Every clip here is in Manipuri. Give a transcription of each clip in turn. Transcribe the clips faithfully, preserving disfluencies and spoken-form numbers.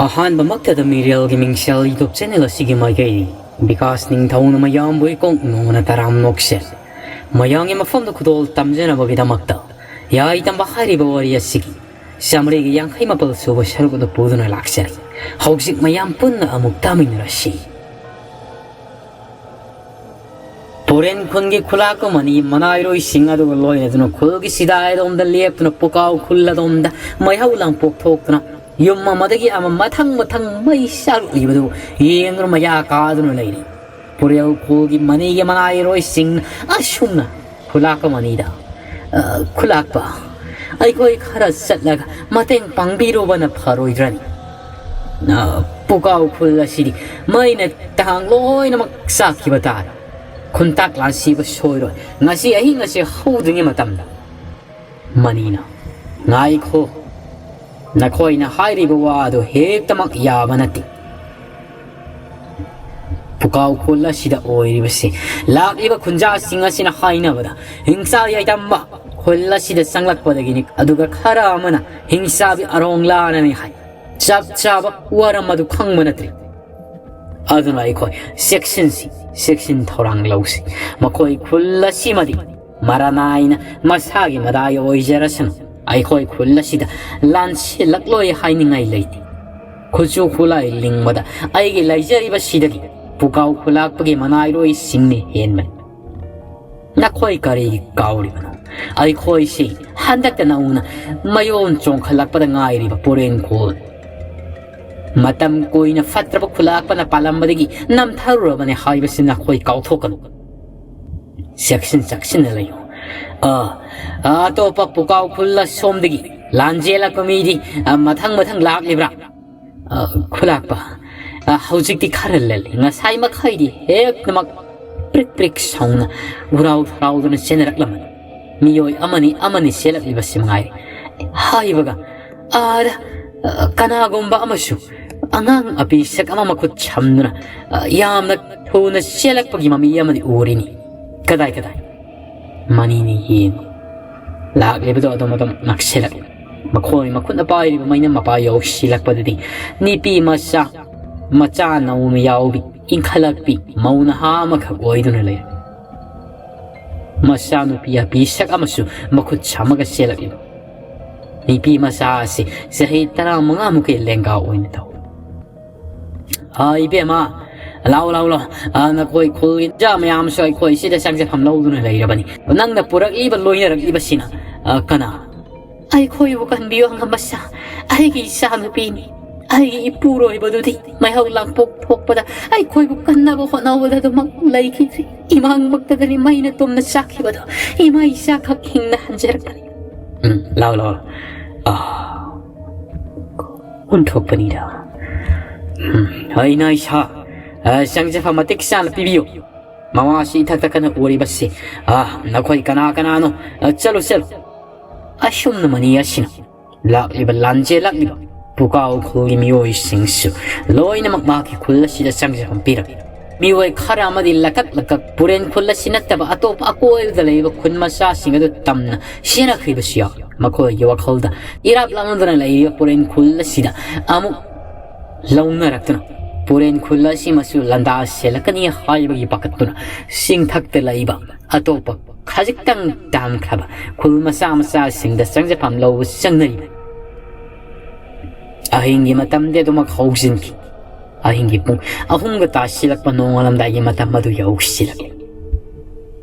ꯑꯍꯥꯟꯕꯃꯛꯇꯗ ꯃꯤꯔꯦꯜꯒꯤ ꯃꯤꯡꯁꯦꯜ YouTube channel ꯑꯁꯤꯒꯤ ꯃꯥꯏꯀꯩ ꯕꯤꯀꯥꯁ ꯅꯤꯡꯊꯧꯅ ꯃꯌꯥꯝꯕꯨ ꯏꯀꯣꯛ ꯅꯣꯡꯅ ꯇꯔꯥꯝ ꯅꯣꯛꯆꯔꯤ꯫ ꯃꯌꯥꯝꯒꯤ ꯃꯐꯝꯗ ꯈꯨꯗꯣꯜ ꯇꯝꯖꯅꯕꯒꯤꯗꯃꯛꯇ ꯌꯥꯏ ꯇꯝꯕ ꯍꯥꯏꯔꯤꯕ ꯋꯥꯔꯤ ꯑꯁꯤꯒꯤ ꯆꯥꯃꯔꯤꯒ ꯌꯥꯡꯈꯩ ꯃꯥꯄꯜ ꯁꯨꯕ ꯁꯔꯨꯛ ꯑꯗꯨ ꯄꯨꯗꯨꯅ ꯂꯥꯛꯆꯔꯤ꯫ ꯍꯧꯖꯤꯛ ꯃꯌꯥꯝ ꯄꯨꯟꯅ ꯑꯃꯨꯛ ꯇꯥꯃꯤꯟꯅꯔꯁꯤ꯫ ꯄꯨꯔꯦꯟ ꯈꯨꯟꯒꯤ ꯈꯨꯂꯥꯛꯄ ꯃꯅꯤ ꯃꯅꯥꯏꯔꯣꯏꯁꯤꯡ ꯑꯗꯨꯒ ꯂꯣꯏꯅꯗꯨꯅ ꯈꯨꯜꯒꯤ ꯁꯤꯗꯥꯏ ꯑꯗꯣꯝꯗ ꯂꯦꯞꯇꯨꯅ ꯄꯨꯀꯥꯎ ꯈꯨꯜ ꯑꯗꯣꯝꯗ ꯃꯩꯍꯧ ꯂꯥꯡꯄꯣꯛ ꯊꯣꯛꯇꯨꯅ ꯌꯨꯝ ꯑꯃꯗꯒꯤ ꯑꯃ ꯃꯊꯪ ꯃꯊꯪ ꯃꯩ ꯆꯥꯛꯂꯤꯕꯗꯨ ꯌꯦꯡꯗꯨꯅ ꯃꯌꯥ ꯀꯥꯗꯨꯅ ꯂꯩꯔꯤ꯫ ꯄꯨꯔꯦꯜ ꯈꯨꯜꯒꯤ ꯃꯅꯤꯒꯤ ꯃꯅꯥꯏꯔꯣꯏꯁꯤꯡꯅ ꯑꯁꯨꯝꯅ ꯈꯨꯂꯥꯛꯄ ꯃꯅꯤꯗ, "ꯑ, ꯈꯨꯂꯥꯛꯄ, ꯑꯩꯈꯣꯏ ꯈꯔ ꯆꯠꯂꯒ ꯃꯇꯦꯡ ꯄꯥꯡꯕꯤꯔꯨꯕꯅ ꯐꯔꯣꯏꯗ꯭ꯔꯅꯤ? ꯑ, ꯄꯨꯀꯥꯎ ꯈꯨꯜ ꯑꯁꯤꯗꯤ ꯃꯩꯅ ꯇꯥꯡ ꯂꯣꯏꯅꯃꯛ ꯆꯥꯛꯈꯤꯕ ꯇꯥꯔꯦ꯫ ꯈꯨꯟꯇꯥꯛ ꯂꯥꯟꯁꯤꯕ ꯁꯣꯏꯔꯣꯏ꯫ ꯉꯁꯤ ꯑꯍꯤꯡ ꯑꯁꯤ ꯍꯧꯗ꯭ꯔꯤꯉꯩ ꯃꯇꯝꯗ"꯫ ꯃꯅꯤꯅ, "ꯉꯥꯏꯈꯣ, ꯅꯈꯣꯏꯅ ꯍꯥꯏꯔꯤꯕ ꯋꯥ ꯑꯗꯨ ꯍꯦꯛꯇꯃꯛ ꯌꯥꯕ ꯅꯠꯇꯦ꯫ ꯄꯨꯀꯥꯎ ꯈꯨꯜ ꯑꯁꯤꯗ ꯑꯣꯏꯔꯤꯕꯁꯤ ꯂꯥꯛꯂꯤꯕ ꯈꯨꯟꯖꯥꯁꯤꯡ ꯑꯁꯤꯅ ꯍꯥꯏꯅꯕꯗ ꯍꯤꯡꯁꯥ ꯌꯥꯏꯗꯝꯕ ꯈꯨꯜ ꯑꯁꯤꯗ ꯆꯪꯂꯛꯄꯗꯒꯤꯅꯤ, ꯑꯗꯨꯒ ꯈꯔ ꯑꯃꯅ ꯍꯤꯡꯁꯥꯕꯤ ꯑꯔꯣꯡꯂꯥꯅꯅꯤ ꯍꯥꯏ꯫ ꯆꯞ ꯆꯥꯕ ꯋꯥꯔꯝ ꯑꯗꯨ ꯈꯪꯕ ꯅꯠꯇ꯭ꯔꯤ꯫ ꯑꯗꯨꯅ ꯑꯩꯈꯣꯏ ꯆꯦꯛꯁꯤꯟꯁꯤ, ꯆꯦꯛꯁꯤꯟ ꯊꯧꯔꯥꯡ ꯂꯧꯁꯤ꯫ ꯃꯈꯣꯏ ꯈꯨꯜ ꯑꯁꯤꯃꯗꯤ ꯃꯔꯥ ꯅꯥꯏꯅ ꯃꯁꯥꯒꯤ ꯃꯗꯥꯏ ꯑꯣꯏꯖꯔꯁꯅꯨ꯫ ꯑꯩꯈꯣꯏ ꯈꯨꯜ ꯑꯁꯤꯗ ꯂꯥꯟꯁꯤꯜꯂꯛꯂꯣꯏ ꯍꯥꯏꯅꯤꯡꯉꯥꯏ ꯂꯩꯇꯦ꯫ ꯈꯨꯠꯁꯨ ꯈꯨꯠꯂꯥꯏ ꯂꯤꯡꯕꯗ ꯑꯩꯒꯤ ꯂꯩꯖꯔꯤꯕꯁꯤꯗꯒꯤ ꯄꯨꯀꯥꯎ ꯈꯨꯂꯥꯛꯄꯒꯤ ꯃꯅꯥꯏꯔꯣꯏꯁꯤꯡꯅ ꯍꯦꯟꯕꯅꯤ꯫ ꯅꯈꯣꯏ ꯀꯔꯤ ꯀꯥꯎꯔꯤꯕꯅꯣ? ꯑꯩꯈꯣꯏꯁꯤ ꯍꯟꯗꯛꯇ ꯅꯧꯅ ꯃꯌꯣꯟ ꯆꯣꯡꯈꯠꯂꯛꯄꯗ ꯉꯥꯏꯔꯤꯕ ꯄꯨꯔꯦꯟ ꯈꯨꯜ꯫ ꯃꯇꯝ ꯀꯨꯏꯅ ꯐꯠꯇ꯭ꯔꯕ ꯈꯨꯂꯥꯛꯄꯅ ꯄꯥꯜꯂꯝꯕꯗꯒꯤ ꯅꯝꯊꯔꯨꯔꯕꯅꯤ ꯍꯥꯏꯕꯁꯤ ꯅꯈꯣꯏ ꯀꯥꯎꯊꯣꯛꯀꯅꯨ꯫ ꯆꯦꯛꯁꯤꯟ ꯆꯦꯛꯁꯤꯟꯅ ꯂꯩꯌꯨ꯫ ꯑ, ꯑ, ꯑꯇꯣꯞꯄ ꯄꯨꯀꯥꯎ ꯈꯨꯜ ꯑꯁꯣꯝꯗꯒꯤ ꯂꯥꯟꯖꯦꯜꯂꯛꯄ ꯃꯤꯗꯤ, ꯑ, ꯃꯊꯪ ꯃꯊꯪ ꯂꯥꯛꯂꯤꯕ꯭ꯔꯥ? ꯑ, ꯈꯨꯂꯥꯛꯄ, ꯑ, ꯍꯧꯖꯤꯛꯇꯤ ꯈꯔ ꯂꯜꯂꯤ꯫ ꯉꯁꯥꯏ ꯃꯈꯩꯗꯤ ꯍꯦꯛꯇꯃꯛ ꯄ꯭ꯔꯤꯛ ꯄ꯭ꯔꯤꯛ ꯁꯧꯅ ꯎꯔꯥꯎ ꯊꯔꯥꯎꯗꯨꯅ ꯆꯦꯟꯅꯔꯛꯂꯝꯕꯅꯤ꯫ ꯃꯤꯑꯣꯏ ꯑꯃꯅꯤ ꯑꯃꯅꯤ ꯆꯦꯜꯂꯛꯂꯤꯕꯁꯤ ꯃꯉꯥꯏꯔꯦ꯫ ꯍꯥꯏꯕꯒ ꯑꯥꯗ, ꯑ, ꯀꯅꯥꯒꯨꯝꯕ ꯑꯃꯁꯨ ꯑꯉꯥꯡ ꯑꯄꯤꯁꯛ ꯑꯃ ꯃꯈꯨꯠ ꯁꯝꯗꯨꯅ, ꯑ, ꯌꯥꯝꯅ ꯊꯨꯅ ꯆꯦꯜꯂꯛꯄꯒꯤ ꯃꯃꯤ ꯑꯃꯗꯤ ꯎꯔꯤꯅꯤ꯫ ꯀꯗꯥꯏ ꯀꯗꯥꯏ? ꯃꯅꯤꯅ ꯌꯦꯡꯉꯤ꯫ ꯂꯥꯛꯂꯤꯕꯗꯣ ꯑꯗꯨꯝ ꯑꯗꯨꯝ ꯅꯛꯁꯤꯜꯂꯛꯂꯤ꯫ ꯃꯈꯣꯏ ꯃꯈꯨꯠꯅ ꯄꯥꯏꯔꯤꯕ ꯃꯩꯅꯝ ꯃꯄꯥ ꯌꯧꯁꯤꯜꯂꯛꯄꯗꯗꯤ ꯅꯨꯄꯤ ꯃꯆꯥ, ꯃꯆꯥ ꯅꯧꯅ ꯌꯥꯎꯕꯤ, ꯏꯟꯈꯠꯂꯛꯄꯤ ꯃꯧ ꯅꯍꯥ ꯑꯃꯈꯛ ꯑꯣꯏꯗꯨꯅ ꯂꯩꯔꯦ꯫ ꯃꯆꯥꯅꯨꯄꯤ ꯑꯄꯤꯁꯛ ꯑꯃꯁꯨ ꯃꯈꯨꯠ ꯁꯝꯃꯒ ꯆꯦꯜꯂꯛꯂꯤꯕ ꯅꯨꯄꯤ ꯃꯆꯥ ꯑꯁꯤ ꯆꯍꯤ ꯇꯔꯥꯃꯉꯥꯃꯨꯛꯀꯤ ꯂꯦꯡꯒꯥ ꯑꯣꯏꯅ ꯇꯧꯏ꯫ "ꯑ, ꯏꯕꯦꯝꯃ, ꯂꯥꯎ, ꯂꯥꯎ, ꯂꯥꯎ꯫ ꯑ, ꯅꯈꯣꯏ ꯈꯨꯜꯒꯤ ꯅꯨꯄꯥ ꯃꯌꯥꯝꯁꯨ ꯑꯩꯈꯣꯏ ꯁꯤꯗ ꯆꯪꯖꯐꯝ ꯂꯧꯗꯨꯅ ꯂꯩꯔꯕꯅꯤ꯫ ꯅꯪꯅ ꯄꯨꯔꯛꯂꯤꯕ, ꯂꯣꯏꯅꯔꯛꯂꯤꯕꯁꯤꯅ, ꯑ, ꯀꯅꯥ?" "ꯑꯩꯈꯣꯏꯕꯨ ꯀꯟꯕꯤꯌꯨ, ꯑꯉꯝꯕ ꯁꯥ꯫ ꯑꯩꯒꯤ ꯏꯆꯥꯅꯨꯄꯤꯅꯤ꯫ ꯑꯩꯒꯤ ꯏꯄꯨꯔꯣꯏꯕꯗꯨꯗꯤ ꯃꯩꯍꯧ ꯂꯥꯡꯄꯣꯛ ꯊꯣꯛꯄꯗ ꯑꯩꯈꯣꯏꯕꯨ ꯀꯟꯅꯕ ꯍꯣꯠꯅꯕꯗ ꯑꯗꯨꯃꯛ ꯂꯩꯈꯤꯗ꯭ꯔꯦ꯫ ꯏꯃꯥꯡꯃꯛꯇꯗꯅꯤ ꯃꯩꯅ ꯇꯨꯝꯅ ꯆꯥꯛꯈꯤꯕꯗꯣ꯫ ꯏꯃꯥ ꯏꯆꯥꯈꯛ ꯍꯤꯡꯅ ꯍꯟꯖꯔꯛꯄꯅꯤ꯫" ꯎꯝ, ꯂꯥꯎ, ꯂꯥꯎ꯫ ꯑ, ꯑꯣꯟꯊꯣꯛꯄꯅꯤꯗ꯫ ꯎꯝ, ꯍꯣꯏ, ꯏꯅꯥ ꯏꯁꯥ, ꯑ, ꯆꯪꯖꯐꯝ ꯃꯇꯤꯛ ꯆꯥꯅ ꯄꯤꯕꯤꯌꯨ꯫ ꯃꯃꯥꯁꯤ ꯏꯊꯛꯇ ꯀꯟꯅ ꯎꯔꯤꯕꯁꯤ, ꯑ, ꯅꯈꯣꯏ ꯀꯅꯥ ꯀꯅꯥꯅꯣ? ꯑ, ꯆꯠꯂꯨ, ꯆꯠꯂꯨ꯫ ꯑꯁꯨꯝꯅ ꯃꯅꯤ ꯑꯁꯤꯅ ꯂꯥꯛꯂꯤꯕ, ꯂꯥꯟꯖꯦꯜꯂꯛꯂꯤꯕ ꯄꯨꯀꯥꯎ ꯈꯨꯜꯒꯤ ꯃꯤꯑꯣꯏꯁꯤꯡꯁꯨ ꯂꯣꯏꯅꯃꯛ ꯃꯍꯥꯛꯀꯤ ꯈꯨꯜ ꯑꯁꯤꯗ ꯆꯪꯖꯐꯝ ꯄꯤꯔꯝꯃꯤ꯫ ꯃꯤꯑꯣꯏ ꯈꯔ ꯑꯃꯗꯤ ꯂꯀꯛ ꯂꯀꯛ ꯄꯨꯔꯦꯟ ꯈꯨꯜ ꯑꯁꯤ ꯅꯠꯇꯕ ꯑꯇꯣꯞꯄ ꯑꯀꯣꯏꯕꯗ ꯂꯩꯔꯤꯕ ꯈꯨꯟ ꯃꯆꯥꯁꯤꯡ ꯑꯗꯨ ꯇꯝꯅ ꯁꯤꯖꯤꯟꯅꯈ꯭ꯔꯤꯕꯁꯨ ꯌꯥꯎꯏ꯫ ꯃꯈꯣꯏꯒꯤ ꯋꯥꯈꯜꯗ ꯏꯔꯥꯞ ꯂꯥꯞꯅꯗꯅ ꯂꯩꯔꯤꯕ ꯄꯨꯔꯦꯟ ꯈꯨꯜ ꯑꯁꯤꯗ ꯑꯃꯨꯛ ꯂꯧꯅꯔꯛꯇꯨꯅ ꯄꯨꯔꯦꯟ ꯈꯨꯜ ꯑꯁꯤꯃꯁꯨ ꯂꯥꯟꯗꯥ ꯁꯦꯜꯂꯛꯀꯅꯤ ꯍꯥꯏꯕꯒꯤ ꯄꯥꯈꯠꯇꯨꯅ ꯆꯤꯡꯊꯛꯇ ꯂꯩꯕ ꯑꯇꯣꯞꯄ ꯈꯖꯤꯛꯇꯪ ꯇꯥꯝꯈ꯭ꯔꯕ ꯈꯨꯜ ꯃꯆꯥ ꯃꯆꯥꯁꯤꯡꯗ ꯆꯪꯖꯐꯝ ꯂꯧꯕ ꯆꯪꯅꯔꯤꯕ꯫ ꯑꯍꯤꯡꯒꯤ ꯃꯇꯝꯗꯤ ꯑꯗꯨꯃꯛ ꯍꯧꯖꯤꯟꯈꯤ꯫ ꯑꯍꯤꯡꯒꯤ ꯄꯨꯡ ꯑꯍꯨꯝꯒ ꯇꯥꯁꯤꯜꯂꯛꯄ ꯅꯣꯡꯉꯥꯜꯂꯝꯗꯥꯏꯒꯤ ꯃꯇꯝ ꯑꯗꯨ ꯌꯧꯁꯤꯜꯂꯛꯂꯦ꯫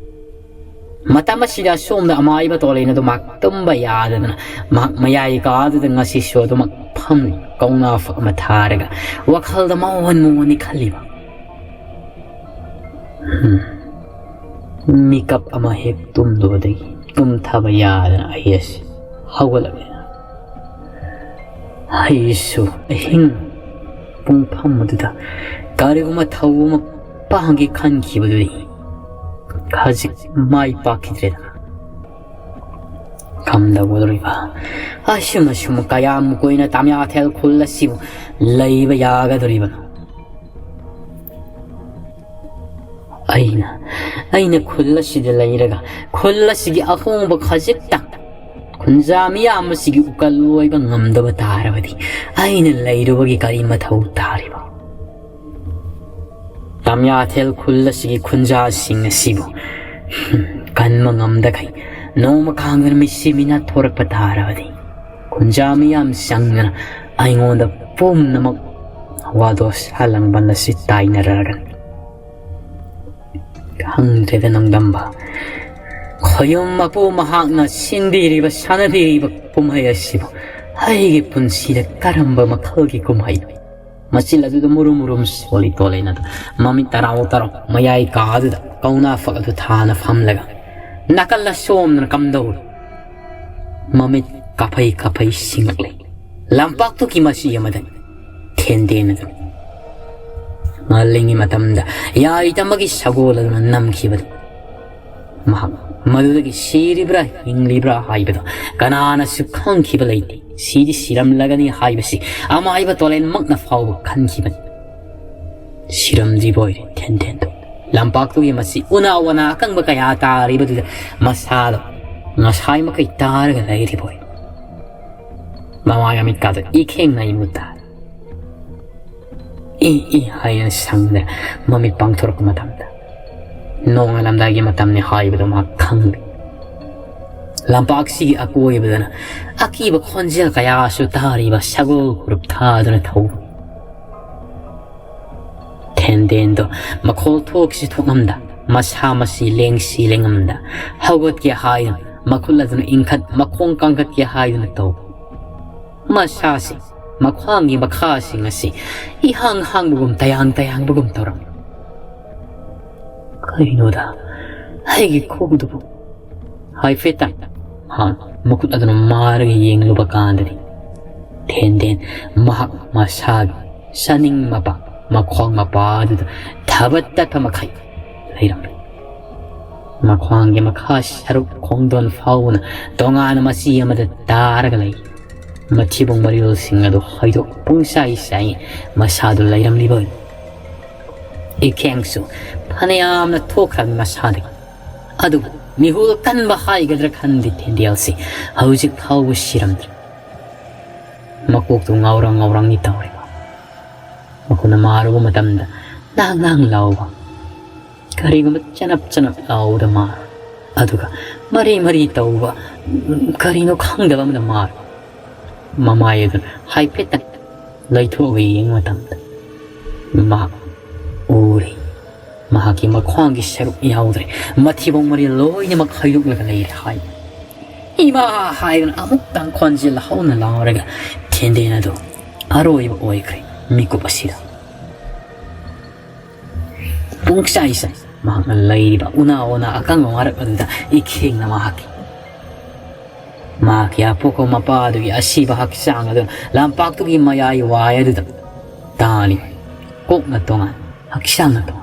ꯃꯇꯝ ꯑꯁꯤꯗ ꯑꯁꯣꯝꯗ ꯑꯃꯥꯏꯕ ꯇꯣꯂꯦꯟ ꯑꯗꯨꯃꯛ ꯇꯨꯝꯕ ꯌꯥꯗꯗꯅ ꯃꯍꯥꯛ ꯃꯌꯥꯏ ꯀꯥꯗꯨꯗ ꯉꯁꯤꯁꯨ ꯑꯗꯨꯃꯛ ꯐꯝꯂꯤ꯫ ꯀꯧꯅꯥ ꯐꯛ ꯑꯃ ꯊꯥꯔꯒ ꯋꯥꯈꯜꯗ ꯃꯑꯣꯟ ꯃꯑꯣꯟꯅꯤ ꯈꯜꯂꯤꯕ꯫ ꯍꯝ꯫ ꯃꯤꯀꯞ ꯑꯃ ꯍꯦꯛ ꯇꯨꯝꯂꯨꯕꯗꯒꯤ ꯇꯨꯝꯊꯕ ꯌꯥꯗꯅ ꯑꯩ ꯑꯁꯤ ꯍꯧꯒꯠꯂꯛꯂꯦ꯫ ꯑꯩꯁꯨ ꯑꯍꯤꯡ ꯄꯨꯡꯐꯝ ꯑꯗꯨꯗ ꯀꯔꯤꯒꯨꯝꯕ ꯊꯧ ꯑꯃ ꯄꯥꯡꯒꯦ ꯈꯟꯈꯤꯕꯗꯨꯗꯤ ꯍꯧꯖꯤꯛ ꯃꯥꯏ ꯄꯥꯛꯈꯤꯗ꯭ꯔꯦꯗ꯫ ꯀꯝꯗꯧꯒꯗꯧꯔꯤꯕ? ꯑꯁꯨꯝ ꯑꯁꯨꯝ ꯀꯌꯥꯝ ꯀꯨꯏꯅ ꯇꯥꯃꯤꯌꯥꯊꯦꯜ ꯈꯨꯜ ꯑꯁꯤꯕꯨ ꯂꯩꯕ ꯌꯥꯒꯗꯧꯔꯤꯕꯅꯣ? ꯑꯩꯅ, ꯑꯩꯅ ꯈꯨꯜ ꯑꯁꯤꯗ ꯂꯩꯔꯒ ꯈꯨꯜ ꯑꯁꯤꯒꯤ ꯑꯍꯣꯡꯕ ꯈꯖꯤꯛꯇꯪ ꯈꯨꯟꯖꯥ ꯃꯤꯌꯥꯝ ꯑꯁꯤꯒꯤ ꯎꯀꯜ ꯑꯣꯏꯕ ꯉꯝꯗꯕ ꯇꯥꯔꯕꯗꯤ ꯑꯩꯅ ꯂꯩꯔꯨꯕꯒꯤ ꯀꯔꯤ ꯃꯊꯧ ꯇꯥꯔꯤꯕ? ꯇꯥꯃꯤꯌꯥꯊꯦꯜ ꯈꯨꯜ ꯑꯁꯤꯒꯤ ꯈꯨꯟꯖꯥꯁꯤꯡ ꯑꯁꯤꯕꯨ ꯀꯟꯕ ꯉꯝꯗꯈꯩ ꯅꯣꯡꯃ ꯈꯥꯡꯗꯅ ꯃꯤꯠꯁꯤ ꯃꯤꯅꯥ ꯊꯣꯔꯛꯄ ꯇꯥꯔꯕꯗꯤ, ꯈꯨꯟꯖꯥ ꯃꯤꯌꯥꯝ ꯆꯪꯗꯅ ꯑꯩꯉꯣꯟꯗ ꯄꯨꯝꯅꯃꯛ ꯋꯥꯗꯣ ꯁꯥꯂꯪꯕꯟ ꯑꯁꯤ ꯇꯥꯏꯅꯔꯒꯅꯤ꯫ ꯈꯪꯗ꯭ꯔꯦꯗ ꯅꯣꯡꯗꯝꯕ, ꯈꯣꯌꯨꯝ ꯃꯄꯨ ꯃꯍꯥꯛꯅ ꯁꯤꯟꯕꯤꯔꯤꯕ ꯁꯥꯟꯅꯕꯤꯔꯤꯕ ꯀꯨꯝꯍꯩ ꯑꯁꯤꯕꯨ ꯑꯩꯒꯤ ꯄꯨꯟꯁꯤꯗ ꯀꯔꯝꯕ ꯃꯈꯜꯒꯤ ꯀꯨꯝꯍꯩꯅꯣ? ꯃꯆꯤꯜ ꯑꯗꯨꯗ ꯃꯨꯔꯨꯝ ꯃꯨꯔꯨꯝ ꯁꯣꯜꯂꯤ ꯇꯣꯂꯩꯅ ꯑꯗꯨ ꯃꯃꯤꯠ ꯇꯔꯥꯎ ꯇꯔꯥꯎ ꯃꯌꯥꯏ ꯀꯥꯗꯨꯗ ꯀꯧꯅꯥ ꯐꯛ ꯑꯗꯨ ꯊꯥꯅ ꯐꯝꯂꯒ ꯅꯥꯀꯜꯗ ꯁꯣꯝꯗꯅ ꯀꯝꯗꯧꯔꯤ? ꯃꯃꯤꯠ ꯀꯥꯐꯩ ꯀꯥꯐꯩ ꯁꯤꯡꯂꯛꯂꯤ꯫ ꯂꯝꯄꯥꯛꯇꯨꯒꯤ ꯃꯆꯤ ꯑꯃꯗꯅꯤ ꯊꯦꯟꯗꯦꯟ ꯑꯗꯨ ꯉꯜꯂꯤꯉꯩ ꯃꯇꯝꯗ ꯌꯥꯔꯤ ꯇꯝꯕꯒꯤ ꯁꯒꯣꯜ ꯑꯗꯨꯅ ꯅꯝꯈꯤꯕꯗꯨ꯫ ꯃꯍꯥꯛ ꯃꯗꯨꯗꯒꯤ ꯁꯤꯔꯤꯕ꯭ꯔꯥ ꯍꯤꯡꯂꯤꯕ꯭ꯔꯥ ꯍꯥꯏꯕꯗꯨ ꯀꯅꯥꯅꯁꯨ ꯈꯪꯈꯤꯕ ꯂꯩꯇꯦ꯫ ꯁꯤꯗꯤ ꯁꯤꯔꯝꯂꯒꯅꯤ ꯍꯥꯏꯕꯁꯤ ꯑꯃꯥꯏꯕ ꯇꯣꯂꯦꯟꯃꯛꯅ ꯐꯥꯎꯕ ꯈꯟꯈꯤꯕꯅꯤ꯫ ꯁꯤꯔꯝꯗ꯭ꯔꯤꯕ ꯑꯣꯏꯔꯦ ꯊꯦꯟꯊꯦꯟꯗꯨ꯫ ꯂꯝꯄꯥꯛꯇꯨꯒꯤ ꯃꯁꯤ ꯎꯅꯥ ꯋꯥꯅꯥ ꯑꯀꯪꯕ ꯀꯌꯥ ꯇꯥꯔꯤꯕꯗꯨꯗ ꯃꯁꯥꯗꯣ ꯉꯁꯥꯏ ꯃꯈꯩ ꯇꯥꯔꯒ ꯂꯩꯔꯤꯕ ꯑꯣꯏꯔꯦ꯫ ꯃꯃꯥꯏ ꯃꯃꯤꯠꯀꯥꯗꯣ ꯏꯈꯦꯡꯅ ꯏꯃꯨ ꯇꯥꯔꯦ꯫ ꯏ ꯏ ꯍꯥꯏꯅ ꯁꯪꯗ ꯃꯃꯤꯠ ꯄꯥꯡꯊꯣꯔꯛꯄ ꯃꯇꯝꯗ ꯅꯣꯡꯉꯥꯜꯂꯝꯗꯥꯏꯒꯤ ꯃꯇꯝꯅꯤ ꯍꯥꯏꯕꯗꯨ ꯃꯍꯥꯛ ꯈꯪꯂꯤ꯫ ꯂꯝꯄꯥꯛꯁꯤꯒꯤ ꯑꯀꯣꯏꯕꯗꯅ ꯑꯀꯤꯕ ꯈꯣꯟꯖꯦꯜ ꯀꯌꯥꯁꯨ ꯇꯥꯔꯤꯕ ꯁꯒꯣꯜ ꯈꯨꯔꯨꯞ ꯊꯥꯗꯨꯅ ꯊꯧꯕ ꯊꯦꯟꯗꯦꯟꯗꯣ ꯃꯈꯣꯜ ꯊꯣꯛꯁꯤ ꯊꯣꯛꯉꯝꯗ, ꯃꯁꯥ ꯃꯁꯤ ꯂꯦꯡꯁꯤ ꯂꯦꯡꯉꯝꯗ, ꯍꯧꯒꯠꯀꯦ ꯍꯥꯏꯗꯨꯅ ꯃꯈꯨꯠ ꯑꯗꯨꯅ ꯏꯟꯈꯠ, ꯃꯈꯣꯡ ꯀꯥꯡꯈꯠꯀꯦ ꯍꯥꯏꯗꯨꯅ ꯇꯧꯕ꯫ ꯃꯁꯥꯁꯤ, ꯃꯈ꯭ꯋꯥꯡꯒꯤ ꯃꯈꯥꯁꯤꯡ ꯑꯁꯤ ꯏꯍꯥꯡ ꯍꯥꯡꯕꯒꯨꯝ ꯇꯌꯥꯡ ꯇꯌꯥꯡꯕꯒꯨꯝ ꯇꯧꯔꯝꯃꯤ꯫ "ꯀꯔꯤꯅꯣꯗ, ꯑꯩꯒꯤ ꯈꯣꯡꯗꯨꯕꯨ?" ꯍꯥꯏꯐꯦꯠꯇꯪ ꯃꯍꯥꯛ ꯃꯈꯨꯠ ꯑꯗꯨꯅ ꯃꯥꯔꯒ ꯌꯦꯡꯂꯨꯕ ꯀꯥꯟꯗꯗꯤ, ꯊꯦꯟꯗꯦꯟ ꯃꯍꯥꯛ ꯃꯁꯥꯒꯤ ꯁꯅꯤꯡ ꯃꯄꯥ, ꯃꯈꯣꯡ ꯃꯄꯥ ꯑꯗꯨꯗ ꯊꯕꯠ ꯇꯠꯄ ꯃꯈꯩ ꯂꯩꯔꯝꯂꯦ꯫ ꯃꯈ꯭ꯋꯥꯡꯒꯤ ꯃꯈꯥ ꯁꯔꯨꯛ ꯈꯣꯡꯗꯣꯟ ꯐꯥꯎꯕꯅ ꯇꯣꯉꯥꯟꯅ ꯃꯆꯤ ꯑꯃꯗ ꯇꯥꯔꯒ ꯂꯩ꯫ ꯃꯊꯤꯕꯣꯡ ꯃꯔꯤꯜꯁꯤꯡ ꯑꯗꯨ ꯍꯣꯏꯗꯣꯛ ꯄꯨꯡꯆꯥꯏ ꯆꯥꯏ꯫ ꯃꯁꯥꯗꯨ ꯂꯩꯔꯝꯂꯤꯕ ꯏꯈꯦꯡꯁꯨ ꯐꯅꯌꯥꯝꯅ ꯊꯣꯛꯈ꯭ꯔꯕꯅꯤ ꯃꯁꯥꯗꯒꯤ꯫ ꯑꯗꯨꯕꯨ ꯃꯤꯍꯨꯜ ꯀꯟꯕ ꯍꯥꯏꯒꯗ꯭ꯔꯥ ꯈꯪꯗꯦ, ꯊꯦꯟꯗꯦꯜꯁꯤ ꯍꯧꯖꯤꯛ ꯐꯥꯎꯕ ꯁꯤꯔꯝꯗ꯭ꯔꯤ꯫ ꯃꯀꯣꯛꯇꯨ ꯉꯥꯎꯔꯪ ꯉꯥꯎꯔꯪꯅꯤ ꯇꯧꯔꯤꯕ꯫ ꯃꯈꯨꯠꯅ ꯃꯥꯔꯨꯕ ꯃꯇꯝꯗ ꯅꯥꯡ ꯅꯥꯡ ꯂꯥꯎꯕ, ꯀꯔꯤꯒꯨꯝꯕ ꯆꯅꯞ ꯆꯅꯞ ꯂꯥꯎꯕꯗ ꯃꯥꯔꯨ꯫ ꯑꯗꯨꯒ ꯃꯔꯤ ꯃꯔꯤ ꯇꯧꯕ, ꯎꯝ, ꯀꯔꯤꯅꯣ ꯈꯪꯗꯕ ꯑꯃꯗ ꯃꯥꯔꯨ꯫ ꯃꯃꯥꯏ ꯑꯗꯨ ꯍꯥꯏꯐꯦꯠꯇꯪ ꯂꯩꯊꯣꯛꯑꯒ ꯌꯦꯡꯕ ꯃꯇꯝꯗ ꯃꯍꯥꯛ ꯎꯔꯤ꯫ ꯃꯍꯥꯛꯀꯤ ꯃꯈ꯭ꯋꯥꯡꯒꯤ ꯁꯔꯨꯛ ꯌꯥꯎꯗ꯭ꯔꯦ, ꯃꯊꯤꯕꯣꯡ ꯃꯔꯤ ꯂꯣꯏꯅꯃꯛ ꯍꯩꯗꯣꯛꯂꯒ ꯂꯩꯔꯦ ꯍꯥꯏ꯫ "ꯏꯃꯥ!" ꯍꯥꯏꯗꯨꯅ ꯑꯃꯨꯛꯇꯪ ꯈꯣꯟꯖꯦꯜ ꯍꯧꯅ ꯂꯥꯎꯔꯒ ꯊꯦꯟꯗꯦꯟ ꯑꯗꯨ ꯑꯔꯣꯏꯕ ꯑꯣꯏꯈ꯭ꯔꯦ ꯃꯤꯀꯨꯞ ꯑꯁꯤꯗ꯫ ꯄꯨꯡꯆꯥꯏ ꯆꯥꯏ꯫ ꯃꯍꯥꯛꯅ ꯂꯩꯔꯤꯕ ꯎꯅꯥ ꯋꯥꯅꯥ ꯑꯀꯪꯕ ꯃꯔꯛ ꯑꯗꯨꯗ ꯏꯈꯦꯡꯅ ꯃꯍꯥꯛꯀꯤ, ꯃꯍꯥꯛꯀꯤ ꯑꯄꯣꯛꯄ ꯃꯄꯥ ꯑꯗꯨꯒꯤ ꯑꯁꯤꯕ ꯍꯛꯆꯥꯡ ꯑꯗꯨ ꯂꯝꯄꯥꯛꯇꯨꯒꯤ ꯃꯌꯥꯏ ꯋꯥꯏ ꯑꯗꯨꯗ ꯇꯥꯔꯤ꯫ ꯀꯣꯛꯅ ꯇꯣꯉꯥꯟ, ꯍꯛꯆꯥꯡꯅ ꯇꯣꯉꯥꯟ꯫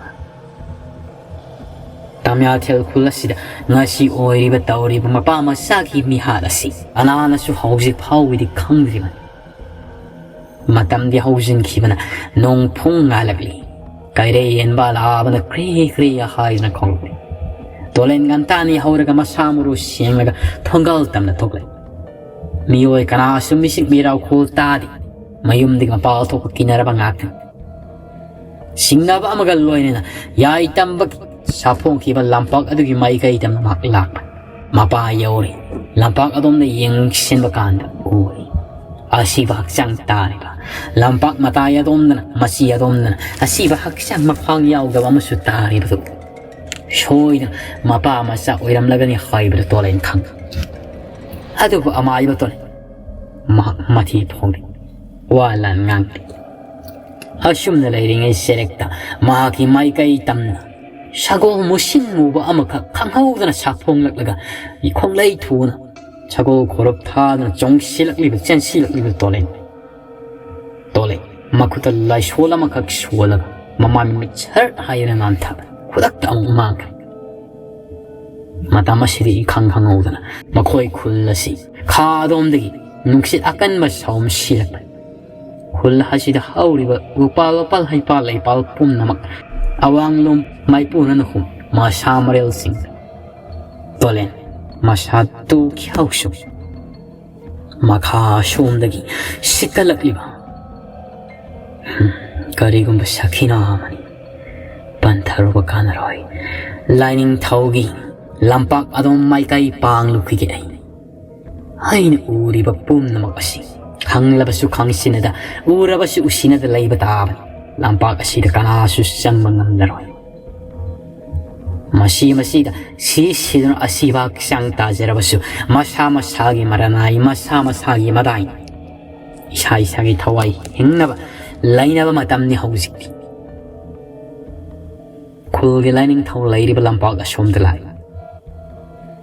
ꯇꯥꯃꯤꯌꯥꯊꯦꯜ ꯈꯨꯜ ꯑꯁꯤꯗ ꯉꯁꯤ ꯑꯣꯏꯔꯤꯕ ꯇꯧꯔꯤꯕ ꯃꯄꯥ ꯃꯆꯥꯒꯤ ꯃꯤꯍꯥꯠ ꯑꯁꯤ ꯀꯅꯥꯅꯁꯨ ꯍꯧꯖꯤꯛ ꯐꯥꯎꯕꯗꯤ ꯈꯪꯗ꯭ꯔꯤꯕꯅꯤ꯫ ꯃꯇꯝꯗꯤ ꯍꯧꯖꯤꯟꯈꯤꯕꯅ ꯅꯣꯡꯐꯨꯡ ꯉꯥꯜꯂꯛꯂꯤ꯫ ꯀꯩꯔꯩ ꯌꯦꯟꯕ ꯂꯥꯕꯅ ꯀ꯭ꯔꯤ ꯀ꯭ꯔꯤ ꯍꯥꯏꯗꯨꯅ ꯈꯣꯡꯂꯛꯂꯤ꯫ ꯇꯣꯂꯦꯟ ꯉꯟꯇꯥꯅꯤ ꯍꯧꯔꯒ ꯃꯁꯥ ꯃꯔꯨ ꯁꯦꯡꯂꯒ ꯊꯣꯡꯒꯜ ꯇꯝꯅ ꯊꯣꯛꯂꯦ꯫ ꯃꯤꯑꯣꯏ ꯀꯅꯥꯁꯨ ꯃꯤꯁꯤꯛ ꯃꯤꯔꯥꯎ ꯈꯨꯜ ꯇꯥꯗꯦ꯫ ꯃꯌꯨꯝꯗꯒꯤ ꯃꯄꯥꯜ ꯊꯣꯛꯄ ꯀꯤꯅꯔꯕ ꯉꯥꯛꯇꯅꯤ꯫ ꯁꯤꯡꯅꯕ ꯑꯃꯒ ꯂꯣꯏꯅꯅ ꯌꯥꯏ ꯇꯝꯕꯒꯤ ꯁꯥꯐꯣꯡꯈꯤꯕ ꯂꯝꯄꯥꯛ ꯑꯗꯨꯒꯤ ꯃꯥꯏꯀꯩꯗ ꯃꯍꯥꯛ ꯂꯥꯛꯄ꯫ ꯃꯄꯥ ꯌꯧꯔꯤ꯫ ꯂꯝꯄꯥꯛ ꯑꯗꯣꯝꯗ ꯌꯦꯡꯁꯤꯟꯕ ꯀꯥꯟꯗ ꯎꯔꯤ꯫ ꯑꯁꯤꯕ ꯍꯛꯆꯥꯡ ꯇꯥꯔꯤꯕ ꯂꯝꯄꯥꯛ ꯃꯇꯥꯏ ꯑꯗꯣꯝꯗꯅ, ꯃꯆꯤ ꯑꯗꯣꯝꯗꯅ ꯑꯁꯤꯕ ꯍꯛꯆꯥꯡ ꯃꯈ꯭ꯋꯥꯡ ꯌꯥꯎꯗꯕ ꯑꯃꯁꯨ ꯇꯥꯔꯤꯕꯗꯨ ꯁꯣꯏꯗꯅ ꯃꯄꯥ ꯃꯆꯥ ꯑꯣꯏꯔꯝꯂꯒꯅꯤ ꯍꯥꯏꯕꯗꯨ ꯇꯣꯂꯦꯟ ꯈꯪ꯫ ꯑꯗꯨꯕꯨ ꯑꯃꯥꯏꯕ ꯇꯣꯂꯦꯟ ꯃꯍꯥꯛ ꯃꯊꯤ ꯐꯣꯡꯗꯦ꯫ ꯋꯥ ꯂꯥꯟ ꯉꯥꯡꯗꯦ꯫ ꯑꯁꯨꯝꯅ ꯂꯩꯔꯤꯉꯩ ꯁꯦꯔꯦꯛꯇ ꯃꯍꯥꯛꯀꯤ ꯃꯥꯏꯀꯩ ꯇꯝꯅ ꯁꯒꯣꯜ ꯃꯨꯁꯤꯟ ꯃꯨꯕ ꯑꯃꯈꯛ ꯈꯪꯍꯧꯗꯅ ꯁꯥꯐꯣꯡꯂꯛꯂꯒ ꯈꯣꯡꯂꯩ ꯊꯨꯅ ꯁꯒꯣꯜ ꯈꯣꯔꯞ ꯊꯥꯗꯨꯅ ꯆꯣꯡꯁꯤꯜꯂꯛꯂꯤꯕ, ꯆꯦꯟꯁꯤꯜꯂꯛꯂꯤꯕ ꯇꯣꯂꯦꯟ꯫ ꯇꯣꯂꯦꯟ ꯃꯈꯨꯠꯇ ꯂꯥꯏꯁꯣꯜ ꯑꯃꯈꯛ ꯁꯣꯜꯂꯒ ꯃꯃꯥꯏ ꯃꯃꯤꯠ ꯁꯔꯠ ꯍꯥꯏꯗꯨꯅ ꯉꯥꯟꯊꯕ ꯈꯨꯗꯛꯇ ꯑꯃꯨꯛ ꯃꯥꯡꯈ꯭ꯔꯦ꯫ ꯃꯇꯝ ꯑꯁꯤꯗ ꯏꯈꯪ ꯈꯪꯍꯧꯗꯅ ꯃꯈꯣꯏ ꯈꯨꯜ ꯑꯁꯤ ꯈꯥ ꯑꯗꯣꯝꯗꯒꯤ ꯅꯨꯡꯁꯤꯠ ꯑꯀꯟꯕ ꯁꯥꯎꯝ ꯁꯤꯔꯛꯄ꯫ ꯈꯨꯜ ꯑꯁꯤꯗ ꯍꯧꯔꯤꯕ ꯎꯄꯥꯜ ꯋꯥꯄꯥꯜ ꯍꯩꯄꯥꯜ ꯂꯩꯄꯥꯜ ꯄꯨꯝꯅꯃꯛ ꯑꯋꯥꯡꯂꯣꯝ ꯃꯥꯏꯄꯨꯅꯅ ꯍꯨꯝ ꯃꯁꯥ ꯃꯔꯦꯜꯁꯤꯡ ꯇꯣꯂꯦꯟ, ꯃꯁꯥ ꯇꯨꯈꯤ ꯍꯧꯁꯨ꯫ ꯃꯈꯥ ꯁꯣꯝꯗꯒꯤ ꯁꯤꯠꯀꯠꯂꯛꯂꯤꯕ, ꯍꯝ, ꯀꯔꯤꯒꯨꯝꯕ ꯁꯥꯈꯤꯅ ꯑꯃꯅꯤ꯫ ꯄꯟꯊꯔꯨꯕ ꯀꯥꯟꯅꯔꯣꯏ꯫ ꯂꯥꯏꯅꯤꯡꯊꯧꯒꯤ ꯂꯝꯄꯥꯛ ꯑꯗꯣꯝ ꯃꯥꯏꯀꯩ ꯄꯥꯡꯂꯨꯈꯤꯒꯦ ꯑꯩ꯫ ꯑꯩꯅ ꯎꯔꯤꯕ ꯄꯨꯝꯅꯃꯛ ꯑꯁꯤ ꯈꯪꯂꯕꯁꯨ ꯈꯪꯁꯤꯟꯅꯗ, ꯎꯔꯕꯁꯨ ꯎꯁꯤꯟꯅꯗ ꯂꯩꯕ ꯇꯥꯕꯅꯤ꯫ ꯂꯝꯄꯥꯛ ꯑꯁꯤꯗ ꯀꯅꯥꯁꯨ ꯆꯪꯕ ꯉꯝꯂꯔꯣꯏ꯫ ꯃꯁꯤ ꯃꯁꯤꯗ ꯁꯤ ꯁꯤꯗꯨꯅ ꯑꯁꯤꯕ ꯍꯛꯆꯥꯡ ꯇꯥꯖꯔꯕꯁꯨ, ꯃꯁꯥ ꯃꯁꯥꯒꯤ ꯃꯔꯅꯥꯏ, ꯃꯁꯥ ꯃꯁꯥꯒꯤ ꯃꯗꯥꯏ, ꯏꯁꯥ ꯏꯁꯥꯒꯤ ꯊꯋꯥꯏ ꯍꯤꯡꯅꯕ ꯂꯩꯅꯕ ꯃꯇꯝꯅꯤ ꯍꯧꯖꯤꯛꯇꯤ꯫ ꯈꯨꯜꯒꯤ ꯂꯥꯏꯅꯤꯡꯊꯧ ꯂꯩꯔꯤꯕ ꯂꯝꯄꯥꯛ ꯑꯁꯣꯝꯗ ꯂꯥꯛꯏ꯫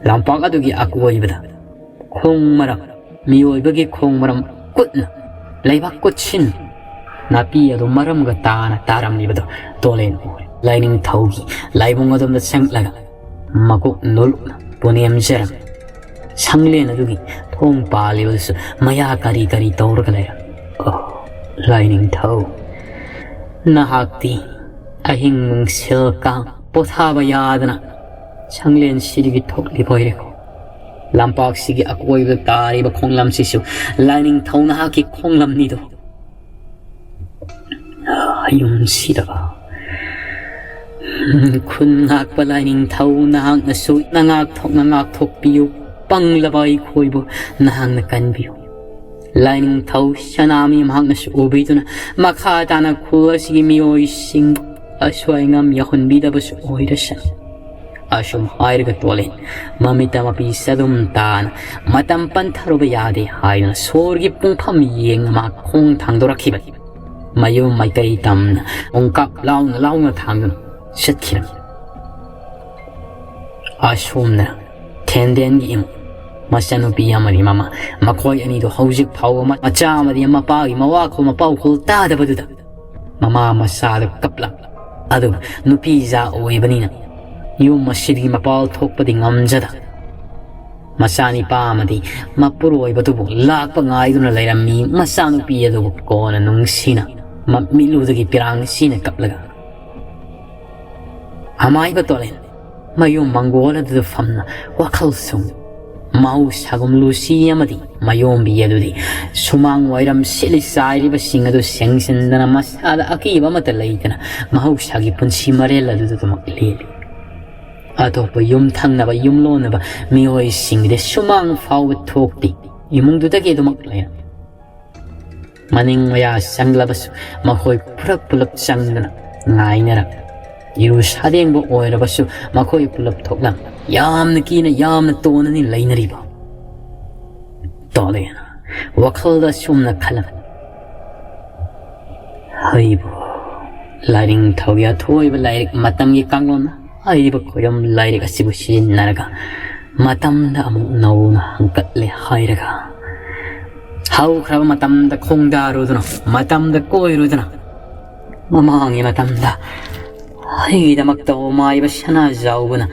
ꯂꯝꯄꯥꯛ ꯑꯗꯨꯒꯤ ꯑꯀꯣꯏꯕꯗ ꯈꯣꯡ ꯃꯔꯝ, ꯃꯤꯑꯣꯏꯕꯒꯤ ꯈꯣꯡ ꯃꯔꯝ ꯀꯨꯠꯅ, ꯂꯩꯕꯥꯛ ꯀꯨꯠꯁꯤꯟ, ꯅꯥꯄꯤ ꯑꯗꯨ ꯃꯔꯝꯒ ꯇꯥꯅ ꯇꯥꯔꯝꯂꯤꯕꯗꯨ ꯇꯣꯂꯦꯟ ꯎꯔꯦ꯫ ꯂꯥꯏꯅꯤꯡꯊꯧꯒꯤ ꯂꯥꯏꯕꯨꯡ ꯑꯗꯣꯝꯗ ꯆꯪꯂꯒ ꯃꯀꯣꯛ ꯅꯣꯜꯂꯨꯛꯅ ꯄꯨꯅꯦꯝꯖꯔꯝꯃꯤ꯫ ꯁꯪꯂꯦꯟ ꯑꯗꯨꯒꯤ ꯊꯣꯡ ꯄꯥꯜꯂꯤꯕꯗꯨꯁꯨ ꯃꯌꯥ ꯀꯔꯤ ꯀꯔꯤ ꯇꯧꯔꯒ ꯂꯩꯔꯝꯃꯤ꯫ ꯑꯣ, ꯂꯥꯏꯅꯤꯡꯊꯧ, ꯅꯍꯥꯛꯇꯤ ꯑꯍꯤꯡ ꯅꯨꯡꯁꯤꯜ ꯀꯥꯡ ꯄꯣꯊꯥꯕ ꯌꯥꯗꯅ ꯁꯪꯂꯦꯟꯁꯤꯗꯒꯤ ꯊꯣꯛꯂꯤꯕ ꯑꯣꯏꯔꯦꯀꯣ꯫ ꯂꯝꯄꯥꯛꯁꯤꯒꯤ ꯑꯀꯣꯏꯕꯗ ꯇꯥꯔꯤꯕ ꯈꯣꯡꯂꯝꯁꯤꯁꯨ ꯂꯥꯏꯅꯤꯡꯊꯧ ꯅꯍꯥꯛꯀꯤ ꯈꯣꯡꯂꯝꯅꯤꯗꯣ꯫ ꯌꯨꯝꯁꯤꯗꯕ ꯈꯨꯟ ꯉꯥꯛꯄ ꯂꯥꯏꯅꯤꯡꯊꯧ, ꯅꯍꯥꯛꯅꯁꯨ ꯅꯉꯥꯛꯊꯣꯛꯅ ꯉꯥꯛꯊꯣꯛꯄꯤꯌꯨ꯫ ꯄꯪꯂꯕ ꯑꯩꯈꯣꯏꯕꯨ ꯅꯍꯥꯛꯅ ꯀꯟꯕꯤꯌꯨ꯫ ꯂꯥꯏꯅꯤꯡꯊꯧ ꯁꯅꯥꯃꯤ ꯃꯍꯥꯛꯅꯁꯨ ꯎꯕꯤꯗꯨꯅ ꯃꯈꯥ ꯇꯥꯅ ꯈꯨꯜ ꯑꯁꯤꯒꯤ ꯃꯤꯑꯣꯏꯁꯤꯡ ꯑꯁꯣꯏ ꯑꯉꯥꯝ ꯌꯥꯎꯍꯟꯕꯤꯗꯕꯁꯨ ꯑꯣꯏꯔꯁꯅꯨ꯫ ꯑꯁꯨꯝ ꯍꯥꯏꯔꯒ ꯇꯣꯂꯦꯟ ꯃꯃꯤꯠꯇ ꯃꯄꯤ ꯆꯗꯨꯝ ꯇꯥꯅ ꯃꯇꯝ ꯄꯟꯊꯔꯨꯕ ꯌꯥꯗꯦ ꯍꯥꯏꯗꯨꯅ ꯁꯣꯔꯒꯤ ꯄꯨꯡꯐꯝ ꯌꯦꯡꯅ ꯃꯍꯥꯛ ꯈꯣꯡ ꯊꯥꯡꯗꯣꯔꯛꯈꯤꯕꯅꯤ꯫ ꯃꯌꯨꯝ ꯃꯥꯏꯀꯩ ꯇꯝꯅ ꯈꯣꯡꯀꯥꯞ ꯂꯥꯎꯅ ꯂꯥꯎꯅ ꯊꯥꯡꯗꯨꯅ ꯆꯠꯈꯤꯔꯝꯃꯤ꯫ ꯑꯁꯣꯝꯅ ꯊꯦꯟꯗꯦꯟꯒꯤ ꯏꯃꯨꯡ, ꯃꯆꯥꯅꯨꯄꯤ ꯑꯃꯗꯤ ꯃꯃꯥ, ꯃꯈꯣꯏ ꯑꯅꯤꯗꯨ ꯍꯧꯖꯤꯛ ꯐꯥꯎꯕ ꯃꯆꯥ ꯑꯃꯗꯤ ꯃꯄꯥꯒꯤ ꯃꯋꯥꯈꯣꯜ ꯃꯄꯥꯎꯈꯣꯜ ꯇꯥꯗꯕꯗꯨꯗ ꯃꯃꯥ ꯃꯆꯥꯗꯨ ꯀꯞꯂꯝꯃꯤ꯫ ꯑꯗꯨꯕꯨ ꯅꯨꯄꯤꯖꯥ ꯑꯣꯏꯕꯅꯤꯅ ꯌꯨꯝ ꯑꯁꯤꯗꯒꯤ ꯃꯄꯥꯜ ꯊꯣꯛꯄꯗꯤ ꯉꯝꯖꯗ, ꯃꯆꯥꯅꯤꯄꯥ ꯑꯃꯗꯤ ꯃꯄꯨꯔꯣꯏꯕꯗꯨꯕꯨ ꯂꯥꯛꯄ ꯉꯥꯏꯗꯨꯅ ꯂꯩꯔꯝꯃꯤ꯫ ꯃꯆꯥꯅꯨꯄꯤ ꯑꯗꯨꯕꯨ ꯀꯣꯟꯅ ꯅꯨꯡꯁꯤꯅ ꯃꯃꯤꯠꯂꯨꯗꯒꯤ ꯄꯤꯔꯥꯡ ꯁꯤꯅ ꯀꯞꯂꯒ, "ꯑꯃꯥꯏꯕ ꯇꯣꯂꯦꯟ, ꯃꯌꯨꯝ ꯃꯪꯒꯣꯜ ꯑꯗꯨꯗ ꯐꯝꯅ ꯋꯥꯈꯜ ꯁꯨꯝ ꯃꯍꯧꯁꯥꯒꯨꯝ ꯂꯨꯁꯤ ꯑꯃꯗꯤ ꯃꯌꯣꯝꯕꯤ ꯑꯗꯨꯗꯤ ꯁꯨꯃꯥꯡ ꯋꯥꯏꯔꯝ ꯁꯤꯠꯂꯤ ꯆꯥꯏꯔꯤꯕꯁꯤꯡ ꯑꯗꯨ ꯁꯦꯡꯖꯤꯟꯗꯅ ꯃꯁꯥꯗ ꯑꯀꯤꯕ ꯑꯃꯠꯇ ꯂꯩꯇꯅ ꯃꯍꯧꯁꯥꯒꯤ ꯄꯨꯟꯁꯤ ꯃꯔꯦꯜ ꯑꯗꯨꯗꯃꯛ ꯂꯦꯜꯂꯤ꯫ ꯑꯇꯣꯞꯄ ꯌꯨꯝ ꯊꯪꯅꯕ ꯌꯨꯝꯂꯣꯟꯅꯕ ꯃꯤꯑꯣꯏꯁꯤꯡꯒꯤꯗꯤ ꯁꯨꯃꯥꯡ ꯐꯥꯎꯕ ꯊꯣꯛꯇꯦ꯫ ꯏꯃꯨꯡꯗꯨꯗꯒꯤ ꯑꯗꯨꯃꯛ ꯂꯩꯔꯝꯃꯤ꯫ ꯃꯅꯤꯡ ꯃꯌꯥ ꯆꯪꯂꯕꯁꯨ ꯃꯈꯣꯏ ꯄꯨꯂꯞ ꯄꯨꯂꯞ ꯆꯪꯗꯅ ꯉꯥꯏꯅꯔꯝꯃꯤ꯫ ꯏꯔꯨ ꯁꯥꯗꯦꯡꯕ ꯑꯣꯏꯔꯕꯁꯨ ꯃꯈꯣꯏ ꯄꯨꯂꯞ ꯊꯣꯛꯂꯝꯃꯤ꯫ ꯌꯥꯝꯅ ꯀꯤꯅ ꯌꯥꯝꯅ ꯇꯣꯟꯅꯅꯤ ꯂꯩꯅꯔꯤꯕ꯫ ꯇꯣꯂꯦꯅ ꯋꯥꯈꯜꯗ ꯁꯨꯝꯅ ꯈꯜꯂꯝꯃꯤ꯫ ꯍꯩꯕꯨ ꯂꯥꯏꯅꯤꯡꯊꯧꯒꯤ ꯑꯊꯣꯏꯕ ꯂꯥꯏꯔꯤꯛ ꯃꯇꯝꯒꯤ ꯀꯥꯡꯂꯣꯟ ꯍꯥꯏꯔꯤꯕ ꯈꯣꯏꯔꯝ ꯂꯥꯏꯔꯤꯛ ꯑꯁꯤꯕꯨ ꯁꯤꯖꯤꯟꯅꯔꯒ ꯃꯇꯝꯗ ꯑꯃꯨꯛ ꯅꯧꯅ ꯍꯪꯀꯠꯂꯦ ꯍꯥꯏꯔꯒ ꯍꯧꯈ꯭ꯔꯕ ꯃꯇꯝꯗ ꯈꯣꯡꯗꯥꯔꯨꯗꯨꯅ ꯃꯇꯝꯗ ꯀꯣꯏꯔꯨꯗꯨꯅ ꯃꯃꯥꯡꯒꯤ ꯃꯇꯝꯗ ꯑꯩꯒꯤꯗꯃꯛꯇ ꯑꯣꯃꯥꯏꯕ ꯁꯅꯥꯖꯥꯎꯕꯅ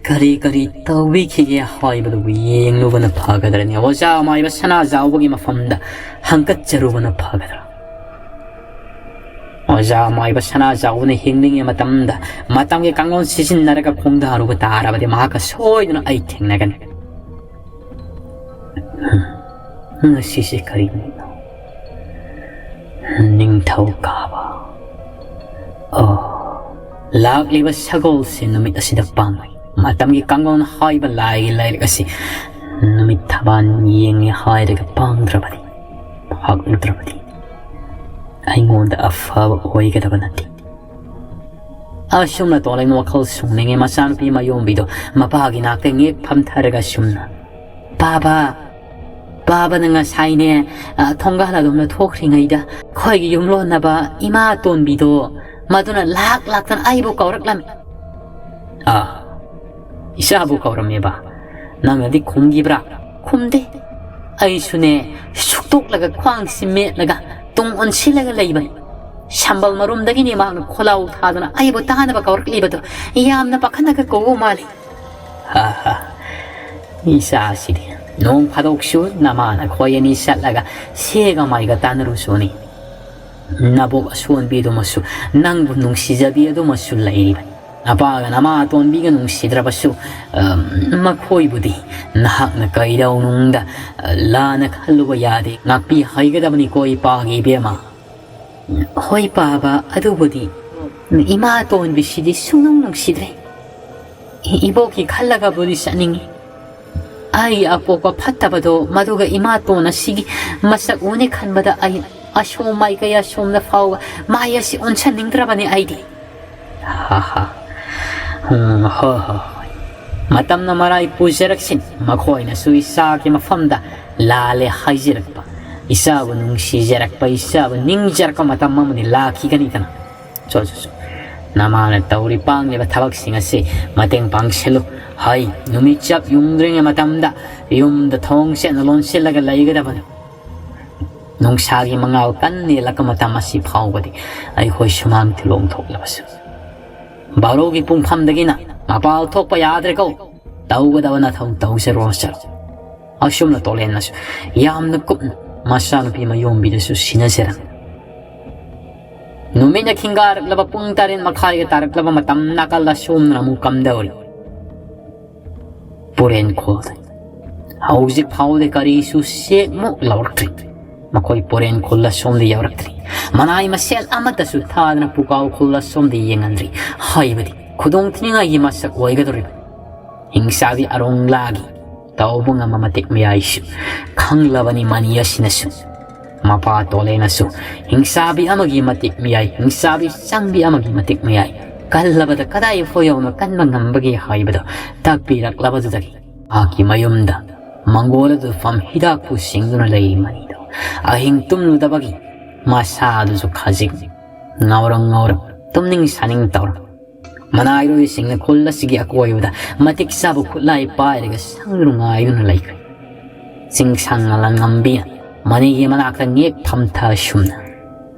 ꯀꯔꯤ ꯀꯔꯤ ꯇꯧꯕꯤꯈꯤꯒꯦ ꯍꯥꯏꯕꯗꯨꯕꯨ ꯌꯦꯡꯂꯨꯕꯅ ꯐꯒꯗ꯭ꯔꯅꯤ? ꯑꯣꯖꯥ ꯑꯃꯥꯏꯕ ꯁꯅꯥꯖꯥꯎꯕꯒꯤ ꯃꯐꯝꯗ ꯍꯪꯀꯠꯆꯔꯨꯕꯅ ꯐꯒꯗ꯭ꯔꯥ? ꯑꯣꯖꯥ ꯑꯃꯥꯏꯕ ꯁꯅꯥꯖꯥꯎꯕꯅ ꯍꯤꯡꯂꯤꯉꯩ ꯃꯇꯝꯗ ꯃꯇꯝꯒꯤ ꯀꯥꯡꯂꯣꯟ ꯁꯤꯖꯤꯟꯅꯔꯒ ꯈꯣꯡꯗꯥꯔꯨꯕ ꯇꯥꯔꯕꯗꯤ ꯃꯍꯥꯛꯀ ꯁꯣꯏꯗꯅ ꯑꯩ ꯊꯦꯡꯅꯒꯅꯤ꯫ ꯉꯁꯤꯁꯦ ꯀꯔꯤ ꯅꯨꯃꯤꯠꯅꯣ? ꯅꯤꯡꯊꯧꯀꯥꯕ꯫ ꯑꯣ, ꯂꯥꯛꯂꯤꯕ ꯁꯒꯣꯜꯁꯦ ꯅꯨꯃꯤꯠ ꯑꯁꯤꯗ ꯄꯥꯡꯂꯣꯏ꯫ ꯃꯇꯝꯒꯤ ꯀꯥꯡꯂꯣꯟ ꯍꯥꯏꯕ ꯂꯥꯏꯒꯤ ꯂꯥꯏꯔꯤꯛ ꯑꯁꯤ ꯅꯨꯃꯤꯠ ꯊꯕꯥꯟ ꯌꯦꯡꯉꯦ ꯍꯥꯏꯔꯒ ꯄꯥꯡꯗ꯭ꯔꯕꯗꯤ, ꯐꯥꯛꯂꯨꯗ꯭ꯔꯕꯗꯤ ꯑꯩꯉꯣꯟꯗ ꯑꯐꯕ ꯑꯣꯏꯒꯗꯕ ꯅꯠꯇꯦ꯫ ꯑꯁꯨꯝꯅ ꯇꯣꯂꯩꯅ ꯋꯥꯈꯜ ꯁꯨꯡꯅꯤꯡꯉꯦ꯫ ꯃꯆꯥꯅꯨꯄꯤ ꯃꯌꯣꯝꯕꯤꯗꯣ ꯃꯄꯥꯒꯤ ꯅꯥꯛꯇ ꯉꯦꯛ ꯐꯝꯊꯔꯒ ꯑꯁꯨꯝꯅ, "ꯄꯥꯕ, ꯄꯥꯕꯅ ꯉꯁꯥꯏꯅꯦ, ꯑ, ꯊꯣꯡꯒꯥꯜ ꯑꯗꯣꯝꯗ ꯊꯣꯛꯈ꯭ꯔꯤꯉꯩꯗ ꯑꯩꯈꯣꯏꯒꯤ ꯌꯨꯝꯂꯣꯟꯅꯕ ꯏꯃꯥ ꯑꯇꯣꯟꯕꯤꯗꯣ ꯃꯗꯨꯅ ꯂꯥꯛ ꯂꯥꯛꯇꯅ ꯑꯩꯕꯨ ꯀꯧꯔꯛꯂꯝꯃꯤ꯫" "ꯑꯥ, ꯏꯆꯥꯕꯨ ꯀꯧꯔꯝꯃꯦꯕ? ꯅꯪꯅꯗꯤ ꯈꯨꯝꯈꯤꯕ꯭ꯔꯥ?" "ꯈꯨꯝꯗꯦ꯫ ꯑꯩꯁꯨꯅꯦ, ꯁꯨꯛꯇꯣꯛꯂꯒ ꯈ꯭ꯋꯥꯡꯁꯤ ꯃꯦꯠꯂꯒ ꯇꯨꯡ ꯑꯣꯟꯁꯤꯜꯂꯒ ꯂꯩꯕꯅꯤ꯫ ꯁꯝꯕꯜ ꯃꯔꯨꯝꯗꯒꯤꯅꯤ ꯃꯍꯥꯛꯅ ꯈꯣꯜꯂꯥꯎ ꯊꯥꯗꯨꯅ ꯑꯩꯕꯨ ꯇꯥꯅꯕ ꯀꯧꯔꯛꯂꯤꯕꯗꯨ꯫ ꯌꯥꯝꯅ ꯄꯥꯈꯠꯅꯒ ꯀꯧꯕ ꯃꯥꯜꯂꯤ꯫" "ꯍꯥ ꯍꯥ, ꯏꯆꯥꯁꯤꯗꯤ ꯅꯣꯡ ꯐꯥꯗꯣꯛꯁꯨ ꯅꯃꯥ ꯅꯈꯣꯏ ꯑꯅꯤ ꯆꯠꯂꯒ ꯁꯦꯒ ꯃꯥꯏꯒ ꯇꯥꯟꯅꯔꯨꯁꯣꯅꯤ꯫ ꯅꯕꯣꯛ ꯑꯁꯣꯟꯕꯤ ꯑꯗꯨꯃꯁꯨ, ꯅꯪꯕꯨ ꯅꯨꯡꯁꯤꯖꯕꯤ ꯑꯗꯨꯃꯁꯨ ꯂꯩꯔꯤꯕꯅꯤ꯫ ꯅꯄꯥꯒ ꯅꯃꯥ ꯑꯇꯣꯟꯕꯤꯒ ꯅꯨꯡꯁꯤꯗ꯭ꯔꯕꯁꯨ, ꯑ, ꯃꯈꯣꯏꯕꯨꯗꯤ ꯅꯍꯥꯛꯅ ꯀꯩꯗꯧꯅꯨꯡꯗ, ꯑ, ꯂꯥꯟꯅ ꯈꯜꯂꯨꯕ ꯌꯥꯗꯦ꯫ ꯉꯥꯛꯄꯤ ꯍꯩꯒꯗꯕꯅꯤꯀꯣ ꯏꯄꯥꯒꯤ ꯏꯕꯦꯝꯃ꯫ ꯍꯣꯏ ꯄꯥꯕ, ꯑꯗꯨꯕꯨꯗꯤ꯫ ꯏꯃꯥ ꯑꯇꯣꯟꯕꯤꯁꯤꯗꯤ ꯁꯨꯡꯅꯨꯡ ꯅꯨꯡꯁꯤꯗ꯭ꯔꯦ꯫ ꯏ-, ꯏꯕꯣꯛꯀꯤ ꯈꯜꯂꯒꯕꯨꯗꯤ ꯆꯠꯅꯤꯡꯉꯤ꯫ ꯑꯩ ꯑꯄꯣꯛꯄ ꯐꯠꯇꯕꯗꯣ, ꯃꯗꯨꯒ ꯏꯃꯥꯇꯣꯟ ꯑꯁꯤꯒꯤ ꯃꯁꯛ ꯎꯅꯤ ꯈꯟꯕꯗ ꯑꯩ ꯑꯁꯣꯝ ꯃꯥꯏꯀꯩ ꯑꯁꯣꯝꯗ ꯐꯥꯎꯕ ꯃꯥꯏ ꯑꯁꯤ ꯑꯣꯟꯁꯟꯅꯤꯡꯗ꯭ꯔꯕꯅꯤ ꯑꯩꯗꯤ꯫ ꯍꯥ ꯍꯥ꯫ ꯎꯝ, ꯍꯣꯏ ꯍꯣꯏ ꯍꯣꯏ꯫ ꯃꯇꯝꯅ ꯃꯔꯥꯏ ꯄꯨꯖꯔꯛꯁꯤꯅꯤ, ꯃꯈꯣꯏꯅꯁꯨ ꯏꯆꯥꯒꯤ ꯃꯐꯝꯗ ꯂꯥꯜꯂꯦ ꯍꯥꯏꯖꯔꯛꯄ, ꯏꯆꯥꯕꯨ ꯅꯨꯡꯁꯤꯖꯔꯛꯄ, ꯏꯆꯥꯕꯨ ꯅꯤꯡꯖꯔꯛꯄ ꯃꯇꯝ ꯑꯃꯗꯤ ꯂꯥꯛꯈꯤꯒꯅꯤꯗꯅ꯫ ꯆꯣ, ꯆꯣ, ꯆꯣ꯫ ꯅꯃꯥꯅ ꯇꯧꯔꯤ ꯄꯥꯡꯂꯤꯕ ꯊꯕꯛꯁꯤꯡ ꯑꯁꯤ ꯃꯇꯦꯡ ꯄꯥꯡꯁꯤꯜꯂꯨ꯫ ꯍꯩ, ꯅꯨꯃꯤꯠ ꯆꯞ ꯌꯨꯡꯗ꯭ꯔꯤꯉꯩ ꯃꯇꯝꯗ ꯌꯨꯝꯗ ꯊꯣꯡ ꯁꯦꯡꯅ ꯂꯣꯟꯁꯤꯜꯂꯒ ꯂꯩꯒꯗꯕꯅꯤ꯫ ꯅꯨꯡꯁꯥꯒꯤ ꯃꯉꯥꯜ ꯀꯟꯅ ꯌꯦꯜꯂꯛꯄ ꯃꯇꯝ ꯑꯁꯤ ꯐꯥꯎꯕꯗꯤ ꯑꯩꯈꯣꯏ ꯁꯨꯃꯥꯡ ꯊꯤꯂꯣꯡ ꯊꯣꯛꯂꯕꯁꯨ, ꯕꯥꯔꯣꯒꯤ ꯄꯨꯡꯐꯝꯗꯒꯤꯅ ꯃꯄꯥꯜ ꯊꯣꯛꯄ ꯌꯥꯗ꯭ꯔꯦꯀꯣ꯫ ꯇꯧꯒꯗꯕ ꯅꯊꯧ ꯇꯧꯖꯔꯣ ꯆꯠꯂꯣ꯫ ꯑꯁꯨꯝꯅ ꯇꯣꯂꯦꯟꯅꯁꯨ ꯌꯥꯝꯅ ꯀꯨꯞꯅ ꯃꯆꯥꯅꯨꯄꯤ ꯃꯌꯣꯝꯕꯤꯗꯁꯨ ꯁꯤꯟꯅꯖꯔꯝꯃꯤ꯫ ꯅꯨꯃꯤꯠꯅ ꯈꯤꯡꯒꯥꯔꯛꯂꯕ ꯄꯨꯡ ꯇꯔꯦꯠ ꯃꯈꯥꯏꯒ ꯇꯥꯔꯛꯂꯕ ꯃꯇꯝ ꯅꯥꯀꯜ ꯑꯁꯣꯝꯅ ꯑꯃꯨꯛ ꯀꯝꯗꯧꯔꯤ꯫ ꯄꯨꯔꯦꯟ ꯈꯨꯜꯗ ꯍꯧꯖꯤꯛ ꯐꯥꯎꯕꯗ ꯀꯔꯤꯁꯨ ꯆꯦꯛꯃꯨꯛ ꯂꯧꯔꯛꯇ꯭ꯔꯤ꯫ ꯃꯈꯣꯏ ꯄꯨꯔꯦꯟ ꯈꯨꯜ ꯑꯁꯣꯝꯗ ꯌꯧꯔꯛꯇ꯭ꯔꯤ꯫ ꯃꯅꯥꯏ ꯃꯁꯦꯜ ꯑꯃꯠꯇꯁꯨ ꯊꯥꯗꯅ ꯄꯨꯀꯥꯎ ꯈꯨꯜ ꯑꯁꯣꯝꯗ ꯌꯦꯡꯍꯟꯗ꯭ꯔꯤ꯫ ꯍꯥꯏꯕꯗꯤ ꯈꯨꯗꯣꯡ ꯊꯤꯅꯤꯡꯉꯥꯏꯒꯤ ꯃꯁꯛ ꯑꯣꯏꯒꯗꯧꯔꯤꯕ ꯍꯤꯡꯁꯥꯒꯤ ꯑꯔꯣꯡꯂꯥꯒꯤ ꯇꯧꯕ ꯉꯝꯕ ꯃꯇꯤꯛ ꯃꯌꯥꯏꯁꯨ ꯈꯪꯂꯕꯅꯤ꯫ ꯃꯅꯤ ꯑꯁꯤꯅꯁꯨ, ꯃꯄꯥ ꯇꯣꯂꯦꯅꯁꯨ ꯍꯤꯡꯁꯥꯕꯤ ꯑꯃꯒꯤ ꯃꯇꯤꯛ ꯃꯌꯥꯏ, ꯍꯤꯡꯁꯥꯕꯤ ꯆꯪꯕꯤ ꯑꯃꯒꯤ ꯃꯇꯤꯛ ꯃꯌꯥꯏ ꯀꯜꯂꯕꯗ ꯀꯗꯥꯏ ꯐꯥꯎ ꯌꯧꯅ ꯀꯟꯕ ꯉꯝꯕꯒꯦ ꯍꯥꯏꯕꯗꯨ ꯇꯥꯛꯄꯤꯔꯛꯂꯕꯗꯨꯗꯒꯤ ꯃꯍꯥꯛꯀꯤ ꯃꯌꯨꯝꯗ ꯃꯪꯒꯣꯜ ꯑꯗꯨ ꯐꯝ ꯍꯤꯗꯥꯛꯄꯨ ꯁꯤꯡꯗꯨꯅ ꯂꯩꯔꯤ꯫ ꯃꯅꯤꯗꯣ ꯑꯍꯤꯡ ꯇꯨꯝꯂꯨꯗꯕꯒꯤ ꯃꯁꯥ ꯑꯗꯨꯁꯨ ꯈꯖꯤꯛ ꯉꯥꯎꯔꯝ ꯉꯥꯎꯔꯝ, ꯇꯨꯝꯅꯤꯡ ꯁꯥꯅꯤꯡ ꯇꯧꯔꯝ꯫ ꯃꯅꯥꯏꯔꯣꯏꯁꯤꯡꯅ ꯈꯨꯜ ꯑꯁꯤꯒꯤ ꯑꯀꯣꯏꯕꯗ ꯃꯇꯤꯛ ꯆꯥꯕ ꯈꯨꯠꯂꯥꯏ ꯄꯥꯏꯔꯒ ꯁꯪꯗꯨꯅ ꯉꯥꯏꯗꯨꯅ ꯂꯩꯈ꯭ꯔꯦ꯫ ꯆꯤꯡꯁꯥꯡ ꯂꯝꯉꯝꯕꯤꯅ ꯃꯅꯤꯒꯤ ꯃꯅꯥꯛꯇ ꯉꯦꯛ ꯐꯝꯊ ꯁꯨꯝꯅ,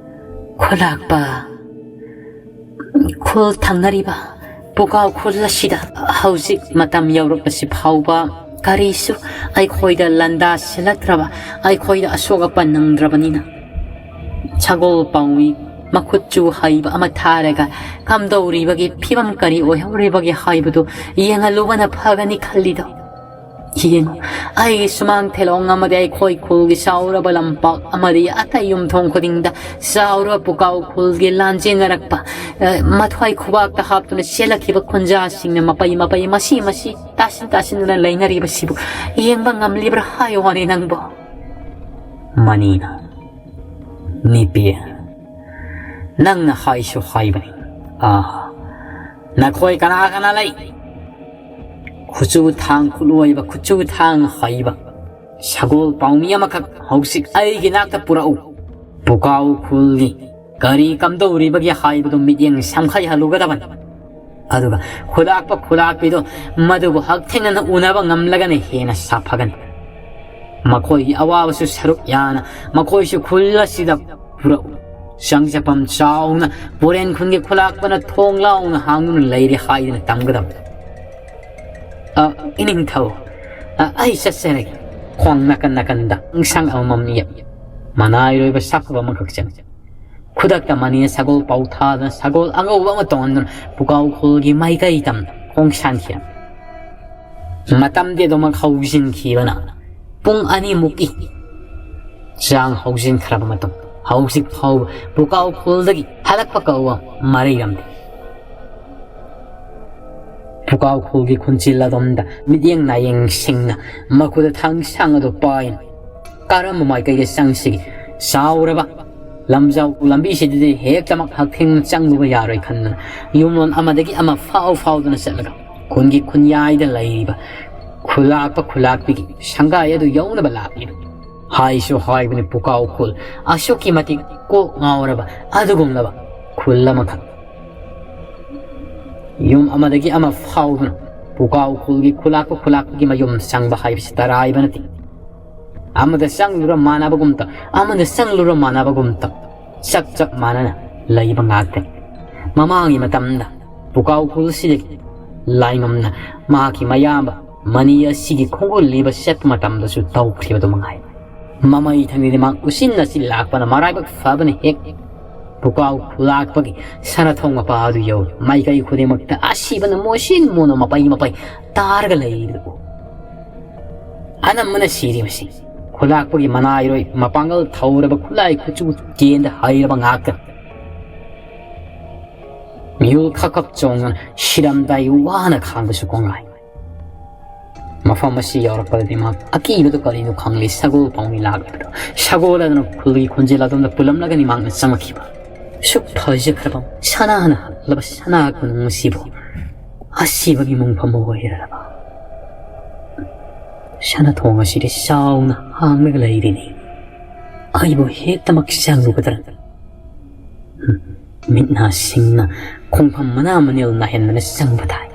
"ꯈꯨꯂꯥꯛꯄ, ꯈꯨꯜ ꯊꯪꯅꯔꯤꯕ ꯄꯨꯀꯥꯎ ꯈꯨꯜ ꯑꯁꯤꯗ ꯍꯧꯖꯤꯛ ꯃꯇꯝ ꯌꯧꯔꯛꯄꯁꯤ ꯐꯥꯎꯕ ꯀꯔꯤꯁꯨ ꯑꯩꯈꯣꯏꯗ ꯂꯥꯟꯗꯥ ꯁꯤꯜꯂꯛꯇ꯭ꯔꯕ, ꯑꯩꯈꯣꯏꯗ ꯑꯁꯣꯛ ꯑꯄꯟ ꯅꯪꯗ꯭ꯔꯕꯅꯤꯅ, ꯁꯒꯣꯜ ꯄꯥꯎꯃꯤ ꯃꯈꯨꯠꯁꯨ ꯍꯩꯕ ꯑꯃ ꯊꯥꯔꯒ ꯀꯝꯗꯧꯔꯤꯕꯒꯦ, ꯐꯤꯕꯝ ꯀꯔꯤ ꯑꯣꯏꯍꯧꯔꯤꯕꯒꯦ ꯍꯥꯏꯕꯗꯨ ꯌꯦꯡꯍꯜꯂꯨꯕꯅ ꯐꯒꯅꯤ ꯈꯜꯂꯤꯗꯣ꯫ ꯌꯦꯡꯉꯨ, ꯑꯩꯒꯤ ꯁꯨꯃꯥꯡ ꯊꯦꯂꯣꯡ ꯑꯃꯗꯤ ꯑꯩꯈꯣꯏ ꯈꯨꯜꯒꯤ ꯆꯥꯎꯔꯕ ꯂꯝꯄꯥꯛ ꯑꯃꯗꯤ ꯑꯇꯩ ꯌꯨꯝꯊꯣꯡ ꯈꯨꯗꯤꯡꯗ ꯆꯥꯎꯔꯕ ꯄꯨꯀꯥꯎ ꯈꯨꯜꯒꯤ ꯂꯥꯟꯖꯦꯟꯅꯔꯛꯄ, ꯑ, ꯃꯊ꯭ꯋꯥꯏ ꯈꯨꯕꯥꯛꯇ ꯍꯥꯞꯇꯨꯅ ꯆꯦꯜꯂꯛꯈꯤꯕ ꯈꯨꯟꯖꯥꯁꯤꯡꯅ ꯃꯄꯩ ꯃꯄꯩ ꯃꯁꯤ ꯃꯁꯤ ꯇꯥꯁꯤꯟ ꯇꯥꯁꯤꯟꯗꯨꯅ ꯂꯩꯅꯔꯤꯕꯁꯤꯕꯨ ꯌꯦꯡꯕ ꯉꯝꯂꯤꯕ꯭ꯔꯥ ꯍꯥꯏꯌꯨ ꯋꯥꯅꯤ ꯅꯪꯕꯣ? ꯃꯅꯤꯅ, ꯅꯨꯄꯤ, ꯅꯪꯅ ꯍꯥꯏꯁꯨ ꯍꯥꯏꯕꯅꯤ꯫ ꯑꯥ, ꯅꯈꯣꯏ ꯀꯅꯥ ꯀꯅꯥ ꯂꯩ? ꯈꯨꯠꯁꯨ ꯊꯥꯡ ꯈꯨꯠꯂꯣꯏꯕ, ꯈꯨꯠꯁꯨ ꯊꯥꯡ ꯍꯩꯕ ꯁꯒꯣꯜ ꯄꯥꯎꯃꯤ ꯑꯃꯈꯛ ꯍꯧꯖꯤꯛ ꯑꯩꯒꯤ ꯅꯥꯛꯇ ꯄꯨꯔꯛꯎ꯫ ꯄꯨꯀꯥꯎ ꯈꯨꯜꯒꯤ ꯀꯔꯤ ꯀꯝꯗꯧꯔꯤꯕꯒꯦ ꯍꯥꯏꯕꯗꯨ ꯃꯤꯠꯌꯦꯡ ꯁꯝꯈꯩꯍꯜꯂꯨꯒꯗꯕꯅꯤ꯫ ꯑꯗꯨꯒ ꯈꯨꯂꯥꯛꯄ ꯈꯨꯂꯥꯛꯄꯤꯗꯣ ꯃꯗꯨꯕꯨ ꯍꯛꯊꯦꯡꯅꯅ ꯎꯅꯕ ꯉꯝꯂꯒꯅ ꯍꯦꯟꯅ ꯁꯥꯐꯒꯅꯤ꯫ ꯃꯈꯣꯏꯒꯤ ꯑꯋꯥꯕꯁꯨ ꯁꯔꯨꯛ ꯌꯥꯅ ꯃꯈꯣꯏꯁꯨ ꯈꯨꯜ ꯑꯁꯤꯗ ꯄꯨꯔꯛꯎ꯫ ꯆꯪꯖꯐꯝ ꯆꯥꯎꯅ ꯄꯨꯔꯦꯟ ꯈꯨꯟꯒꯤ ꯈꯨꯂꯥꯛꯄꯅ ꯊꯣꯡ ꯂꯥꯎꯅ ꯍꯥꯡꯗꯨꯅ ꯂꯩꯔꯦ ꯍꯥꯏꯗꯨꯅ ꯇꯝꯒꯗꯕꯅꯤ꯫ ꯑ, ꯏꯅꯤꯡꯊꯧ, ꯑ, ꯑꯩ ꯆꯠꯆꯔꯒꯦ꯫ ꯈꯣꯡ ꯅꯥꯀꯟ ꯅꯥꯀꯟꯗ ꯑꯉꯁꯥꯡ ꯑꯃꯃꯝ ꯌꯦꯞ, ꯃꯅꯥꯏꯔꯣꯏꯕ ꯁꯥꯐꯕ ꯑꯃꯈꯛ ꯆꯪ꯫ ꯈꯨꯗꯛꯇ ꯃꯅꯤꯅ ꯁꯒꯣꯜ ꯄꯥꯎꯊꯥꯗꯨꯅ ꯁꯒꯣꯜ ꯑꯉꯧꯕ ꯑꯃ ꯇꯣꯡꯗꯨꯅ ꯄꯨꯀꯥꯎ ꯈꯨꯜꯒꯤ ꯃꯥꯏꯀꯩ ꯇꯝꯅ ꯈꯣꯡꯁꯥꯟꯈꯤ꯫ ꯃꯇꯝꯗꯤ ꯑꯗꯨꯃꯛ ꯍꯧꯖꯤꯟꯈꯤꯕꯅ ꯄꯨꯡ ꯑꯅꯤꯃꯨꯛꯀꯤ ꯆꯥꯡ ꯍꯧꯖꯤꯟꯈ꯭ꯔꯕ ꯃꯇꯨꯡ, ꯍꯧꯖꯤꯛ ꯐꯥꯎꯕ ꯄꯨꯀꯥꯎ ꯈꯨꯜꯗꯒꯤ ꯍꯜꯂꯛꯄ ꯀꯧꯕ ꯃꯔꯩꯔꯝꯗꯦ꯫ ꯄꯨꯀꯥꯎ ꯈꯨꯜꯒꯤ ꯈꯨꯟꯁꯤꯜ ꯑꯗꯣꯝꯗ ꯃꯤꯠꯌꯦꯡ ꯅꯥꯌꯦꯡꯁꯤꯡꯅ ꯃꯈꯨꯠꯇ ꯊꯥꯡꯁꯥꯡ ꯑꯗꯨ ꯄꯥꯏꯅ ꯀꯔꯝꯕ ꯃꯥꯏꯀꯩꯗ ꯆꯪꯁꯤꯒꯦ? ꯆꯥꯎꯔꯕ ꯂꯝꯖꯥꯎ ꯂꯝꯕꯤꯁꯤꯗꯗꯤ ꯍꯦꯛꯇꯃꯛ ꯍꯛꯊꯦꯡꯅ ꯆꯪꯂꯨꯕ ꯌꯥꯔꯣꯏ ꯈꯟꯗꯨꯅ ꯌꯨꯝꯂꯣꯟ ꯑꯃꯗꯒꯤ ꯑꯃ ꯐꯥꯎ ꯐꯥꯎꯗꯨꯅ ꯆꯠꯂꯒ ꯈꯨꯟꯒꯤ ꯈꯨꯟꯌꯥꯏꯗ ꯂꯩꯔꯤꯕ ꯈꯨꯂꯥꯛꯄ ꯈꯨꯂꯥꯛꯄꯤꯒꯤ ꯁꯪꯒꯥꯏ ꯑꯗꯨ ꯌꯧꯅꯕ ꯂꯥꯛꯂꯤꯕ꯫ ꯍꯥꯏꯁꯨ ꯍꯥꯏꯕꯅꯤ, ꯄꯨꯀꯥꯎ ꯈꯨꯜ ꯑꯁꯨꯛꯀꯤ ꯃꯇꯤꯛ ꯀꯣꯛ ꯉꯥꯎꯔꯕ ꯑꯗꯨꯒꯨꯝꯂꯕ ꯈꯨꯜ ꯑꯃꯈꯛ꯫ ꯌꯨꯝ ꯑꯃꯗꯒꯤ ꯑꯃ ꯐꯥꯎꯗꯨꯅ ꯄꯨꯀꯥꯎ ꯈꯨꯜꯒꯤ ꯈꯨꯂꯥꯛꯄ ꯈꯨꯂꯥꯛꯄꯒꯤ ꯃꯌꯨꯝ ꯆꯪꯕ ꯍꯥꯏꯕꯁꯤ ꯇꯔꯥꯏꯕ ꯅꯠꯇꯦ꯫ ꯑꯃꯗ ꯆꯪꯂꯨꯔ ꯃꯥꯟꯅꯕꯒꯨꯝꯇ, ꯑꯃꯗ ꯆꯪꯂꯨꯔ ꯃꯥꯟꯅꯕꯒꯨꯝꯇ ꯆꯞ ꯆꯞ ꯃꯥꯟꯅꯅ ꯂꯩꯕ ꯉꯥꯛꯇꯅꯤ꯫ ꯃꯃꯥꯡꯒꯤ ꯃꯇꯝꯗ ꯄꯨꯀꯥꯎ ꯈꯨꯜꯁꯤꯗꯒꯤ ꯂꯥꯏꯉꯝꯅ ꯃꯍꯥꯛꯀꯤ ꯃꯌꯥꯝꯕ ꯃꯅꯤ ꯑꯁꯤꯒꯤ ꯈꯣꯡꯒꯨꯜ ꯂꯤꯕ ꯆꯠꯄ ꯃꯇꯝꯗꯁꯨ ꯇꯧꯈ꯭ꯔꯤꯕꯗꯨ ꯃꯉꯥꯏ꯫ ꯃꯃꯩ ꯊꯪꯗꯗꯤ ꯃꯍꯥꯛ ꯎꯆꯤꯟ ꯑꯁꯤ ꯂꯥꯛꯄꯅ ꯃꯔꯥꯏꯕꯛ ꯐꯕꯅ ꯍꯦꯛ ꯄꯨꯀꯥꯎ ꯈꯨꯂꯥꯛꯄꯒꯤ ꯁꯅꯥꯊꯣꯡ ꯃꯄꯥ ꯑꯗꯨ ꯌꯧꯏ꯫ ꯃꯥꯏꯀꯩ ꯈꯨꯗꯤꯡꯃꯛꯇ ꯑꯁꯤꯕꯅ ꯃꯣꯁꯤꯟ ꯃꯣꯟꯅ ꯃꯄꯩ ꯃꯄꯩ ꯇꯥꯔꯒ ꯂꯩꯔꯤꯕꯗꯨ ꯎ꯫ ꯑꯅꯝꯕꯅ ꯁꯤꯔꯤꯕꯁꯤ ꯈꯨꯂꯥꯛꯄꯒꯤ ꯃꯅꯥꯏꯔꯣꯏ ꯃꯄꯥꯡꯒꯜ ꯊꯧꯔꯕ ꯈꯨꯠꯂꯥꯏ ꯈꯨꯠꯁꯨ ꯀꯦꯟꯗ ꯍꯩꯔꯕ ꯉꯥꯛꯇꯅꯤ꯫ ꯃꯤꯍꯨꯜ ꯈꯛ ꯈꯛ ꯆꯣꯡꯗꯨꯅ ꯁꯤꯔꯝꯗꯥꯏ ꯋꯥꯅ ꯈꯥꯡꯕꯁꯨ ꯀꯣꯡꯒꯥꯏ꯫ ꯃꯐꯝ ꯑꯁꯤ ꯌꯧꯔꯛꯄꯗꯗꯤ ꯃꯍꯥꯛ ꯑꯀꯤꯕꯗꯨ ꯀꯔꯤꯅꯣ ꯈꯪꯂꯦ꯫ ꯁꯒꯣꯜ ꯄꯥꯎꯃꯤ ꯂꯥꯛꯂꯤꯕꯗꯨ ꯁꯒꯣꯜ ꯑꯗꯨꯅ ꯈꯨꯜꯒꯤ ꯈꯣꯟꯖꯦꯜ ꯑꯗꯣꯝꯗ ꯄꯨꯜꯂꯝꯂꯒꯅꯤ ꯃꯍꯥꯛꯅ ꯆꯪꯂꯛꯈꯤꯕ꯫ ꯁꯨꯛ ꯐꯖꯈ꯭ꯔꯕ ꯁꯅꯥꯅ ꯍꯛꯂꯕ ꯁꯅꯥ ꯀꯣꯅꯨꯡ ꯑꯁꯤꯕꯨ ꯑꯁꯤꯕꯒꯤ ꯃꯣꯡꯐꯝ ꯑꯣꯏꯔꯔꯕ ꯁꯅꯥꯊꯣꯡ ꯑꯁꯤꯗꯤ ꯆꯥꯎꯅ ꯍꯥꯡꯂꯒ ꯂꯩꯔꯤꯅꯤ꯫ ꯑꯩꯕꯨ ꯍꯦꯛꯇꯃꯛ ꯆꯪꯂꯨꯒꯗ꯭ꯔꯥ? ꯃꯤꯠ ꯅꯥ ꯁꯤꯡꯅ ꯈꯣꯡꯐꯝ ꯃꯅꯥ ꯃꯅꯤꯜ ꯅꯥꯍꯦꯟꯗꯅ ꯆꯪꯕ ꯇꯥꯏ꯫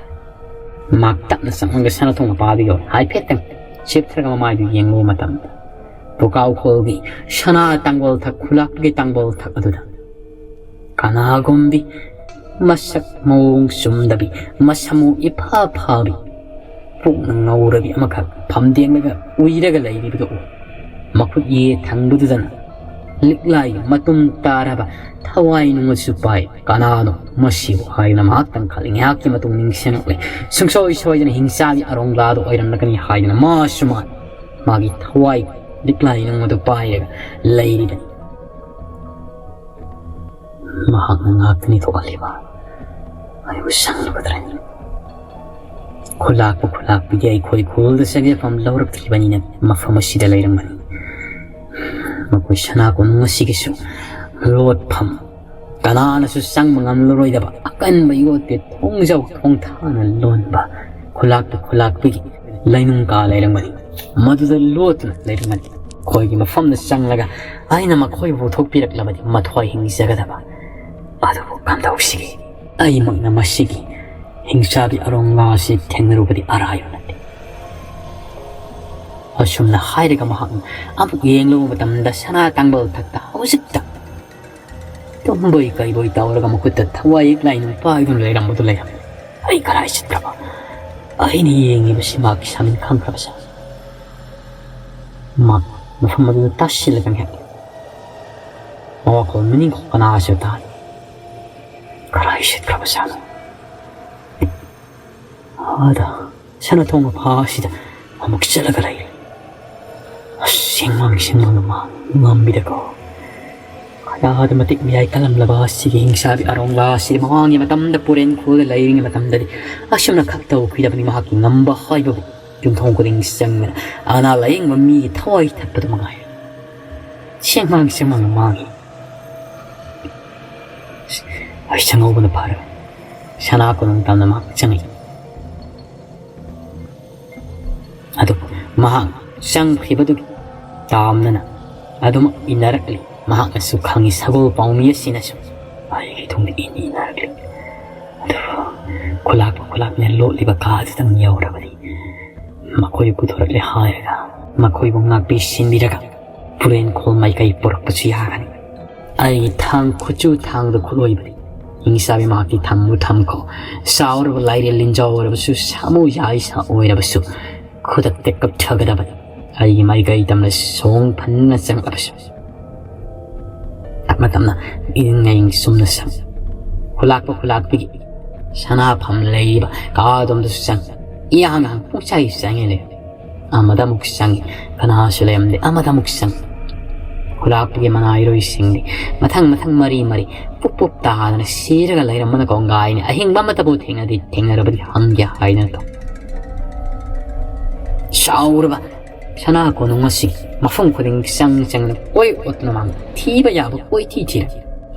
ꯃꯍꯥꯛ ꯇꯞꯅ ꯆꯪꯂꯒ ꯁꯅꯥꯊꯣꯡ ꯃꯄꯥꯗꯨ ꯌꯧꯔꯦ꯫ ꯍꯥꯏꯐꯦꯠꯇꯪ ꯆꯦꯞꯊꯔꯒ ꯃꯃꯥꯏꯗꯨ ꯌꯦꯡꯂꯨꯕ ꯃꯇꯝꯗ ꯄꯨꯀꯥꯎꯈꯣꯜꯒꯤ ꯁꯅꯥ ꯇꯥꯡꯒꯣꯜ ꯊꯛ ꯈꯨꯂꯥꯛꯄꯒꯤ ꯇꯥꯡꯒꯣꯜ ꯊꯛ ꯑꯗꯨꯗ ꯀꯅꯥꯒꯨꯝꯕꯤ ꯃꯁꯛ ꯃꯑꯣꯡ ꯆꯨꯝꯗꯕꯤ, ꯃꯁꯝꯃꯨ ꯏꯐꯥ ꯐꯥꯕꯤ, ꯄꯨꯛꯅ ꯉꯧꯔꯕꯤ ꯑꯃꯈꯛ ꯐꯝꯗꯦꯡꯂꯒ ꯎꯏꯔꯒ ꯂꯩꯔꯤꯕꯗꯨ ꯎ꯫ ꯃꯈꯨꯠ ꯌꯦ ꯊꯪꯕꯗꯨꯗꯅ ꯂꯤꯛꯂꯥꯏ ꯃꯇꯨꯝ ꯇꯥꯔꯕ ꯊꯋꯥꯏ ꯅꯨꯡ ꯑꯗꯨꯁꯨ ꯄꯥꯏ꯫ ꯀꯅꯥꯅꯣ ꯃꯁꯤꯕꯨ ꯍꯥꯏꯗꯨꯅ ꯉꯥꯏꯍꯥꯛꯇꯪ ꯈꯜꯂꯤ꯫ ꯉꯥꯏꯍꯥꯛꯀꯤ ꯃꯇꯨꯡ ꯅꯤꯡꯁꯤꯡꯂꯛꯂꯦ꯫ ꯁꯨꯡꯁꯣꯏ ꯁꯣꯏꯗꯅ ꯍꯤꯡꯆꯥꯕꯤ ꯑꯔꯣꯡꯂꯥꯗꯣ ꯑꯣꯏꯔꯝꯂꯒꯅꯤ ꯍꯥꯏꯗꯨꯅ ꯃꯥꯁꯨ ꯃꯥ ꯃꯥꯒꯤ ꯊꯋꯥꯏ ꯂꯤꯛꯂꯥꯏ ꯅꯨꯡ ꯑꯗꯨ ꯄꯥꯏꯔꯒ ꯂꯩꯔꯤꯕꯅꯤ꯫ ꯃꯍꯥꯛꯅ ꯉꯥꯛꯇꯅꯤ ꯊꯣꯛꯍꯜꯂꯤꯕ꯫ ꯑꯩꯕꯨ ꯁꯪꯂꯨꯒꯗ꯭ꯔꯅꯤ? ꯈꯨꯂꯥꯛꯄ ꯈꯨꯂꯥꯛꯄꯤꯗꯤ ꯑꯩꯈꯣꯏ ꯈꯨꯜꯗ ꯆꯪꯖꯐꯝ ꯂꯧꯔꯛꯇ꯭ꯔꯤꯕꯅꯤꯅ ꯃꯐꯝ ꯑꯁꯤꯗ ꯂꯩꯔꯝꯒꯅꯤ꯫ ꯃꯈꯣꯏ ꯁꯅꯥ ꯀꯣꯅꯨꯡ ꯑꯁꯤꯒꯤꯁꯨ ꯂꯣꯠꯐꯝ, ꯀꯅꯥꯅꯁꯨ ꯆꯪꯕ ꯉꯝꯂꯔꯣꯏꯗꯕ ꯑꯀꯟꯕ ꯌꯣꯠꯀꯤ ꯊꯣꯡꯖꯥꯎ ꯊꯣꯡꯊꯥꯅ ꯂꯣꯟꯕ ꯈꯨꯂꯥꯛꯄ ꯈꯨꯂꯥꯛꯄꯤꯒꯤ ꯂꯩꯅꯨꯡ ꯀꯥ ꯂꯩꯔꯝꯒꯅꯤ꯫ ꯃꯗꯨꯗ ꯂꯣꯠꯇꯨꯅ ꯂꯩꯔꯝꯒꯅꯤ꯫ ꯑꯩꯈꯣꯏꯒꯤ ꯃꯐꯝꯗ ꯆꯪꯂꯒ ꯑꯩꯅ ꯃꯈꯣꯏꯕꯨ ꯄꯨꯊꯣꯛꯄꯤꯔꯛꯂꯕꯗꯤ ꯃꯊ꯭ꯋꯥꯏ ꯍꯤꯡꯖꯒꯗꯕ꯫ ꯑꯗꯨꯕꯨ ꯀꯝꯗꯧꯁꯤꯒꯦ? ꯑꯩꯃꯛꯅ ꯃꯁꯤꯒꯤ ꯍꯤꯡꯆꯥꯕꯤ ꯑꯔꯣꯡꯂꯥ ꯑꯁꯤ ꯊꯦꯡꯅꯔꯨꯕꯗꯤ ꯑꯔꯥꯏꯕ ꯅꯠꯇꯦ꯫ ꯑꯁꯨꯝꯅ ꯍꯥꯏꯔꯒ ꯃꯍꯥꯛꯅ ꯑꯃꯨꯛ ꯌꯦꯡꯂꯨꯕ ꯃꯇꯝꯗ ꯁꯅꯥ ꯇꯥꯡꯕꯜ ꯊꯛꯇ ꯍꯧꯖꯤꯛꯇ ꯇꯨꯝꯕꯣꯏ ꯀꯩꯕꯣꯏ ꯇꯧꯔꯒ ꯃꯈꯨꯠꯇ ꯊꯋꯥꯏ ꯌꯦꯛ ꯂꯥꯏ ꯅꯨꯡ ꯄꯥꯏꯗꯨꯅ ꯂꯩꯔꯝꯕꯗꯨ ꯂꯩꯔꯝꯃꯤ꯫ ꯑꯩ ꯀꯔꯥꯏ ꯆꯠꯈ꯭ꯔꯕ? ꯑꯩꯅ ꯌꯦꯡꯉꯤꯕꯁꯤ ꯃꯍꯥꯛꯀꯤ ꯁꯃꯤꯠ ꯈꯪꯈ꯭ꯔꯕ ꯁꯥꯏ꯫ ꯃꯍꯥꯛ ꯃꯐꯝ ꯑꯗꯨꯗ ꯇꯥꯁꯤꯜꯂꯒ ꯉꯥꯏꯍꯥꯛ ꯃꯋꯥꯈꯣꯜ ꯃꯤꯅꯤꯡꯈꯣꯜ ꯀꯅꯥꯁꯨ ꯇꯥꯗꯦ꯫ ꯀꯗꯥꯏ ꯆꯠꯈ꯭ꯔꯕꯖꯥꯠꯅꯣ? ꯑꯥꯗ ꯁꯅꯥꯊꯣꯡ ꯃꯄꯥ ꯑꯁꯤꯗ ꯑꯃꯨꯛ ꯆꯠꯂꯒ ꯂꯩꯔꯦ꯫ ꯑꯁ, ꯁꯦꯡꯃꯥꯡ ꯁꯦꯡꯃꯥꯡ ꯃꯥ ꯉꯝꯕꯤꯗꯀꯣ꯫ ꯀꯌꯥꯗ ꯃꯇꯤꯛ ꯃꯌꯥꯏ ꯀꯜꯂꯝꯂꯕ ꯑꯁꯤꯒꯤ ꯍꯤꯡꯁꯥꯕꯤ ꯑꯔꯣꯡꯕ ꯑꯁꯤꯗꯤ ꯃꯃꯥꯡꯒꯤ ꯃꯇꯝꯗ ꯄꯨꯔꯦꯟ ꯈꯨꯜꯗ ꯂꯩꯔꯤꯉꯩ ꯃꯇꯝꯗꯗꯤ ꯑꯁꯨꯝꯅ ꯈꯛ ꯇꯧꯈꯤꯗꯕꯅꯤ꯫ ꯃꯍꯥꯛꯀꯤ ꯉꯝꯕ ꯍꯥꯏꯕꯕꯨ ꯌꯨꯝꯊꯣꯡ ꯈꯨꯗꯤꯡ ꯆꯪꯗꯅ ꯑꯅꯥ ꯂꯥꯌꯦꯡꯕ ꯃꯤꯒꯤ ꯊꯋꯥꯏ ꯊꯠꯄꯗꯨ ꯃꯉꯥꯏ꯫ ꯁꯦꯡꯃꯥꯡ ꯁꯦꯡꯃꯥꯡ ꯃꯥꯡꯉꯤ꯫ ꯍꯣꯏ, ꯆꯪꯍꯧꯕꯅ ꯐꯔꯦ꯫ ꯁꯅꯥ ꯀꯣꯅꯨꯡ ꯇꯝꯅ ꯃꯍꯥꯛ ꯆꯪꯉꯤ꯫ ꯑꯗꯨꯕꯨ ꯃꯍꯥꯛ ꯆꯪꯈ꯭ꯔꯤꯕꯗꯨꯒꯤ ꯇꯥꯝꯅꯅ ꯑꯗꯨꯃꯛ ꯏꯟꯅꯔꯛꯂꯤ꯫ ꯃꯍꯥꯛꯅꯁꯨ ꯈꯪꯏ, ꯁꯒꯣꯜ ꯄꯥꯎꯃꯤ ꯑꯁꯤꯅꯁꯨ ꯑꯩꯒꯤ ꯇꯨꯡꯗ ꯏꯟ ꯏꯟꯅꯔꯛꯂꯤ꯫ ꯑꯗꯨꯕꯨ ꯈꯨꯂꯥꯛꯄ ꯈꯨꯂꯥꯛꯅ ꯂꯣꯠꯂꯤꯕ ꯀꯥ ꯑꯗꯨꯗꯪ ꯌꯧꯔꯕꯗꯤ ꯃꯈꯣꯏꯕꯨ ꯄꯨꯊꯣꯔꯛꯂꯦ ꯍꯥꯏꯔꯒ ꯃꯈꯣꯏꯕꯨ ꯉꯥꯛꯄꯤ ꯁꯦꯟꯕꯤꯔꯒ ꯄꯨꯔꯦꯟꯈꯣꯜ ꯃꯥꯏꯀꯩ ꯄꯨꯔꯛꯄꯁꯨ ꯌꯥꯒꯅꯤ꯫ ꯑꯩꯒꯤ ꯊꯥꯡ ꯈꯨꯠꯁꯨ ꯊꯥꯡꯗ ꯈꯨꯠꯂꯣꯏꯕꯅꯤ꯫ ꯍꯤꯡꯁꯥꯕꯤ ꯃꯍꯥꯛꯀꯤ ꯊꯝꯃꯨ ꯊꯝꯈꯣ꯫ ꯆꯥꯎꯔꯕ ꯂꯥꯏꯔꯦꯜ ꯂꯤꯟꯖꯥꯎ ꯑꯣꯏꯔꯕꯁꯨ, ꯁꯥꯃꯨ ꯌꯥꯏꯁꯥ ꯑꯣꯏꯔꯕꯁꯨ, ꯈꯨꯗꯛꯇ ꯀꯞꯊꯒꯗꯕꯅꯤ꯫ ꯑꯩꯒꯤ ꯃꯥꯏꯀꯩ ꯇꯝꯅ ꯁꯣꯡ ꯐꯟꯅ ꯆꯪꯂꯕꯁꯨ꯫ ꯇꯞꯅ ꯇꯞꯅ ꯏꯪꯉꯩ ꯆꯨꯝꯅ ꯁꯛ ꯈꯨꯂꯥꯛꯄ ꯈꯨꯂꯥꯛꯄꯤꯒꯤ ꯁꯅꯥꯐꯝ ꯂꯩꯔꯤꯕ ꯀꯥꯗꯣꯝꯗꯁꯨ ꯆꯪ꯫ ꯏꯍꯥꯡ ꯍꯥꯡ ꯄꯨꯡꯆꯥꯏ ꯆꯪꯉꯦ ꯂꯩ꯫ ꯑꯃꯗ ꯑꯃꯨꯛ ꯆꯪꯉꯤ꯫ ꯀꯅꯥꯁꯨ ꯂꯩꯔꯝꯗꯦ꯫ ꯑꯃꯗ ꯑꯃꯨꯛ ꯆꯪꯉꯤ꯫ ꯈꯨꯂꯥꯛꯄꯒꯤ ꯃꯅꯥꯏꯔꯣꯏꯁꯤꯡꯗꯤ ꯃꯊꯪ ꯃꯊꯪ ꯃꯔꯤ ꯃꯔꯤ ꯄꯨꯞ ꯄꯨꯞ ꯇꯥꯗꯅ ꯁꯤꯔꯒ ꯂꯩꯔꯝꯕꯅ ꯀꯣꯡꯒꯥꯏꯅꯤ꯫ ꯑꯍꯤꯡꯕ ꯑꯃꯠꯇꯕꯨ ꯊꯦꯡꯅꯗꯤ ꯊꯦꯡꯅꯔꯕꯗꯤ ꯍꯪꯒꯦ ꯍꯥꯏꯗꯅ ꯇꯧ꯫ ꯆꯥꯎꯔꯕ ꯁꯅꯥ ꯀꯣꯅꯨꯡ ꯑꯁꯤ ꯃꯐꯝ ꯈꯨꯗꯤꯡ ꯆꯪ ꯆꯪꯅ ꯀꯣꯏ ꯑꯣꯠꯇꯨꯅ ꯃꯥꯡ ꯊꯤꯕ ꯌꯥꯕ ꯀꯣꯏꯊꯤ ꯊꯤꯔꯦ꯫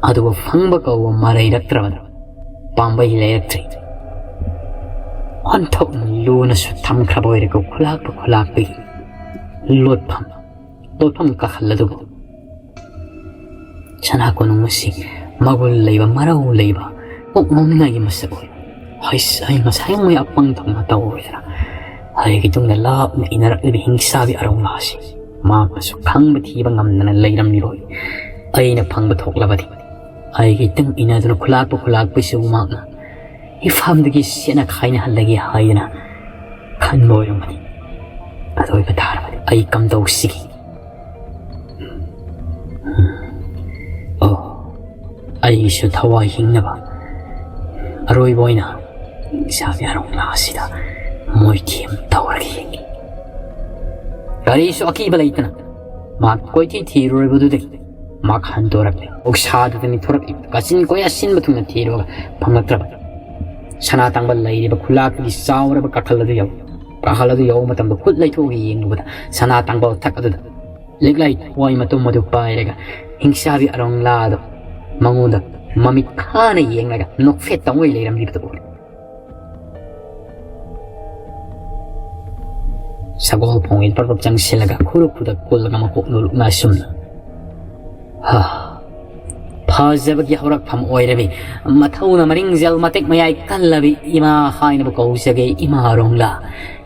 ꯑꯗꯨꯕꯨ ꯐꯪꯕ ꯀꯧꯕ ꯃꯔꯩꯔꯛꯇ꯭ꯔꯕꯗ ꯄꯥꯝꯕꯩ ꯂꯩꯔꯛꯇ꯭ꯔꯦ꯫ ꯑꯣꯟꯊꯣꯛꯅ ꯂꯨꯅꯁꯨ ꯊꯝꯈ꯭ꯔꯕ ꯑꯣꯏꯔꯦꯀꯣ ꯈꯨꯂꯥꯛꯄ ꯈꯨꯂꯥꯛꯄꯒꯤ ꯂꯣꯠꯐꯝ꯫ ꯂꯣꯠꯐꯝ ꯀꯥꯈꯜ ꯑꯗꯨꯕꯨ ꯁꯅꯥ ꯀꯣꯅꯨꯡ ꯑꯁꯤ ꯃꯒꯨꯟ ꯂꯩꯕ, ꯃꯔꯧ ꯂꯩꯕ, ꯀꯣꯛ ꯉꯥꯎꯅꯤꯡꯉꯥꯏꯒꯤ ꯃꯁꯛ ꯑꯣꯏ꯫ ꯍꯩꯁ, ꯑꯩ ꯉꯁꯥꯏ ꯃꯣꯏ ꯑꯄꯪ ꯊꯧꯅ ꯇꯧꯔꯣꯏꯗꯅ꯫ ꯑꯩꯒꯤ ꯇꯨꯡꯗ ꯂꯥꯞꯅ ꯏꯟꯅꯔꯛꯂꯤꯕ ꯍꯤꯡꯁꯥꯕꯤ ꯑꯔꯧꯂꯥꯁꯤ ꯃꯍꯥꯛꯅꯁꯨ ꯈꯪꯕ ꯊꯤꯕ ꯉꯝꯗꯅ ꯂꯩꯔꯝꯂꯤꯔꯣꯏ꯫ ꯑꯩꯅ ꯐꯪꯕ ꯊꯣꯛꯂꯕꯗꯤ ꯑꯩꯒꯤ ꯇꯨꯡ ꯏꯟꯅꯗꯨꯅ ꯈꯨꯂꯥꯛꯄ ꯈꯨꯂꯥꯛꯄꯤꯁꯨ ꯃꯍꯥꯛꯅ ꯏꯐꯝꯗꯒꯤ ꯁꯦꯠꯅ ꯈꯥꯏꯅꯍꯜꯂꯒꯦ ꯍꯥꯏꯗꯅ ꯈꯟꯕ ꯑꯣꯏꯔꯝꯒꯅꯤ꯫ ꯑꯗꯨ ꯑꯣꯏꯕ ꯇꯥꯔꯕꯗꯤ ꯑꯩ ꯀꯝꯗꯧꯁꯤꯒꯦ? ꯑꯩꯒꯤꯁꯨ ꯊꯋꯥꯏ ꯍꯤꯡꯅꯕ ꯑꯔꯣꯏꯕ ꯑꯣꯏꯅ ꯏꯁꯥꯒꯤ ꯑꯔꯣꯡꯂꯥ ꯑꯁꯤꯗ ꯃꯣꯏꯊꯤ ꯑꯃ ꯇꯧꯔꯒ ꯌꯦꯡꯉꯤ꯫ ꯀꯔꯤꯁꯨ ꯑꯀꯤꯕ ꯂꯩꯇꯅ ꯃꯍꯥꯛ ꯀꯣꯏꯊꯤ ꯊꯤꯔꯨꯔꯕꯗꯨꯗꯒꯤ ꯃꯍꯥꯛ ꯍꯟꯗꯣꯔꯛꯂꯦ꯫ ꯑꯣꯛꯁꯥꯗꯨꯗ ꯅꯤꯡꯊꯣꯔꯛꯂꯤꯕ ꯀꯥꯆꯤꯟ ꯀꯣꯌꯥ ꯁꯤꯟꯕ ꯊꯨꯡꯅ ꯊꯤꯔꯨꯔꯒ ꯐꯪꯂꯛꯇ꯭ꯔꯕ꯫ ꯁꯅꯥ ꯇꯥꯡꯕ ꯂꯩꯔꯤꯕ ꯈꯨꯂꯥꯛꯇꯒꯤ ꯆꯥꯎꯔꯕ ꯀꯥꯈꯜ ꯑꯗꯨ ꯌꯧ ꯀꯥꯈꯜ ꯑꯗꯨ ꯌꯧꯕ ꯃꯇꯝꯗ ꯈꯨꯠ ꯂꯩꯊꯣꯛꯑꯒ ꯌꯦꯡꯂꯨꯕꯗ ꯁꯅꯥ ꯇꯥꯡꯕ ꯊꯛ ꯑꯗꯨꯗ ꯂꯤꯛꯂꯥꯏ ꯊꯋꯥꯏ ꯃꯇꯨꯝ ꯑꯗꯨ ꯄꯥꯏꯔꯒ ꯍꯤꯡꯆꯥꯕꯤ ꯑꯔꯣꯡꯂꯥꯗ ꯃꯉꯣꯟꯗ ꯃꯃꯤꯠ ꯈꯥꯅ ꯌꯦꯡꯂꯒ ꯅꯣꯛꯐꯦꯠ ꯇꯧꯉꯩ ꯂꯩꯔꯝꯂꯤꯕꯗꯨ ꯎꯔꯦ꯫ ꯁꯒꯣꯜ ꯐꯣꯡꯉꯤꯟ ꯄ꯭ꯔꯞ ꯄ꯭ꯔꯞ ꯆꯪꯁꯤꯜꯂꯒ ꯈꯨꯔꯨ ꯈꯨꯗꯛ ꯀꯨꯜꯂꯒ ꯃꯀꯣꯛ ꯅꯣꯂꯨꯛꯅ ꯑꯁꯨꯝꯅ, "ꯍꯥ, ꯐꯖꯕꯒꯤ ꯍꯧꯔꯛꯐꯝ ꯑꯣꯏꯔꯕꯤ, ꯃꯊꯧꯅ ꯃꯔꯤꯡꯖꯦꯜ ꯃꯇꯦꯛ ꯃꯌꯥꯏ ꯀꯜꯂꯕꯤ ꯏꯃꯥ ꯍꯥꯏꯅꯕ ꯀꯧꯖꯒꯦ, ꯏꯃꯥ ꯔꯣꯡꯂꯥ꯫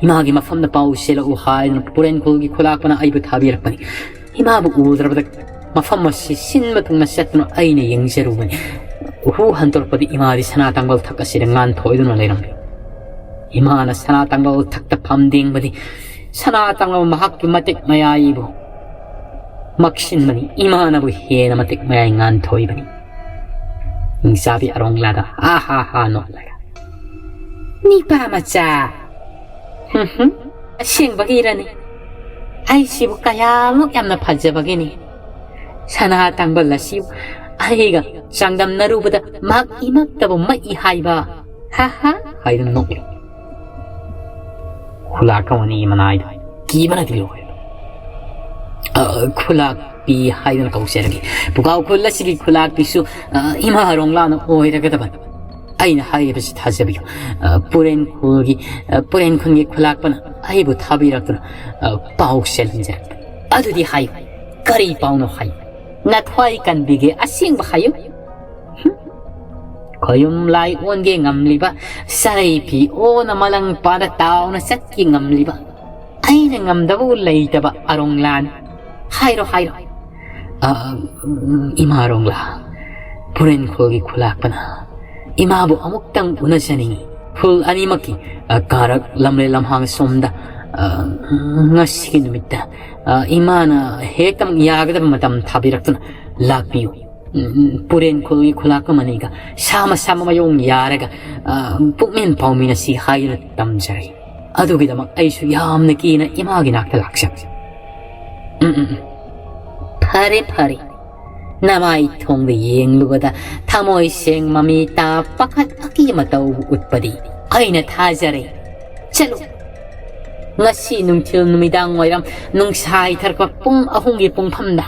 ꯏꯃꯥꯒꯤ ꯃꯐꯝꯗ ꯄꯥꯎ ꯆꯦꯜꯂꯛꯎ ꯍꯥꯏꯗꯨꯅ ꯄꯨꯔꯦꯟꯈꯨꯜꯒꯤ ꯈꯨꯂꯥꯛꯄꯅ ꯑꯩꯕꯨ ꯊꯥꯕꯤꯔꯛꯄꯅꯤ꯫ ꯏꯃꯥꯕꯨ ꯎꯗ꯭ꯔꯕꯗ ꯃꯐꯝ ꯑꯁꯤ ꯁꯤꯟꯕ ꯊꯨꯡꯅ ꯆꯠꯇꯨꯅ ꯑꯩꯅ ꯌꯦꯡꯖꯔꯨꯕꯅꯤ꯫ ꯍꯨ ꯍꯟꯗꯣꯔꯛꯄꯗꯤ ꯏꯃꯥꯗꯤ ꯁꯅꯥ ꯇꯥꯡꯕꯜ ꯊꯛ ꯑꯁꯤꯗ ꯉꯥꯟꯊꯣꯏꯗꯨꯅ ꯂꯩꯔꯝꯃꯤ꯫ ꯏꯃꯥꯅ ꯁꯅꯥ ꯇꯥꯡꯕꯜ ꯊꯛꯇ ꯐꯝꯗꯦꯡꯕꯗꯤ ꯁꯅꯥ ꯇꯥꯡꯕꯜ ꯃꯍꯥꯛꯀꯤ ꯃꯇꯤꯛ ꯃꯌꯥꯏꯕꯨ ꯃꯛꯁꯤꯟꯕꯅꯤ꯫ ꯏꯃꯥꯅꯕꯨ ꯍꯦꯟꯅ ꯃꯇꯤꯛ ꯃꯌꯥꯏ ꯉꯥꯟꯊꯣꯏꯕꯅꯤ꯫" ꯍꯤꯡꯆꯥꯕꯤ ꯑꯔꯣꯡꯂꯥꯗ ꯍꯥ ꯍꯥ ꯍꯥ ꯅꯣꯛꯂꯒ, "ꯅꯤꯄꯥ ꯃꯆꯥ, ꯍꯨꯝ ꯍꯨꯝ, ꯑꯁꯦꯡꯕꯒꯤꯔꯅꯤ? ꯑꯩꯁꯤꯕꯨ ꯀꯌꯥꯃꯨꯛ ꯌꯥꯝꯅ ꯐꯖꯕꯒꯤꯅꯤ꯫ ꯁꯅꯥ ꯇꯥꯡꯕꯜ ꯑꯁꯤꯕꯨ ꯑꯩꯒ ꯆꯥꯡꯗꯝꯅꯔꯨꯕꯗ ꯃꯍꯥꯛ ꯏꯃꯛꯇꯕꯨ ꯃꯛꯏ ꯍꯥꯏꯕ꯫ ꯍꯥ ꯍꯥ," ꯍꯥꯏꯗꯨꯅ ꯅꯣꯛꯂꯤ꯫ ꯈꯨꯂꯥꯛ ꯑꯃꯅꯤ ꯃꯅꯥꯏꯗ ꯀꯤꯕꯅꯗꯤ ꯂꯣꯏꯔꯦ꯫ ꯑ, ꯈꯨꯂꯥꯛꯄꯤ ꯍꯥꯏꯗꯨꯅ ꯀꯧꯖꯔꯒꯦ꯫ ꯄꯨꯀꯥꯎ ꯈꯨꯜ ꯑꯁꯤꯒꯤ ꯈꯨꯂꯥꯛꯄꯤꯁꯨ, ꯑ, ꯏꯃꯥ ꯔꯣꯡꯂꯥꯅ ꯑꯣꯏꯔꯒꯗꯕꯅꯤ꯫ ꯑꯩꯅ ꯍꯥꯏꯔꯤꯕꯁꯤ ꯊꯥꯖꯕꯤꯌꯨ꯫ ꯑ, ꯄꯨꯔꯦꯟꯈꯨꯜꯒꯤ, ꯑ, ꯄꯨꯔꯦꯟꯈꯨꯜꯒꯤ ꯈꯨꯂꯥꯛꯄꯅ ꯑꯩꯕꯨ ꯊꯥꯕꯤꯔꯛꯇꯨꯅ, ꯑ, ꯄꯥꯎ ꯆꯦꯜꯍꯟꯖꯔꯛꯄꯅꯤ꯫ ꯑꯗꯨꯗꯤ ꯍꯥꯏꯌꯨ, ꯀꯔꯤ ꯄꯥꯎꯅꯣ ꯍꯥꯏꯌꯨ꯫ ꯅꯊ꯭ꯋꯥꯏ ꯀꯟꯕꯤꯒꯦ, ꯑꯁꯦꯡꯕ ꯍꯥꯏꯌꯨ꯫ ꯍꯨꯝ꯫ ꯈꯣꯌꯨꯝ ꯂꯥꯏ ꯑꯣꯟꯒꯦ ꯉꯝꯂꯤꯕ, ꯆꯔꯩ ꯐꯤ ꯑꯣꯟꯅ ꯃꯂꯪ ꯄꯥꯟꯗ ꯇꯥꯎꯅ ꯆꯠꯀꯦ ꯉꯝꯂꯤꯕ, ꯑꯩꯅ ꯉꯝꯗꯕꯕꯨ ꯂꯩꯇꯕ ꯑꯔꯣꯡꯂꯥꯅꯤ꯫ ꯍꯥꯏꯔꯣ, ꯍꯥꯏꯔꯣ꯫ ꯑ, ꯎꯝ, ꯏꯃꯥ ꯔꯣꯡꯂꯥ, ꯄꯨꯔꯦꯟꯈꯨꯜꯒꯤ ꯈꯨꯂꯥꯛꯄꯅ ꯏꯃꯥꯕꯨ ꯑꯃꯨꯛꯇꯪ ꯎꯅꯖꯅꯤꯡꯏ꯫ ꯈꯨꯜ ꯑꯅꯤꯃꯛꯀꯤ, ꯑ, ꯀꯥꯔꯛ ꯂꯝꯂꯦ ꯂꯝꯍꯥꯡ ꯁꯣꯝꯗ, ꯑ, ꯉꯁꯤꯒꯤ ꯅꯨꯃꯤꯠꯇ, ꯑ, ꯏꯃꯥꯅ ꯍꯦꯛꯇꯃꯛ ꯌꯥꯒꯗꯕ ꯃꯇꯝ ꯊꯥꯕꯤꯔꯛꯇꯨꯅ ꯂꯥꯛꯄꯤꯌꯨ꯫ ꯎꯝ, ꯄꯨꯔꯦꯟ ꯈꯨꯜꯒꯤ ꯈꯨꯂꯥꯛꯄ ꯃꯅꯤꯒ ꯁꯥ ꯃꯁꯥ ꯃꯌꯣꯡ ꯌꯥꯔꯒ, ꯑ, ꯄꯨꯛꯃꯦꯟ ꯄꯥꯎꯃꯤꯟꯅꯁꯤ ꯍꯥꯏꯗꯨꯅ ꯇꯝꯖꯔꯤ꯫ ꯑꯗꯨꯒꯤꯗꯃꯛ ꯑꯩꯁꯨ ꯌꯥꯝꯅ ꯀꯤꯅ ꯏꯃꯥꯒꯤ ꯅꯥꯛꯇ ꯂꯥꯛꯆꯕꯅꯤ꯫ ꯎꯝ, ꯎꯝ, ꯎꯝ꯫ ꯐꯔꯦ, ꯐꯔꯦ꯫ ꯅꯃꯥꯏ ꯊꯣꯡꯗ ꯌꯦꯡꯂꯨꯕꯗ ꯊꯃꯣꯏ ꯁꯦꯡ ꯃꯃꯤ ꯇꯥ ꯄꯥꯈꯠ ꯑꯀꯤ ꯃꯇꯧ ꯎꯠꯄꯗꯤ ꯑꯩꯅ ꯊꯥꯖꯔꯦ꯫ ꯆꯠꯂꯨ꯫ ꯉꯁꯤ ꯅꯨꯡꯊꯤꯜ ꯅꯨꯃꯤꯗꯥꯡ ꯋꯥꯏꯔꯝ ꯅꯨꯡꯁꯥ ꯍꯩꯊꯔꯛꯄ ꯄꯨꯡ ꯑꯍꯨꯝꯒꯤ ꯄꯨꯡꯐꯝꯗ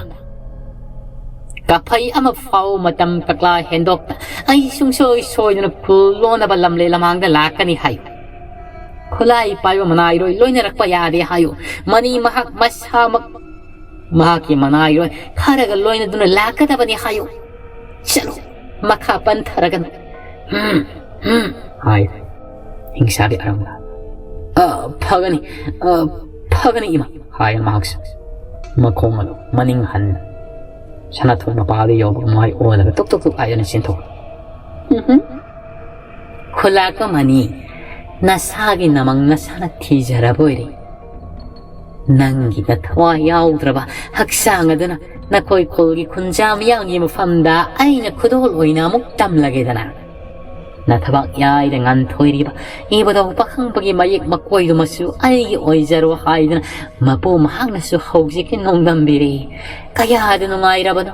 ꯀꯥꯐꯩ ꯑꯃ ꯐꯥꯎ ꯃꯇꯝ ꯀꯛꯂꯥ ꯍꯦꯟꯗꯣꯛꯇ ꯑꯩ ꯁꯨꯡꯁꯣꯏ ꯁꯣꯏꯗꯅ ꯈꯨꯜ ꯂꯣꯟꯅꯕ ꯂꯝꯂꯦ ꯂꯃꯥꯡꯗ ꯂꯥꯛꯀꯅꯤ ꯍꯥꯏꯌꯨ꯫ ꯈꯨꯠꯂꯥꯏ ꯄꯥꯏꯕ ꯃꯅꯥꯏꯔꯣꯏ ꯂꯣꯏꯅꯔꯛꯄ ꯌꯥꯗꯦ ꯍꯥꯏꯌꯨ꯫ ꯃꯅꯤ ꯃꯍꯥꯛ ꯃꯁꯥꯃꯛ ꯃꯍꯥꯛꯀꯤ ꯃꯅꯥꯏꯔꯣꯏ ꯈꯔꯒ ꯂꯣꯏꯅꯗꯨꯅ ꯂꯥꯛꯀꯗꯕꯅꯤ ꯍꯥꯏꯌꯨ꯫ ꯆꯠꯂꯨ, ꯃꯈꯥ ꯄꯟꯊꯔꯒꯅꯨ꯫ ꯍꯝ, ꯍꯝ, ꯍꯥꯏ ꯍꯤꯡꯁꯥꯕꯤ ꯑꯔꯪꯕ꯫ "ꯑ, ꯐꯒꯅꯤ, ꯑ, ꯐꯒꯅꯤ ꯏꯃꯥ," ꯍꯥꯏ ꯃꯍꯥꯛꯁꯨ ꯃꯈꯣꯡ ꯑꯗꯨ ꯃꯅꯤꯡ ꯍꯟꯅ ꯁꯅꯥꯊꯣꯏ ꯃꯄꯥꯗ ꯌꯧꯕꯒ ꯃꯥꯏ ꯑꯣꯜꯂꯒ ꯇꯨꯛ ꯇꯨꯛ ꯇꯨꯛ ꯍꯥꯏꯗꯨꯅ ꯆꯦꯟꯊꯣꯛ꯫ ꯎꯝꯍꯨꯝ꯫ ꯈꯨꯂꯥꯛꯄ ꯃꯅꯤ, ꯅꯁꯥꯒꯤ ꯅꯃꯪ ꯅꯁꯥꯅ ꯊꯤꯖꯔꯕ ꯑꯣꯏꯔꯦ꯫ ꯅꯪꯒꯤ ꯅꯊꯋꯥꯏ ꯌꯥꯎꯗ꯭ꯔꯕ ꯍꯛꯆꯥꯡ ꯑꯗꯨꯅ ꯅꯈꯣꯏ ꯈꯨꯜꯒꯤ ꯈꯨꯟꯖꯥ ꯃꯤꯌꯥꯝꯒꯤ ꯃꯐꯝꯗ ꯑꯩꯅ ꯈꯨꯗꯣꯜ ꯑꯣꯏꯅ ꯑꯃꯨꯛ ꯇꯝꯂꯒꯦꯗꯅ꯫ ꯅꯊꯕꯥꯛ ꯌꯥꯏꯗ ꯉꯟꯊꯣꯏꯔꯤꯕ ꯏꯕꯨꯙꯧ ꯄꯥꯈꯪꯕꯒꯤ ꯃꯌꯦꯛ ꯃꯀꯣꯏꯗꯨꯃꯁꯨ ꯑꯩꯒꯤ ꯑꯣꯏꯖꯔꯣ ꯍꯥꯏꯗꯨꯅ ꯃꯄꯨ ꯃꯍꯥꯛꯅꯁꯨ ꯍꯧꯖꯤꯛꯀꯤ ꯅꯣꯡꯗꯝꯕꯤꯔꯦ꯫ ꯀꯌꯥꯗ ꯅꯨꯡꯉꯥꯏꯔꯕꯅꯣ꯫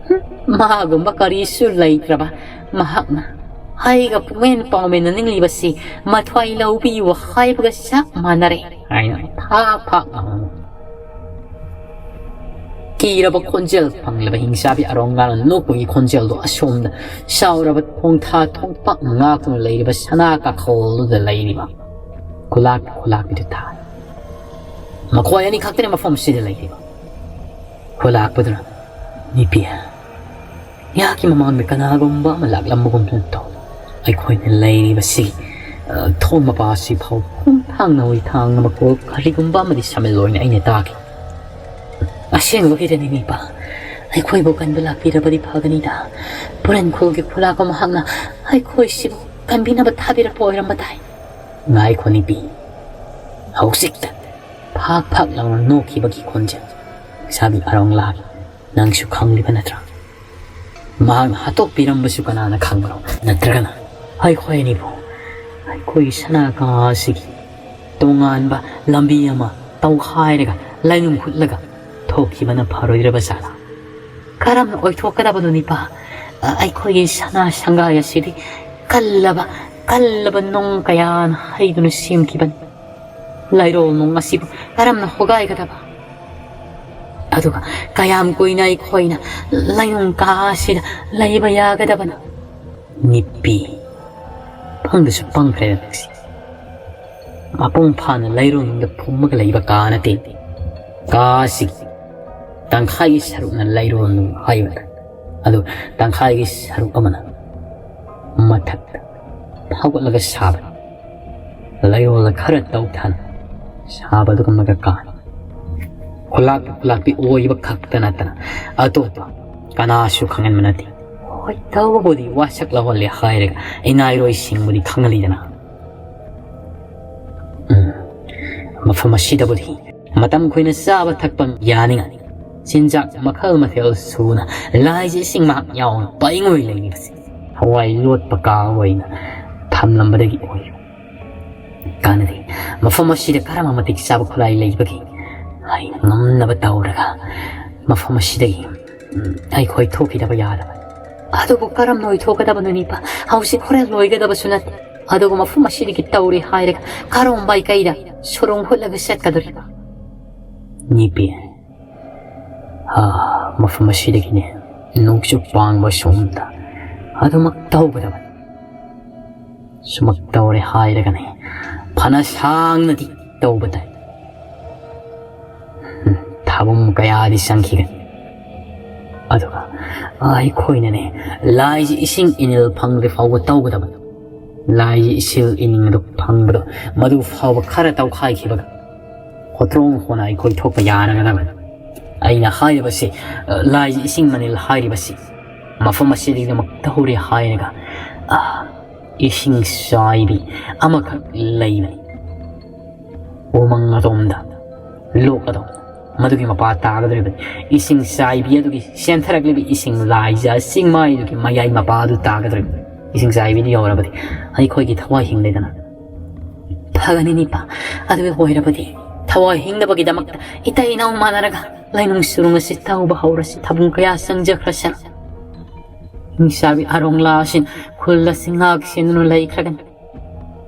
ꯍꯨꯝ, ꯃꯥꯒꯨꯝꯕ ꯀꯔꯤꯁꯨ ꯂꯩꯇ꯭ꯔꯕ ꯃꯍꯥꯛꯅ ꯑꯩꯒ ꯄꯨꯛꯃꯦꯟ ꯄꯥꯎꯃꯦꯟꯅꯅꯤꯡꯂꯤꯕꯁꯤ ꯃꯊ꯭ꯋꯥꯏ ꯂꯧꯕꯤꯌꯨ ꯍꯥꯏꯕꯒ ꯆꯞ ꯃꯥꯟꯅꯔꯦ ꯍꯥꯏꯅ ꯐꯥꯛ ꯐꯥꯛ ꯉꯥꯡꯂꯝꯃꯤ꯫ ꯀꯤꯔꯕ ꯈꯣꯟꯖꯦꯜ ꯐꯪꯂꯕ ꯍꯤꯡꯆꯥꯕꯤ ꯑꯔꯣꯡꯒꯥꯅ ꯅꯣꯛꯄꯒꯤ ꯈꯣꯟꯖꯦꯜꯗꯨ ꯑꯁꯣꯝꯗ ꯆꯥꯎꯔꯕ ꯊꯣꯡꯊꯥ ꯊꯣꯡꯄꯥꯛꯅ ꯉꯥꯛꯇꯨꯅ ꯂꯩꯔꯤꯕ ꯁꯅꯥ ꯀꯥꯈꯣꯜꯗꯨꯗ ꯂꯩꯔꯤꯕ ꯈꯨꯂꯥꯛ ꯈꯨꯂꯥꯛꯄꯤꯗꯨ ꯊꯥꯏ꯫ ꯃꯈꯣꯏ ꯑꯅꯤ ꯈꯛꯇꯅꯤ ꯃꯐꯝꯁꯤꯗ ꯂꯩꯔꯤꯕ꯫ ꯈꯨꯂꯥꯛꯄꯗꯨꯅ, "ꯅꯨꯄꯤ, ꯅꯍꯥꯛꯀꯤ ꯃꯃꯥꯡꯗ ꯀꯅꯥꯒꯨꯝꯕ ꯑꯃ ꯂꯥꯛꯂꯝꯕꯒꯨꯝ ꯇꯧ꯫ ꯑꯩꯈꯣꯏꯅ ꯂꯩꯔꯤꯕꯁꯤ, ꯑ, ꯊꯣꯡ ꯃꯄꯥ ꯑꯁꯤ ꯐꯥꯎ ꯈꯣꯡꯊꯥꯡꯅ ꯍꯣꯏ ꯊꯥꯡꯅ ꯃꯈꯣꯜ ꯀꯔꯤꯒꯨꯝꯕ ꯑꯃꯗꯤ ꯁꯝꯃꯜꯂꯣꯏꯅ ꯑꯩꯅ ꯇꯥꯈꯤ꯫ ꯑꯁꯦꯡꯕꯒꯤꯔꯅꯤ ꯅꯤꯄꯥ? ꯑꯩꯈꯣꯏꯕꯨ ꯀꯟꯕ ꯂꯥꯛꯄꯤꯔꯕꯗꯤ ꯐꯒꯅꯤꯗ꯫ ꯄꯨꯔꯦꯟꯈꯣꯜꯒꯤ ꯈꯨꯂꯥꯛꯄ ꯃꯍꯥꯛꯅ ꯑꯩꯈꯣꯏꯁꯤꯕꯨ ꯀꯟꯕꯤꯅꯕ ꯊꯥꯕꯤꯔꯛꯄ ꯑꯣꯏꯔꯝꯕ ꯇꯥꯏ꯫" "ꯉꯥꯏꯈꯣ ꯅꯨꯄꯤ꯫" ꯍꯧꯖꯤꯛꯇ ꯐꯥꯛ ꯐꯥꯛ ꯂꯥꯎꯅ ꯅꯣꯛꯈꯤꯕꯒꯤ ꯈꯣꯟꯖꯦꯜ꯫ ꯂꯩꯁꯥꯕꯤ ꯑꯔꯣꯡꯂꯥꯒꯤ, "ꯅꯪꯁꯨ ꯈꯪꯂꯤꯕ ꯅꯠꯇ꯭ꯔꯥ? ꯃꯍꯥꯛꯅ ꯍꯥꯠꯇꯣꯛꯄꯤꯔꯝꯕꯁꯨ ꯀꯅꯥꯅ ꯈꯪꯕꯅꯣ? ꯅꯠꯇ꯭ꯔꯒꯅ ꯑꯩꯈꯣꯏ ꯑꯅꯤꯕꯨ ꯑꯩꯈꯣꯏꯒꯤ ꯁꯅꯥ ꯀꯥ ꯑꯁꯤꯒꯤ ꯇꯣꯉꯥꯟꯕ ꯂꯝꯕꯤ ꯑꯃ ꯇꯧꯈꯥꯏꯔꯒ, ꯂꯩꯅꯨꯡ ꯍꯨꯠꯂꯒ ꯊꯣꯛꯈꯤꯕꯅ ꯐꯔꯣꯏꯗ꯭ꯔꯕ ꯖꯥꯠꯂꯥ? ꯀꯔꯝꯅ ꯑꯣꯏꯊꯣꯛꯀꯗꯕꯅꯣ, ꯅꯤꯄꯥ? ꯑ, ꯑꯩꯈꯣꯏꯒꯤ ꯁꯅꯥ ꯁꯪꯒꯥꯏ ꯑꯁꯤꯗꯤ ꯀꯜꯂꯕ, ꯀꯜꯂꯕ ꯅꯨꯡ ꯀꯌꯥꯅ ꯍꯩꯗꯨꯅ ꯁꯦꯝꯈꯤꯕꯅꯤ꯫ ꯂꯩꯔꯣꯜ ꯅꯨꯡ ꯑꯁꯤꯕꯨ ꯀꯔꯝꯅ ꯍꯣꯒꯥꯏꯒꯗꯕ? ꯑꯗꯨꯒ ꯀꯌꯥꯝ ꯀꯨꯏꯅ ꯑꯩꯈꯣꯏꯅ ꯂꯩꯅꯨꯡ ꯀꯥ ꯑꯁꯤꯗ ꯂꯩꯕ ꯌꯥꯒꯗꯕꯅꯣ? ꯅꯤꯄꯤ, ꯄꯪꯗꯁꯨ ꯄꯪꯈ꯭ꯔꯦ ꯅꯪꯁꯤ꯫ ꯃꯄꯨꯡ ꯐꯥꯅ ꯂꯩꯔꯣꯜ ꯅꯨꯡꯗ ꯐꯨꯝꯃꯒ ꯂꯩꯕ ꯀꯥ ꯅꯠꯇꯦ꯫ ꯀꯥ ꯑꯁꯤꯒꯤ ꯇꯪꯈꯥꯏꯒꯤ ꯁꯔꯨꯛꯅ ꯂꯩꯔꯣꯜ ꯅꯨꯡ ꯍꯥꯏꯕꯅꯤ꯫ ꯑꯗꯨ ꯇꯪꯈꯥꯏꯒꯤ ꯁꯔꯨꯛ ꯑꯃꯅ ꯃꯊꯛꯇ ꯐꯥꯎꯒꯠꯂꯒ ꯁꯥꯕꯅꯤ꯫ ꯂꯩꯔꯣꯜꯗ ꯈꯔ ꯇꯧꯊꯅ ꯁꯥꯕ ꯑꯗꯨꯒꯨꯝꯂꯕ ꯀꯥꯅꯤ꯫ ꯈꯨꯂꯥꯛ ꯈꯨꯂꯥꯛꯄꯤ ꯑꯣꯏꯕ ꯈꯛꯇ ꯅꯠꯇꯅ ꯑꯇꯣꯞꯄ ꯀꯅꯥꯁꯨ ꯈꯪꯍꯟꯕ ꯅꯠꯇꯦ꯫ ꯍꯣꯏ, ꯇꯧꯕꯕꯨꯗꯤ ꯋꯥꯁꯛ ꯂꯧꯍꯜꯂꯦ ꯍꯥꯏꯔꯒ ꯏꯅꯥꯏꯔꯣꯏꯁꯤꯡꯕꯨꯗꯤ ꯈꯪꯍꯜꯂꯤꯗꯅ꯫ ꯎꯝ, ꯃꯐꯝ ꯑꯁꯤꯗꯕꯨꯗꯤ ꯃꯇꯝ ꯀꯨꯏꯅ ꯆꯥꯕ ꯊꯛꯄ ꯌꯥꯅꯤꯡꯉꯥꯏ ꯆꯤꯟꯖꯥꯛ ꯃꯈꯜ ꯃꯊꯦꯜ ꯁꯨꯅ ꯂꯥꯏꯁꯦ ꯏꯁꯤꯡ ꯃꯍꯥꯛ ꯌꯥꯎꯅ ꯄꯩꯉꯣꯏ ꯂꯩꯔꯤꯕꯁꯦ ꯍꯋꯥꯏ ꯂꯣꯠꯄ ꯀꯥ ꯑꯣꯏꯅ ꯊꯝꯂꯝꯕꯗꯒꯤ ꯑꯣꯏꯔꯤꯕ꯫ ꯀꯥꯟꯅꯗꯦ꯫ ꯃꯐꯝ ꯑꯁꯤꯗ ꯀꯔꯝꯕ ꯃꯇꯤꯛ ꯆꯥꯕ ꯈꯨꯠꯂꯥꯏ ꯂꯩꯕꯒꯦ? ꯑꯩꯅ ꯉꯝꯅꯕ ꯇꯧꯔꯒ ꯃꯐꯝ ꯑꯁꯤꯗꯒꯤ, ꯎꯝ, ꯑꯩꯈꯣꯏ ꯊꯣꯛꯈꯤꯗꯕ ꯌꯥꯗꯕ꯫ ꯑꯗꯨꯕꯨ ꯀꯔꯝꯅ ꯑꯣꯏꯊꯣꯛꯀꯗꯕꯅꯣ, ꯅꯤꯄꯥ? ꯍꯧꯖꯤꯛ ꯍꯣꯔꯦꯟ ꯂꯣꯏꯒꯗꯕꯁꯨ ꯅꯠꯇꯦ꯫ ꯑꯗꯨꯒ ꯃꯐꯝ ꯑꯁꯤꯗꯒꯤ ꯇꯧꯔꯦ ꯍꯥꯏꯔꯒ ꯀꯔꯣꯝ ꯃꯥꯏꯀꯩꯗ ꯁꯨꯔꯨꯡ ꯍꯨꯠꯂꯒ ꯆꯠꯀꯗꯧꯔꯤꯕ? ꯅꯤꯄꯤ, ꯑꯥ, ꯃꯐꯝ ꯑꯁꯤꯗꯒꯤꯅꯦ ꯅꯣꯡꯆꯨꯞ ꯄꯥꯡꯕ ꯁꯣꯝꯗ ꯑꯗꯨꯃꯛ ꯇꯧꯒꯗꯕꯅꯤ꯫ ꯁꯨꯃꯛ ꯇꯧꯔꯦ ꯍꯥꯏꯔꯒꯅꯦ ꯐꯅ ꯁꯥꯡꯅꯗꯤ ꯇꯧꯕ ꯇꯥꯏ꯫ ꯎꯝ, ꯊꯥꯕꯨꯝ ꯀꯌꯥꯗꯤ ꯆꯪꯈꯤꯒꯅꯤ꯫ ꯑꯗꯨꯒ ꯑꯩꯈꯣꯏꯅꯅꯦ ꯂꯥꯏꯁꯤ ꯏꯁꯤꯡ ꯏꯅꯤꯜ ꯐꯪꯗ꯭ꯔꯤ ꯐꯥꯎꯕ ꯇꯧꯒꯗꯕꯅꯤ꯫ ꯂꯥꯏꯁꯤ ꯏꯁꯤꯡ ꯏꯅꯤꯜ ꯑꯗꯨ ꯐꯪꯕꯗꯣ ꯃꯗꯨ ꯐꯥꯎꯕ ꯈꯔ ꯇꯧꯈꯥꯏꯈꯤꯕꯒ ꯍꯣꯇ꯭ꯔꯣꯡ ꯍꯣꯅ ꯑꯩꯈꯣꯏ ꯊꯣꯛꯄ ꯌꯥꯔꯒꯗꯕꯅꯤ꯫ ꯑꯩꯅ ꯍꯥꯏꯔꯤꯕꯁꯤ, ꯑ, ꯂꯥꯏꯁꯤ ꯏꯁꯤꯡ ꯃꯅꯤꯜ ꯍꯥꯏꯔꯤꯕꯁꯤ ꯃꯐꯝ ꯑꯁꯤꯗꯒꯤꯗꯃꯛ ꯇꯧꯔꯦ ꯍꯥꯏꯔꯒ, ꯑ, ꯏꯁꯤꯡ ꯆꯥꯏꯕꯤ ꯑꯃꯈꯛ ꯂꯩꯕꯅꯤ꯫ ꯎꯃꯪ ꯑꯗꯣꯝꯗ, ꯂꯣꯛ ꯑꯗꯣꯝꯗ꯫ ꯃꯗꯨꯒꯤ ꯃꯄꯥ ꯇꯥꯒꯗꯧꯔꯤꯕꯅꯤ꯫ ꯏꯁꯤꯡ ꯆꯥꯏꯕꯤ ꯑꯗꯨꯒꯤ ꯆꯦꯟꯊꯔꯛꯂꯤꯕ ꯏꯁꯤꯡ ꯂꯥꯏꯖꯥ ꯆꯤꯡꯃꯥꯏꯗꯨꯒꯤ ꯃꯌꯥꯏ ꯃꯄꯥ ꯑꯗꯨ ꯇꯥꯒꯗꯧꯔꯤꯕꯅꯤ꯫ ꯏꯁꯤꯡ ꯆꯥꯏꯕꯤꯗꯨ ꯌꯧꯔꯕꯗꯤ ꯑꯩꯈꯣꯏꯒꯤ ꯊꯋꯥꯏ ꯍꯤꯡꯂꯦꯗꯅ꯫ ꯐꯒꯅꯤ ꯅꯤꯄꯥ꯫ ꯑꯗꯨ ꯑꯣꯏꯔꯕꯗꯤ ꯊꯋꯥꯏ ꯍꯤꯡꯅꯕꯒꯤꯗꯃꯛꯇ ꯏꯇꯩ ꯏꯅꯥꯎ ꯃꯥꯟꯅꯔꯒ ꯂꯥꯏꯅꯨꯡ ꯁꯨꯔꯨꯡ ꯑꯁꯤ ꯇꯧꯕ ꯍꯧꯔꯁꯤ꯫ ꯊꯕꯛ ꯀꯌꯥ ꯆꯪꯖꯈ꯭ꯔꯁꯅꯨ꯫ ꯍꯤꯡꯆꯥꯕꯤ ꯑꯔꯣꯡꯂꯥ ꯑꯁꯤꯅ ꯈꯨꯜ ꯑꯁꯤ ꯉꯥꯛ ꯁꯦꯟꯗꯨꯅ ꯂꯩꯈ꯭ꯔꯒꯅꯤ꯫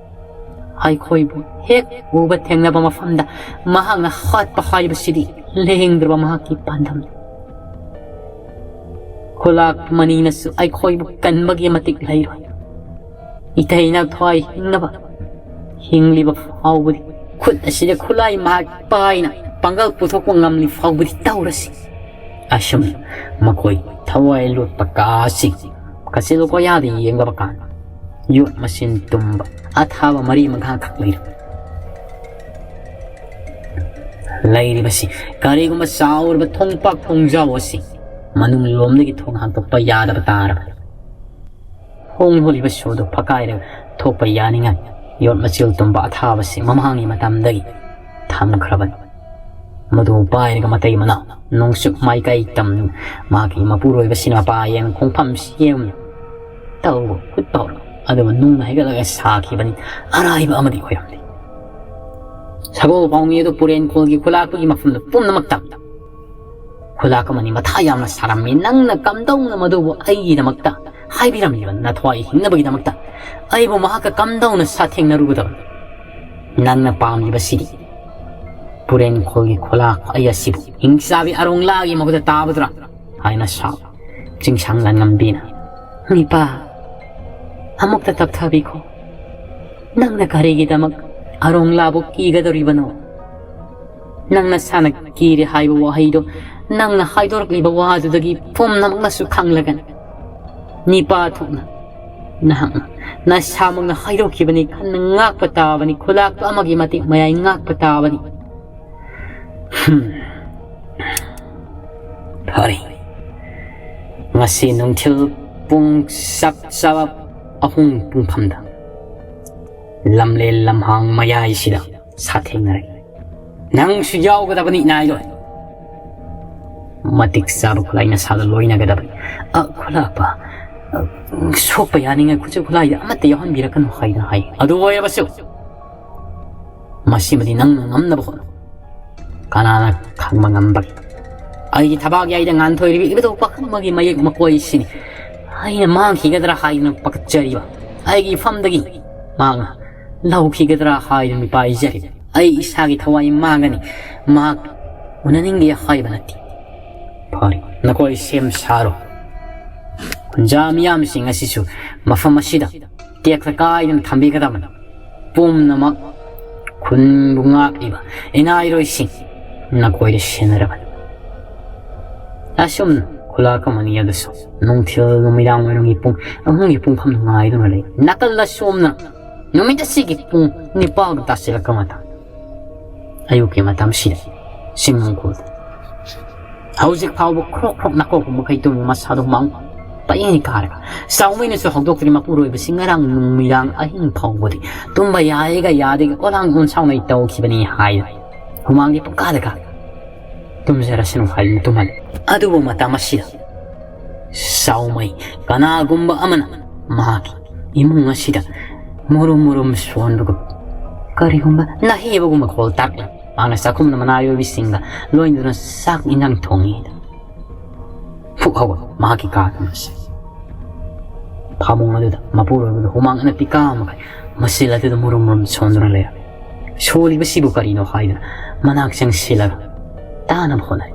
ꯑꯩꯈꯣꯏꯕꯨ ꯍꯦꯛ ꯎꯕ ꯊꯦꯡꯅꯕ ꯃꯐꯝꯗ ꯃꯍꯥꯛꯅ ꯍꯥꯠꯄ ꯍꯥꯏꯕꯁꯤꯗꯤ ꯂꯦꯡꯗ꯭ꯔꯕ ꯃꯍꯥꯛꯀꯤ ꯄꯥꯟꯗꯝꯅꯤ꯫ ꯈꯨꯂꯥꯛ ꯃꯅꯤꯅꯁꯨ ꯑꯩꯈꯣꯏꯕꯨ ꯀꯟꯕꯒꯤ ꯃꯇꯤꯛ ꯂꯩꯔꯣꯏ꯫ ꯏꯇꯩꯅ ꯊꯋꯥꯏ ꯍꯤꯡꯅꯕ, ꯍꯤꯡꯂꯤꯕ ꯐꯥꯎꯕꯗꯤ, ꯈꯨꯠ ꯑꯁꯤꯗ ꯈꯨꯠꯂꯥꯏ ꯃꯍꯥꯛ ꯄꯥꯏꯅ ꯄꯥꯡꯒꯜ ꯄꯨꯊꯣꯛꯄ ꯉꯝꯂꯤ ꯐꯥꯎꯕꯗꯤ ꯇꯧꯔꯁꯤ꯫ ꯑꯁꯨꯝꯅ ꯃꯈꯣꯏ ꯊꯋꯥꯏ ꯂꯣꯠꯄ ꯀꯥ ꯑꯁꯤ ꯀꯆꯤꯜ ꯀꯣꯌꯥꯗ ꯌꯦꯡꯂꯕ ꯀꯥꯟꯗ ꯌꯣꯠ ꯃꯆꯤꯟ ꯇꯨꯝꯕ ꯑꯊꯥꯕ ꯃꯔꯤ ꯃꯉꯥꯈꯛ ꯂꯩꯔꯝꯃꯤ꯫ ꯂꯩꯔꯤꯕꯁꯤ ꯀꯔꯤꯒꯨꯝꯕ ꯆꯥꯎꯔꯕ ꯊꯣꯡꯄꯥꯛ ꯊꯣꯡꯖꯥꯎ ꯑꯁꯤ ꯃꯅꯨꯡ ꯂꯣꯝꯗꯒꯤ ꯊꯣꯡ ꯍꯥꯡꯗꯣꯛꯄ ꯌꯥꯗꯕ ꯇꯥꯔꯕ꯫ ꯍꯣꯡ ꯍꯣꯜꯂꯤꯕ ꯁꯣꯗꯨ ꯐꯀꯥꯏꯔꯒ ꯊꯣꯛꯄ ꯌꯥꯅꯤꯡꯉꯥꯏ ꯌꯣꯠ ꯃꯆꯤꯜ ꯇꯨꯝꯕ ꯑꯊꯥꯕꯁꯤ ꯃꯃꯥꯡꯒꯤ ꯃꯇꯝꯗꯒꯤ ꯊꯝꯈ꯭ꯔꯕꯅꯤ꯫ ꯃꯗꯨ ꯄꯥꯏꯔꯒ ꯃꯇꯩ ꯃꯅꯥꯎ ꯅꯣꯡꯆꯨꯞ ꯃꯥꯏꯀꯩ ꯇꯝ ꯃꯍꯥꯛꯀꯤ ꯃꯄꯨꯔꯣꯏꯕꯁꯤꯅ ꯃꯄꯥ ꯌꯦꯟ ꯈꯣꯡꯐꯝ ꯁꯦꯝ ꯇꯧꯕ ꯈꯨꯠ ꯇꯧꯔ ꯑꯗꯨꯒ ꯅꯨꯡꯅ ꯍꯩꯒꯠꯂꯒ ꯁꯥꯈꯤꯕꯅꯤ꯫ ꯑꯔꯥꯏꯕ ꯑꯃꯗꯤ ꯑꯣꯏꯔꯝꯗꯦ꯫ ꯁꯒꯣꯜ ꯄꯥꯎꯃꯤ ꯑꯗꯨ ꯄꯨꯔꯦꯟ ꯈꯣꯜꯒꯤ ꯈꯨꯂꯥꯛꯄꯒꯤ ꯃꯐꯝꯗ ꯄꯨꯝꯅꯃꯛꯇ ꯈꯨꯂꯥꯛ ꯑꯃꯅꯤ꯫ ꯃꯊꯥ ꯌꯥꯝꯅ ꯁꯥꯔꯝꯃꯤ꯫ ꯅꯪꯅ ꯀꯝꯗꯧꯅ ꯃꯗꯨꯕꯨ ꯑꯩꯒꯤꯗꯃꯛꯇ ꯍꯥꯏꯕꯤꯔꯝꯂꯤꯕ? ꯅꯊ꯭ꯋꯥꯏ ꯍꯤꯡꯅꯕꯒꯤꯗꯃꯛꯇ ꯑꯩꯕꯨ ꯃꯍꯥꯛꯀ ꯀꯝꯗꯧꯅ ꯁꯥꯊꯦꯡꯅꯔꯨꯒꯗꯕꯅꯣ? ꯅꯪꯅ ꯄꯥꯝꯂꯤꯕꯁꯤꯗꯤ ꯄꯨꯔꯦꯟ ꯈꯣꯜꯒꯤ ꯈꯨꯂꯥꯛ ꯑꯩ ꯑꯁꯤꯕꯨ ꯍꯤꯡꯆꯥꯕꯤ ꯑꯔꯣꯡꯂꯥꯒꯤ ꯃꯈꯨꯠꯇ ꯇꯥꯕꯗꯨꯔꯥ? ꯍꯥꯏꯅ ꯁꯥꯎ꯫ ꯆꯤꯡꯁꯥꯡ ꯂꯥꯟꯉꯝꯕꯤꯅ, ꯅꯤꯄꯥ, ꯑꯃꯨꯛꯇ ꯇꯞꯊꯕꯤꯈꯣ꯫ ꯅꯪꯅ ꯀꯔꯤꯒꯤꯗꯃꯛ ꯑꯔꯣꯡꯂꯥꯕꯨ ꯀꯤꯒꯗꯧꯔꯤꯕꯅꯣ? ꯅꯪ ꯅꯁꯥꯅ ꯀꯤꯔꯦ ꯍꯥꯏꯕ ꯋꯥꯍꯩꯗꯣ ꯅꯪꯅ ꯍꯥꯏꯗꯣꯔꯛꯂꯤꯕ ꯋꯥꯗꯨꯗꯒꯤ ꯄꯨꯝꯅꯃꯛꯅꯁꯨ ꯈꯪꯂꯒꯅꯤ꯫ ꯅꯤꯄꯥ ꯊꯣꯛꯅ ꯅꯍꯥꯛꯅ ꯅꯁꯥꯃꯛꯅ ꯍꯥꯏꯗꯣꯛꯈꯤꯕꯅꯤ꯫ ꯈꯟꯅ ꯉꯥꯛꯄ ꯇꯥꯕꯅꯤ꯫ ꯈꯨꯂꯥꯛꯄ ꯑꯃꯒꯤ ꯃꯇꯤꯛ ꯃꯌꯥꯏ ꯉꯥꯛꯄ ꯇꯥꯕꯅꯤ꯫ ꯍꯝ꯫ ꯐꯔꯦ꯫ ꯉꯁꯤ ꯅꯨꯡꯊꯤꯜ ꯄꯨꯡ ꯆꯞ ꯆꯥꯕ ꯑꯍꯨꯝ ꯄꯨꯡꯐꯝꯗ ꯂꯝꯂꯦꯟ ꯂꯝꯍꯥꯡ ꯃꯌꯥꯏꯁꯤꯗ ꯁꯥꯊꯦꯡꯅꯔꯒꯦ꯫ ꯅꯪꯁꯨ ꯌꯥꯎꯒꯗꯕꯅꯤ, ꯅꯥꯏꯂꯣꯏ꯫ ꯃꯇꯤꯛ ꯆꯥꯕ ꯈꯨꯠꯂꯥꯏ ꯅꯁꯥꯗ ꯂꯣꯏꯅꯒꯗꯕꯅꯤ꯫ "ꯑ, ꯈꯨꯠꯂꯥꯛꯄ, ꯑ, ꯁꯣꯛꯄ ꯌꯥꯅꯤꯡꯉꯥꯏ ꯈꯨꯠꯁꯨ ꯈꯨꯠꯂꯥꯏꯗ ꯑꯃꯠꯇ ꯌꯥꯎꯍꯟꯕꯤꯔꯛꯀꯅꯨ" ꯍꯥꯏꯗꯅ ꯍꯥꯏ꯫ ꯑꯗꯨ ꯑꯣꯏꯔꯕꯁꯨ ꯃꯁꯤꯃꯗꯤ ꯅꯪꯅ ꯉꯝꯅꯕ ꯍꯣꯠꯅꯧ꯫ ꯀꯅꯥꯅ ꯈꯪꯕ ꯉꯝꯕꯒꯦ? ꯑꯩꯒꯤ ꯊꯕꯥꯛ ꯌꯥꯏꯗ ꯉꯥꯟꯊꯣꯏꯔꯤꯕ ꯏꯕꯨꯙꯧ ꯄꯥꯈꯪ ꯑꯃꯒꯤ ꯃꯌꯦꯛ ꯃꯀꯣꯏꯁꯤꯅꯤ꯫ ꯑꯩꯅ ꯃꯥꯡꯈꯤꯒꯗ꯭ꯔꯥ ꯍꯥꯏꯗꯨꯅ ꯄꯥꯈꯠꯆꯔꯤꯕ, ꯑꯩꯒꯤ ꯏꯐꯝꯗꯒꯤ ꯃꯍꯥꯛꯅ ꯂꯧꯈꯤꯒꯗ꯭ꯔꯥ ꯍꯥꯏꯗꯨꯅ ꯃꯤꯄꯥꯏꯖꯔꯤꯕ꯫ ꯑꯩ ꯏꯁꯥꯒꯤ ꯊꯋꯥꯏ ꯃꯥꯡꯒꯅꯤ, ꯃꯍꯥꯛ ꯎꯅꯅꯤꯡꯗꯦ ꯍꯥꯏꯕ ꯅꯠꯇꯦ꯫ ꯐꯔꯦ, ꯅꯈꯣꯏ ꯁꯦꯝ ꯁꯥꯔꯣ꯫ ꯈꯨꯟꯖꯥ ꯃꯤꯌꯥꯝꯁꯤꯡ ꯑꯁꯤꯁꯨ ꯃꯐꯝ ꯑꯁꯤꯗ ꯇꯦꯛꯇ ꯀꯥꯏꯗꯅ ꯊꯝꯕꯤꯒꯗꯕꯅꯤ꯫ ꯄꯨꯝꯅꯃꯛ ꯈꯨꯟꯕꯨ ꯉꯥꯛꯂꯤꯕ ꯏꯅꯥꯏꯔꯣꯏꯁꯤꯡ ꯅꯈꯣꯏꯗ ꯁꯤꯟꯅꯔꯕꯅꯤ꯫ ꯑꯁꯨꯝꯅ ꯈꯨꯂꯥꯛ ꯑꯃꯅꯤ ꯑꯗꯨꯁꯨ ꯅꯨꯡꯊꯤꯜ ꯅꯨꯃꯤꯗꯥꯡ ꯋꯥꯏꯔꯝꯒꯤ ꯄꯨꯡ ꯑꯍꯨꯝꯒꯤ ꯄꯨꯡꯐꯝꯗꯨ ꯉꯥꯏꯗꯨꯅ ꯂꯩ꯫ ꯅꯥꯀꯜ ꯑꯁꯣꯝꯅ ꯅꯨꯃꯤꯠ ꯑꯁꯤꯒꯤ ꯄꯨꯡ ꯅꯤꯄꯥꯜ ꯇꯥꯁꯤꯜꯂꯛꯄ ꯃꯇꯝ, ꯑꯌꯨꯛꯀꯤ ꯃꯇꯝꯁꯤꯗ ꯆꯤꯡ ꯃꯈꯣꯡꯗ ꯍꯧꯖꯤꯛ ꯐꯥꯎꯕ ꯈ꯭ꯔꯣꯛ ꯈ꯭ꯔꯣꯛ ꯅꯥꯀꯣꯛꯄ ꯃꯈꯩ ꯇꯨꯝꯃꯤ, ꯃꯁꯥꯗꯣ ꯍꯨꯃꯥꯡ ꯄꯩꯅ ꯀꯥꯔꯒ꯫ ꯆꯥꯎꯃꯩꯅꯁꯨ ꯍꯧꯗꯣꯛꯇ꯭ꯔꯤ꯫ ꯃꯄꯨꯔꯣꯏꯕꯁꯤ ꯉꯔꯥꯡ ꯅꯨꯃꯤꯗꯥꯡ ꯑꯍꯤꯡ ꯐꯥꯎꯕꯗꯤ ꯇꯨꯝꯕ ꯌꯥꯏꯒ ꯌꯥꯗꯦꯒ ꯑꯣꯂꯥꯡ ꯑꯣꯟꯁꯥꯎꯅ ꯇꯧꯈꯤꯕꯅꯤ ꯍꯥꯏꯗꯅ ꯍꯨꯃꯥꯡꯗꯤ ꯄꯪꯀꯥꯗ ꯀꯥ꯫ "ꯇꯨꯝꯖꯔꯁꯅꯨ" ꯍꯥꯏꯗꯨꯅ ꯇꯨꯝꯍꯜꯂꯤ꯫ ꯑꯗꯨꯕꯨ ꯃꯇꯝ ꯑꯁꯤꯗ ꯆꯥꯎꯃꯩ ꯀꯅꯥꯒꯨꯝꯕ ꯑꯃꯅ ꯃꯍꯥꯛꯀꯤ ꯏꯃꯨꯡ ꯑꯁꯤꯗ ꯃꯨꯔꯨꯝ ꯃꯨꯔꯨꯝ ꯁꯣꯟꯕꯒꯨꯝ, ꯀꯔꯤꯒꯨꯝꯕ ꯅꯥꯍꯦꯕꯒꯨꯝꯕ ꯈꯣꯜ ꯇꯥꯔꯛꯂꯤ꯫ ꯃꯍꯥꯛꯅ ꯆꯥꯛꯈꯨꯝꯗ ꯃꯅꯥꯏꯔꯣꯏꯕꯤꯁꯤꯡꯒ ꯂꯣꯏꯅꯗꯨꯅ ꯆꯥꯛ ꯏꯟꯖꯥꯡ ꯊꯣꯡꯉꯤ꯫ ꯐꯨꯛ ꯍꯧꯒꯠ ꯃꯍꯥꯛꯀꯤ ꯀꯥ ꯑꯗꯨꯃꯁꯦ꯫ ꯐꯃꯨꯡ ꯑꯗꯨꯗ ꯃꯄꯨꯔꯣꯏꯕꯗ ꯍꯨꯃꯥꯡ ꯑꯅꯞꯄꯤ ꯀꯥ ꯃꯈꯩ ꯃꯆꯤꯜ ꯑꯗꯨꯗ ꯃꯨꯔꯨꯝ ꯃꯨꯔꯨꯝ ꯁꯣꯟꯗꯨꯅ ꯂꯩꯔꯝꯃꯤ꯫ ꯁꯣꯜꯂꯤꯕꯁꯤꯕꯨ ꯀꯔꯤꯅꯣ ꯍꯥꯏꯗꯨꯅ ꯃꯅꯥꯛ ꯆꯪꯁꯤꯜꯂꯒ ꯇꯥꯅꯕ ꯍꯣꯠꯅꯩ꯫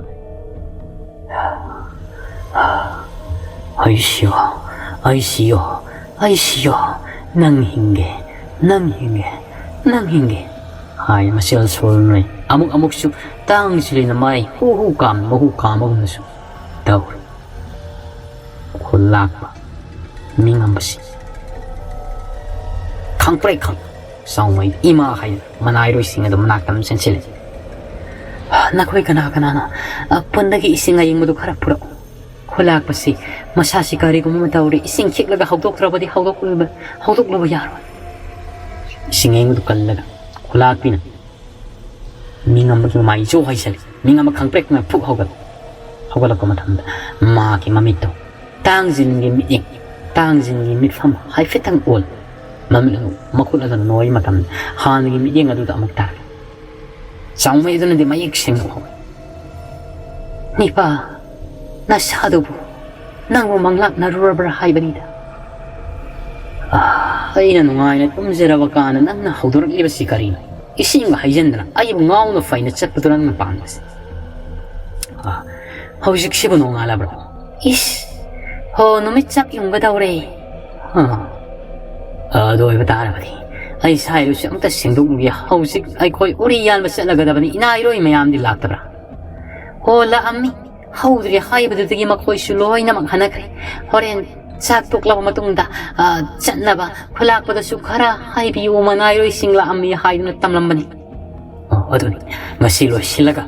"ꯑꯩꯁꯤꯌꯣ, ꯑꯩꯁꯤꯌꯣ, ꯑꯩꯁꯤꯌꯣ, ꯅꯪ ꯍꯤꯡꯒꯦ, ꯅꯪ ꯍꯤꯡꯒꯦ, ꯅꯪ ꯍꯤꯡꯒꯦ" ꯍꯥꯏ ꯃꯆꯤꯜ ꯁꯣꯜꯂꯨꯔꯦ꯫ ꯑꯃꯨꯛ ꯑꯃꯨꯛꯁꯨ ꯇꯥꯡꯁꯤꯜꯂꯤꯅ ꯃꯥꯏ ꯍꯨ ꯍꯨ ꯀꯥꯝ, ꯃꯍꯨ ꯀꯥꯝꯕꯒꯨꯝꯅꯁꯨ ꯇꯧꯔꯤ꯫ ꯈꯨꯜꯂꯥꯛꯄ ꯃꯤꯉꯝꯕꯁꯤ ꯈꯪꯄ꯭ꯔꯦꯛ ꯈꯪ ꯆꯥꯎꯃꯩ ꯏꯃꯥ ꯍꯥꯏꯅ ꯃꯅꯥꯏꯔꯣꯏꯁꯤꯡ ꯑꯗꯨ ꯃꯅꯥꯛꯇ ꯑꯗꯨꯝ ꯆꯦꯟꯁꯤꯜꯂꯤ꯫ "ꯅꯈꯣꯏ ꯀꯅꯥ ꯀꯅꯥꯅꯣ? ꯑ, ꯄꯨꯟꯗꯒꯤ ꯏꯁꯤꯡ ꯑꯌꯤꯡꯕꯗꯨ ꯈꯔ ꯄꯨꯔꯛꯎ꯫ ꯈꯨꯂꯥꯛꯄꯁꯤ ꯃꯁꯥꯁꯤ ꯀꯔꯤꯒꯨꯝꯕ ꯑꯃ ꯇꯧꯔꯦ꯫ ꯏꯁꯤꯡ ꯈꯤꯛꯂꯒ ꯍꯧꯗꯣꯛꯇ꯭ꯔꯕꯗꯤ ꯍꯧꯗꯣꯛꯂꯨꯕ, ꯍꯧꯗꯣꯛꯂꯨꯕ ꯌꯥꯔꯣꯏ"꯫ ꯏꯁꯤꯡ ꯑꯌꯤꯡꯕꯗꯨ ꯀꯜꯂꯒ ꯈꯨꯂꯥꯛꯄꯤꯅ ꯃꯤꯉꯝꯕꯒꯤ ꯃꯃꯥꯏ ꯖꯣ ꯍꯩꯁꯜꯂꯤ꯫ ꯃꯤꯉꯝꯕ ꯈꯪꯄ꯭ꯔꯦꯛꯅ ꯐꯨꯛ ꯍꯧꯒꯠꯂꯤ꯫ ꯍꯧꯒꯠꯂꯛꯄ ꯃꯇꯝꯗ ꯃꯥꯒꯤ ꯃꯃꯤꯠꯇꯣ ꯇꯥꯡꯖꯤꯟꯒꯤ ꯃꯤꯠꯌꯦꯡ, ꯇꯥꯡꯖꯤꯟꯒꯤ ꯃꯤꯠꯐꯝ ꯍꯥꯏꯐꯦꯠꯇꯪ ꯑꯣꯜ, ꯃꯃꯤꯠ ꯑꯗꯨ, ꯃꯈꯨꯠ ꯑꯗꯨꯅ ꯅꯣꯏ ꯃꯇꯝꯗ ꯍꯥꯟꯅꯒꯤ ꯃꯤꯠꯌꯦꯡ ꯑꯗꯨꯗ ꯑꯃꯨꯛ ꯇꯥꯔꯦ꯫ ꯆꯥꯎꯃꯩ ꯑꯗꯨꯅꯗꯤ ꯃꯌꯦꯛ ꯁꯦꯡꯅ ꯎꯍꯧꯏ꯫ "ꯅꯤꯄꯥ, ꯅꯁꯥꯗꯨꯕꯨ ꯅꯪꯕꯨ ꯃꯪꯂꯥꯛꯅꯔꯨꯔꯕ꯭ꯔꯥ ꯍꯥꯏꯕꯅꯤꯗ꯫ ꯑꯥ, ꯑꯩꯅ ꯅꯨꯡꯉꯥꯏꯅ ꯇꯨꯝꯖꯔꯕ ꯀꯥꯟꯗ ꯅꯪꯅ ꯍꯧꯗꯣꯔꯛꯂꯤꯕꯁꯤ ꯀꯔꯤꯅꯣ? ꯏꯁꯤꯡꯒ ꯍꯩꯖꯤꯟꯗꯅ ꯑꯩꯕꯨ ꯉꯥꯎꯅ ꯐꯩꯅ ꯆꯠꯄꯗꯨ ꯅꯪꯅ ꯄꯥꯝꯕꯁꯦ꯫ ꯑꯥ, ꯍꯧꯖꯤꯛꯁꯤꯕꯨ ꯅꯣꯡꯉꯥꯜꯂꯕ꯭ꯔꯣ? ꯏꯁ, ꯍꯣ, ꯅꯨꯃꯤꯠ ꯆꯞ ꯌꯨꯡꯒꯗꯧꯔꯦ꯫ ꯑꯥ, ꯑꯗꯨ ꯑꯣꯏꯕ ꯇꯥꯔꯕꯗꯤ ꯑꯩ ꯁ꯭ꯋꯥꯏꯗꯁꯨ ꯑꯝꯇ ꯁꯦꯡꯗꯣꯛꯂꯨꯒꯦ꯫ ꯍꯧꯖꯤꯛ ꯑꯩꯈꯣꯏ ꯎꯔꯤ ꯌꯥꯟꯕ ꯆꯠꯂꯒꯗꯕꯅꯤ꯫ ꯏꯅꯥ ꯏꯔꯣꯏ ꯃꯌꯥꯝꯗꯤ ꯂꯥꯛꯇꯕ꯭ꯔꯥ?" "ꯍꯣ, ꯂꯥꯛꯑꯝꯃꯤ꯫ ꯍꯧꯗ꯭ꯔꯤ ꯍꯥꯏꯕꯗꯨꯗꯒꯤ ꯃꯈꯣꯏꯁꯨ ꯂꯣꯏꯅꯃꯛ ꯍꯟꯅꯈ꯭ꯔꯦ꯫ ꯍꯣꯔꯦꯟ ꯆꯥꯛ ꯇꯣꯛꯂꯕ ꯃꯇꯨꯡꯗ, ꯑ, ꯆꯠꯅꯕ ꯈꯨꯂꯥꯛꯄꯗꯁꯨ ꯈꯔ ꯍꯥꯏꯕꯤꯌꯨ, ꯃꯅꯥꯏꯔꯣꯏꯁꯤꯡ ꯂꯥꯛꯑꯝꯃꯤ ꯍꯥꯏꯗꯨꯅ ꯇꯝꯂꯝꯕꯅꯤ꯫" ꯑꯣ, ꯑꯗꯨꯅꯤ꯫ ꯉꯁꯤ ꯂꯣꯏꯁꯤꯜꯂꯒ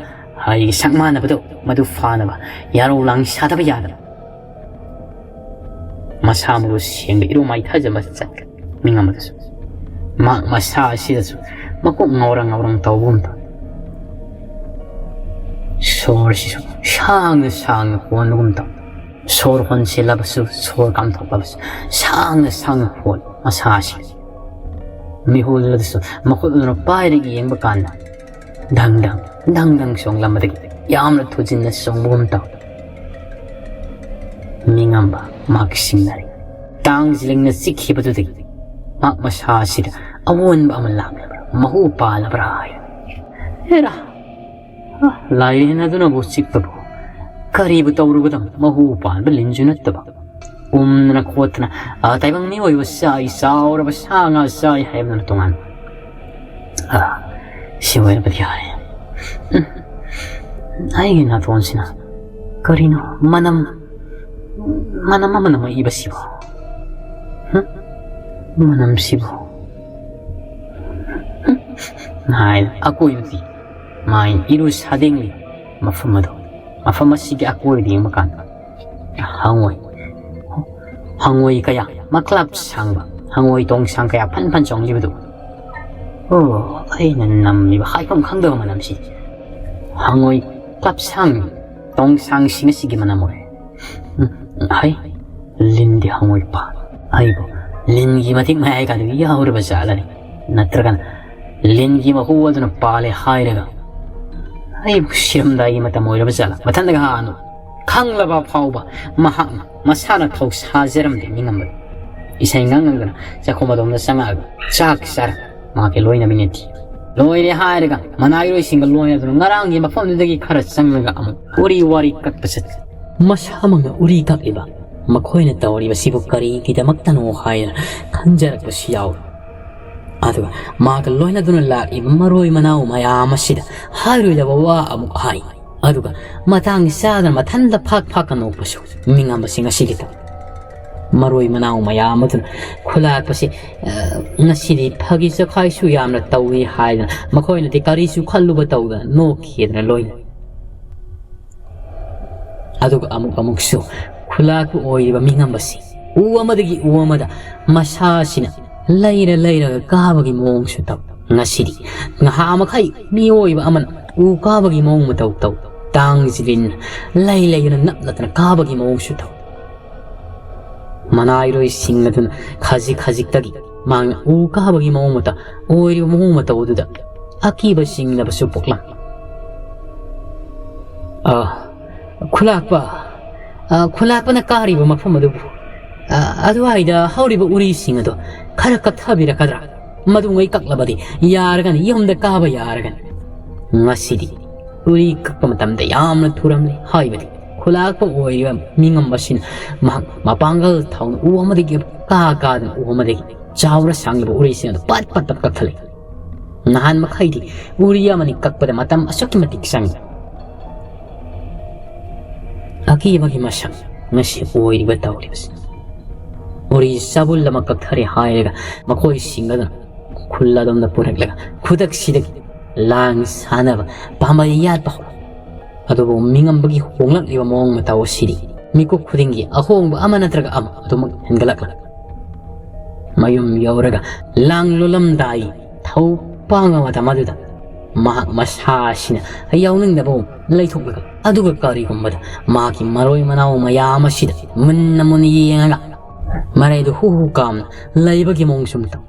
ꯑꯩꯒꯤ ꯁꯛ ꯃꯥꯟꯅꯕꯗꯣ ꯃꯗꯨ ꯐꯥꯅꯕ ꯌꯥꯔꯧ ꯂꯥꯡ ꯁꯥꯗꯕ ꯌꯥꯗꯕ꯫ ꯃꯁꯥ ꯃꯎ ꯁꯦꯡꯕ ꯏꯔꯨ ꯃꯥꯏꯊꯖꯕ ꯆꯠꯈ꯭ꯔꯦ꯫ ꯃꯤꯉꯝꯕꯗꯁꯨ ꯃꯍꯥꯛ ꯃꯁꯥ ꯑꯁꯤꯗꯁꯨ ꯃꯀꯣꯛ ꯉꯥꯎꯔꯪ ꯉꯥꯎꯔꯪ ꯇꯧꯕꯒꯨꯝ ꯇꯧꯏ꯫ ꯁꯣꯔꯁꯤꯁꯨ ꯁꯥꯡꯅ ꯁꯥꯡꯅ ꯍꯣꯟꯕꯒꯨꯝ ꯇꯧꯏ꯫ ꯁꯣꯔ ꯍꯣꯟꯁꯤꯜꯂꯕꯁꯨ, ꯁꯣꯔ ꯀꯥꯝꯊꯣꯛꯂꯕꯁꯨ ꯁꯥꯡꯅ ꯁꯥꯡꯅ ꯍꯣꯜꯂꯤ ꯃꯁꯥ ꯑꯁꯤ꯫ ꯃꯤꯍꯨꯜ ꯑꯗꯨꯁꯨ ꯃꯈꯨꯠ ꯑꯗꯨꯅ ꯄꯥꯏꯔꯒ ꯌꯦꯡꯕ ꯀꯥꯟꯗ ꯙꯪ ꯙꯪ, ꯙꯪ ꯙꯪ ꯆꯣꯡꯂꯝꯕꯗꯒꯤ ꯌꯥꯝꯅ ꯊꯨꯖꯤꯟꯅ ꯆꯣꯡꯕꯒꯨꯝ ꯇꯧꯏ꯫ ꯃꯤꯉꯝꯕ ꯃꯍꯥꯛ ꯁꯤꯡꯅꯔꯤ꯫ ꯇꯥꯡ ꯖꯤꯂꯤꯡꯅ ꯆꯤꯛꯈꯤꯕꯗꯨꯗꯒꯤ ꯃꯍꯥꯛ ꯃꯁꯥ ꯑꯁꯤꯗ ꯑꯑꯣꯟꯕ ꯑꯃ ꯂꯥꯛꯂꯕ꯭ꯔꯥ, ꯃꯍꯨ ꯄꯥꯜꯂꯕ꯭ꯔꯥ ꯍꯥꯏ꯫ ꯍꯦꯔꯥ, ꯑ, ꯂꯥꯏꯔꯦꯟ ꯑꯗꯨꯅꯕꯨ ꯆꯤꯛꯄꯕꯨ ꯀꯔꯤꯕꯨ ꯇꯧꯔꯨꯒꯗꯕ? ꯃꯍꯨ ꯄꯥꯟꯕ ꯂꯤꯟꯁꯨ ꯅꯠꯇꯕ꯫ ꯎꯝꯗꯅ ꯈꯣꯠꯇꯅ, ꯑ, ꯇꯥꯏꯕꯪ ꯃꯤꯑꯣꯏꯕ ꯆꯥꯏ, ꯆꯥꯎꯔꯕ ꯁꯥ ꯉꯥ ꯆꯥꯏ ꯍꯥꯏꯕꯗꯨꯅ ꯇꯣꯉꯥꯟꯕ꯫ ꯑ, ꯁꯤ ꯑꯣꯏꯔꯕꯗꯤ ꯌꯥꯔꯦ꯫ ꯎꯝ, ꯑꯩꯒꯤ ꯅꯥꯇꯣꯟꯁꯤꯅ ꯀꯔꯤꯅꯣ ꯃꯅꯝ, ꯃꯅꯝ ꯑꯃ ꯅꯝꯃꯛꯏꯕꯁꯤꯕꯣ? ꯍꯨꯝ? ꯃꯅꯝꯁꯤꯕꯨ? ꯍꯨꯝ? ꯍꯥꯏꯅ ꯑꯀꯣꯏꯕꯗꯤ ꯃꯥꯏ ꯏꯔꯨ ꯁꯥꯗꯦꯡꯂꯤ ꯃꯐꯝ ꯑꯗꯨ, ꯃꯐꯝ ꯑꯁꯤꯒꯤ ꯑꯀꯣꯏꯕꯗ ꯌꯦꯡꯕ ꯀꯥꯟꯗ ꯍꯪꯉꯣꯏ, ꯍꯪꯉꯣꯏ ꯀꯌꯥ ꯃꯀ꯭ꯂꯥꯞ ꯁꯥꯡꯕ, ꯍꯪꯉꯣꯏ ꯇꯣꯡꯁꯥꯡ ꯀꯌꯥ ꯐꯟ ꯐꯟ ꯆꯣꯡꯂꯤꯕꯗꯨ꯫ ꯑꯣ, ꯑꯩꯅ ꯅꯝꯂꯤꯕ ꯍꯥꯏꯐꯝ ꯈꯪꯗꯕ ꯃꯅꯝꯁꯤ꯫ ꯍꯪꯉꯣꯏ ꯀ꯭ꯂꯥꯞ ꯁꯥꯡ ꯈꯣꯡꯁꯥꯡꯁꯤꯡ ꯑꯁꯤꯒꯤ ꯃꯅꯝ ꯑꯣꯏ꯫ ꯎꯝ, ꯍꯩ, ꯂꯤꯟꯗꯤ ꯍꯪꯉꯣꯏ ꯄꯥꯜꯂꯤ꯫ ꯑꯩꯕꯨ ꯂꯤꯟꯒꯤ ꯃꯇꯤꯛ ꯃꯌꯥꯏ ꯀꯥꯗꯨ ꯌꯥꯎꯔꯕ ꯖꯥꯠꯂꯅꯤ? ꯅꯠꯇ꯭ꯔꯒꯅ ꯂꯤꯟꯒꯤ ꯃꯍꯨ ꯑꯗꯨꯅ ꯄꯥꯜꯂꯦ ꯍꯥꯏꯔꯒ ꯑꯩꯕꯨ ꯁꯤꯔꯝꯗꯥꯏꯒꯤ ꯃꯇꯝ ꯑꯣꯏꯔꯕ ꯖꯥꯠꯂ? ꯃꯊꯟꯗꯒ ꯍꯥꯟꯅ ꯈꯪꯂꯕ ꯐꯥꯎꯕ ꯃꯍꯥꯛꯅ ꯃꯁꯥꯅ ꯊꯧꯁꯥꯖꯔꯝꯗꯦ ꯃꯤꯉꯝꯕꯗ꯫ ꯏꯁꯩ ꯉꯥꯡꯉꯗꯅ ꯆꯥꯛꯈꯨꯝ ꯑꯗꯣꯝꯗ ꯆꯪꯉꯛꯑꯒ ꯆꯥꯛ ꯆꯥꯔ ꯃꯍꯥꯛꯀꯤ ꯂꯣꯏꯅꯕꯤ ꯅꯦꯠꯊꯤ꯫ ꯂꯣꯏꯔꯦ ꯍꯥꯏꯔꯒ ꯃꯅꯥꯏꯔꯣꯏꯁꯤꯡꯒ ꯂꯣꯏꯅꯗꯨꯅ ꯉꯔꯥꯡꯒꯤ ꯃꯐꯝꯗꯨꯗꯒꯤ ꯈꯔ ꯆꯪꯂꯒ ꯑꯃꯨꯛ ꯎꯔꯤ ꯋꯥꯔꯤ ꯀꯛꯄ ꯆꯠꯂꯤ꯫ ꯃꯁꯥꯃꯛꯅ ꯎꯔꯤ ꯀꯛꯂꯤꯕ ꯃꯈꯣꯏꯅ ꯇꯧꯔꯤꯕꯁꯤꯕꯨ ꯀꯔꯤꯒꯤꯗꯃꯛꯇꯅꯣ ꯍꯥꯏꯅ ꯈꯟꯖꯔꯛꯄꯁꯨ ꯌꯥꯎꯏ꯫ ꯑꯗꯨꯒ ꯃꯍꯥꯛꯀ ꯂꯣꯏꯅꯗꯨꯅ ꯂꯥꯛꯂꯤꯕ ꯃꯔꯣꯏ ꯃꯅꯥꯎ ꯃꯌꯥꯝ ꯑꯁꯤꯗ ꯍꯥꯏꯔꯣꯏꯗꯕ ꯋꯥ ꯑꯃꯨꯛ ꯍꯥꯏ꯫ ꯑꯗꯨꯒ ꯃꯇꯥꯡ ꯆꯥꯗꯅ ꯃꯊꯟꯇ ꯐꯥꯛ ꯐꯥꯛꯀ ꯅꯣꯛꯄꯁꯨ ꯃꯤꯉꯝꯕꯁꯤꯡ ꯑꯁꯤꯒꯤ ꯇꯧꯏ꯫ ꯃꯔꯣꯏ ꯃꯅꯥꯎ ꯃꯌꯥꯝ ꯑꯗꯨꯅ ꯈꯨꯂꯥꯛꯄꯁꯤ, ꯑ, ꯉꯁꯤꯗꯤ ꯐꯥꯒꯤ ꯆꯈꯥꯏꯁꯨ ꯌꯥꯝꯅ ꯇꯧꯏ ꯍꯥꯏꯗꯅ ꯃꯈꯣꯏꯅꯗꯤ ꯀꯔꯤꯁꯨ ꯈꯜꯂꯨꯕ ꯇꯧꯗꯅ ꯅꯣꯛꯈꯤꯗꯅ ꯂꯣꯏꯅ꯫ ꯑꯗꯨꯒ ꯑꯃꯨꯛ ꯑꯃꯨꯛꯁꯨ ꯈꯨꯂꯥꯛꯄ ꯑꯣꯏꯔꯤꯕ ꯃꯤꯉꯝꯕꯁꯤ ꯎ ꯑꯃꯗꯒꯤ ꯎ ꯑꯃꯗ ꯃꯁꯥꯁꯤꯅ ꯂꯩꯔ ꯂꯩꯔꯒ ꯀꯥꯕꯒꯤ ꯃꯑꯣꯡꯁꯨ ꯇꯧ꯫ ꯉꯁꯤꯗꯤ ꯉꯍꯥ ꯃꯈꯩ ꯃꯤꯑꯣꯏꯕ ꯑꯃꯅ ꯎ ꯀꯥꯕꯒꯤ ꯃꯑꯣꯡ ꯃꯇꯧ ꯇꯧ꯫ ꯇꯥꯡꯁꯤ ꯂꯤꯟꯅ ꯂꯩ ꯂꯩꯗꯨꯅ ꯅꯞ ꯅꯞꯇꯅ ꯀꯥꯕꯒꯤ ꯃꯑꯣꯡꯁꯨ ꯇꯧ꯫ ꯃꯅꯥꯏꯔꯣꯏꯁꯤꯡ ꯑꯗꯨꯅ ꯈꯖꯤꯛ ꯈꯖꯤꯛꯇꯒꯤ ꯃꯍꯥꯛꯅ ꯎ ꯀꯥꯕꯒꯤ ꯃꯑꯣꯡ ꯃꯇꯧ ꯑꯣꯏꯔꯤꯕ ꯃꯑꯣꯡ ꯃꯇꯧ ꯑꯗꯨꯗ ꯑꯀꯤꯕ ꯆꯤꯡꯅꯕꯁꯨ ꯄꯣꯛꯂꯝꯃꯤ꯫ ꯑ, ꯈꯨꯂꯥꯛꯄ, ꯑ, ꯈꯨꯂꯥꯛꯄꯅ ꯀꯥꯔꯤꯕ ꯃꯐꯝ ꯑꯗꯨꯕꯨ, ꯑ, ꯑꯗꯨꯋꯥꯏꯗ ꯍꯧꯔꯤꯕ ꯎꯔꯤꯁꯤꯡ ꯑꯗꯣ ꯈꯔ ꯀꯛꯊꯕꯤꯔꯛꯀꯗ꯭ꯔꯥ? ꯃꯗꯨꯉꯩ ꯀꯛꯂꯕꯗꯤ ꯌꯥꯔꯒꯅꯤ, ꯌꯨꯝꯗ ꯀꯥꯕ ꯌꯥꯔꯒꯅꯤ꯫ ꯉꯁꯤꯗꯤ ꯎꯔꯤ ꯀꯛꯄ ꯃꯇꯝꯗ ꯌꯥꯝꯅ ꯊꯨꯔꯝꯂꯦ, ꯍꯥꯏꯕꯗꯤ ꯈꯨꯂꯥꯛꯄ ꯑꯣꯏꯔꯤꯕ ꯃꯤꯉꯝꯕꯁꯤꯅ ꯃꯍꯥꯛ ꯃꯄꯥꯡꯒꯜ ꯊꯧꯅ ꯎ ꯑꯃꯗꯒꯤ ꯀꯥ ꯀꯥꯗꯨꯅ ꯎ ꯑꯃꯗꯒꯤ ꯆꯥꯎꯔ ꯁꯥꯡꯂꯕ ꯎꯔꯤꯁꯤꯡ ꯑꯗꯨ ꯄꯠ ꯄꯠ ꯄꯠ ꯀꯛꯊꯠꯂꯦ꯫ ꯅꯍꯥꯟ ꯃꯈꯩꯗꯤ ꯎꯔꯤ ꯑꯃꯅꯤ ꯀꯛꯄꯗ ꯃꯇꯝ ꯑꯁꯨꯛꯀꯤ ꯃꯇꯤꯛ ꯆꯪꯏ꯫ ꯑꯀꯤꯕꯒꯤ ꯃꯁꯛ ꯉꯁꯤ ꯑꯣꯏꯔꯤꯕ ꯇꯧꯔꯤꯕꯁꯤ꯫ ꯎꯔꯤ ꯆꯥꯕꯨꯜ ꯑꯃ ꯀꯛꯊꯔꯦ ꯍꯥꯏꯔꯒ ꯃꯈꯣꯏꯁꯤꯡ ꯑꯗꯨꯅ ꯈꯨꯜ ꯑꯗꯣꯝꯗ ꯄꯨꯔꯛꯂꯒ ꯈꯨꯗꯛꯁꯤꯗꯒꯤ ꯂꯥꯡ ꯁꯥꯟꯅꯕ ꯄꯥꯝꯕꯩ ꯌꯥꯠꯄ ꯍꯧꯔꯛꯏ꯫ ꯑꯗꯨꯕꯨ ꯃꯤꯉꯝꯕꯒꯤ ꯍꯣꯡꯂꯛꯂꯤꯕ ꯃꯑꯣꯡ ꯃꯇꯧ ꯑꯁꯤꯗꯤ ꯃꯤꯀꯨꯞ ꯈꯨꯗꯤꯡꯒꯤ ꯑꯍꯣꯡꯕ ꯑꯃ ꯅꯠꯇ꯭ꯔꯒ ꯑꯃ ꯑꯗꯨꯃꯛ ꯍꯦꯟꯒꯠꯂꯛꯂꯤ꯫ ꯃꯌꯨꯝ ꯌꯧꯔꯒ ꯂꯥꯡ ꯂꯣꯜꯂꯝꯗꯥꯏ ꯊꯧꯄꯥꯡ ꯑꯃꯗ ꯃꯗꯨꯗ ꯃꯍꯥꯛ ꯃꯁꯥꯁꯤꯅ ꯌꯥꯎꯅꯤꯡꯗꯕꯒꯨꯝ ꯂꯩꯊꯣꯛꯂꯒ, ꯑꯗꯨꯒ ꯀꯔꯤꯒꯨꯝꯕꯗ ꯃꯍꯥꯛꯀꯤ ꯃꯔꯣꯏ ꯃꯅꯥꯎ ꯃꯌꯥꯝ ꯑꯁꯤꯗ ꯃꯨꯟꯅ ꯃꯨꯟꯅ ꯌꯦꯡꯉꯒ, ꯃꯔꯩꯗꯨ ꯍꯨ ꯍꯨ ꯀꯥꯝꯅ ꯂꯩꯕꯒꯤ ꯃꯑꯣꯡꯁꯨ ꯇꯧ꯫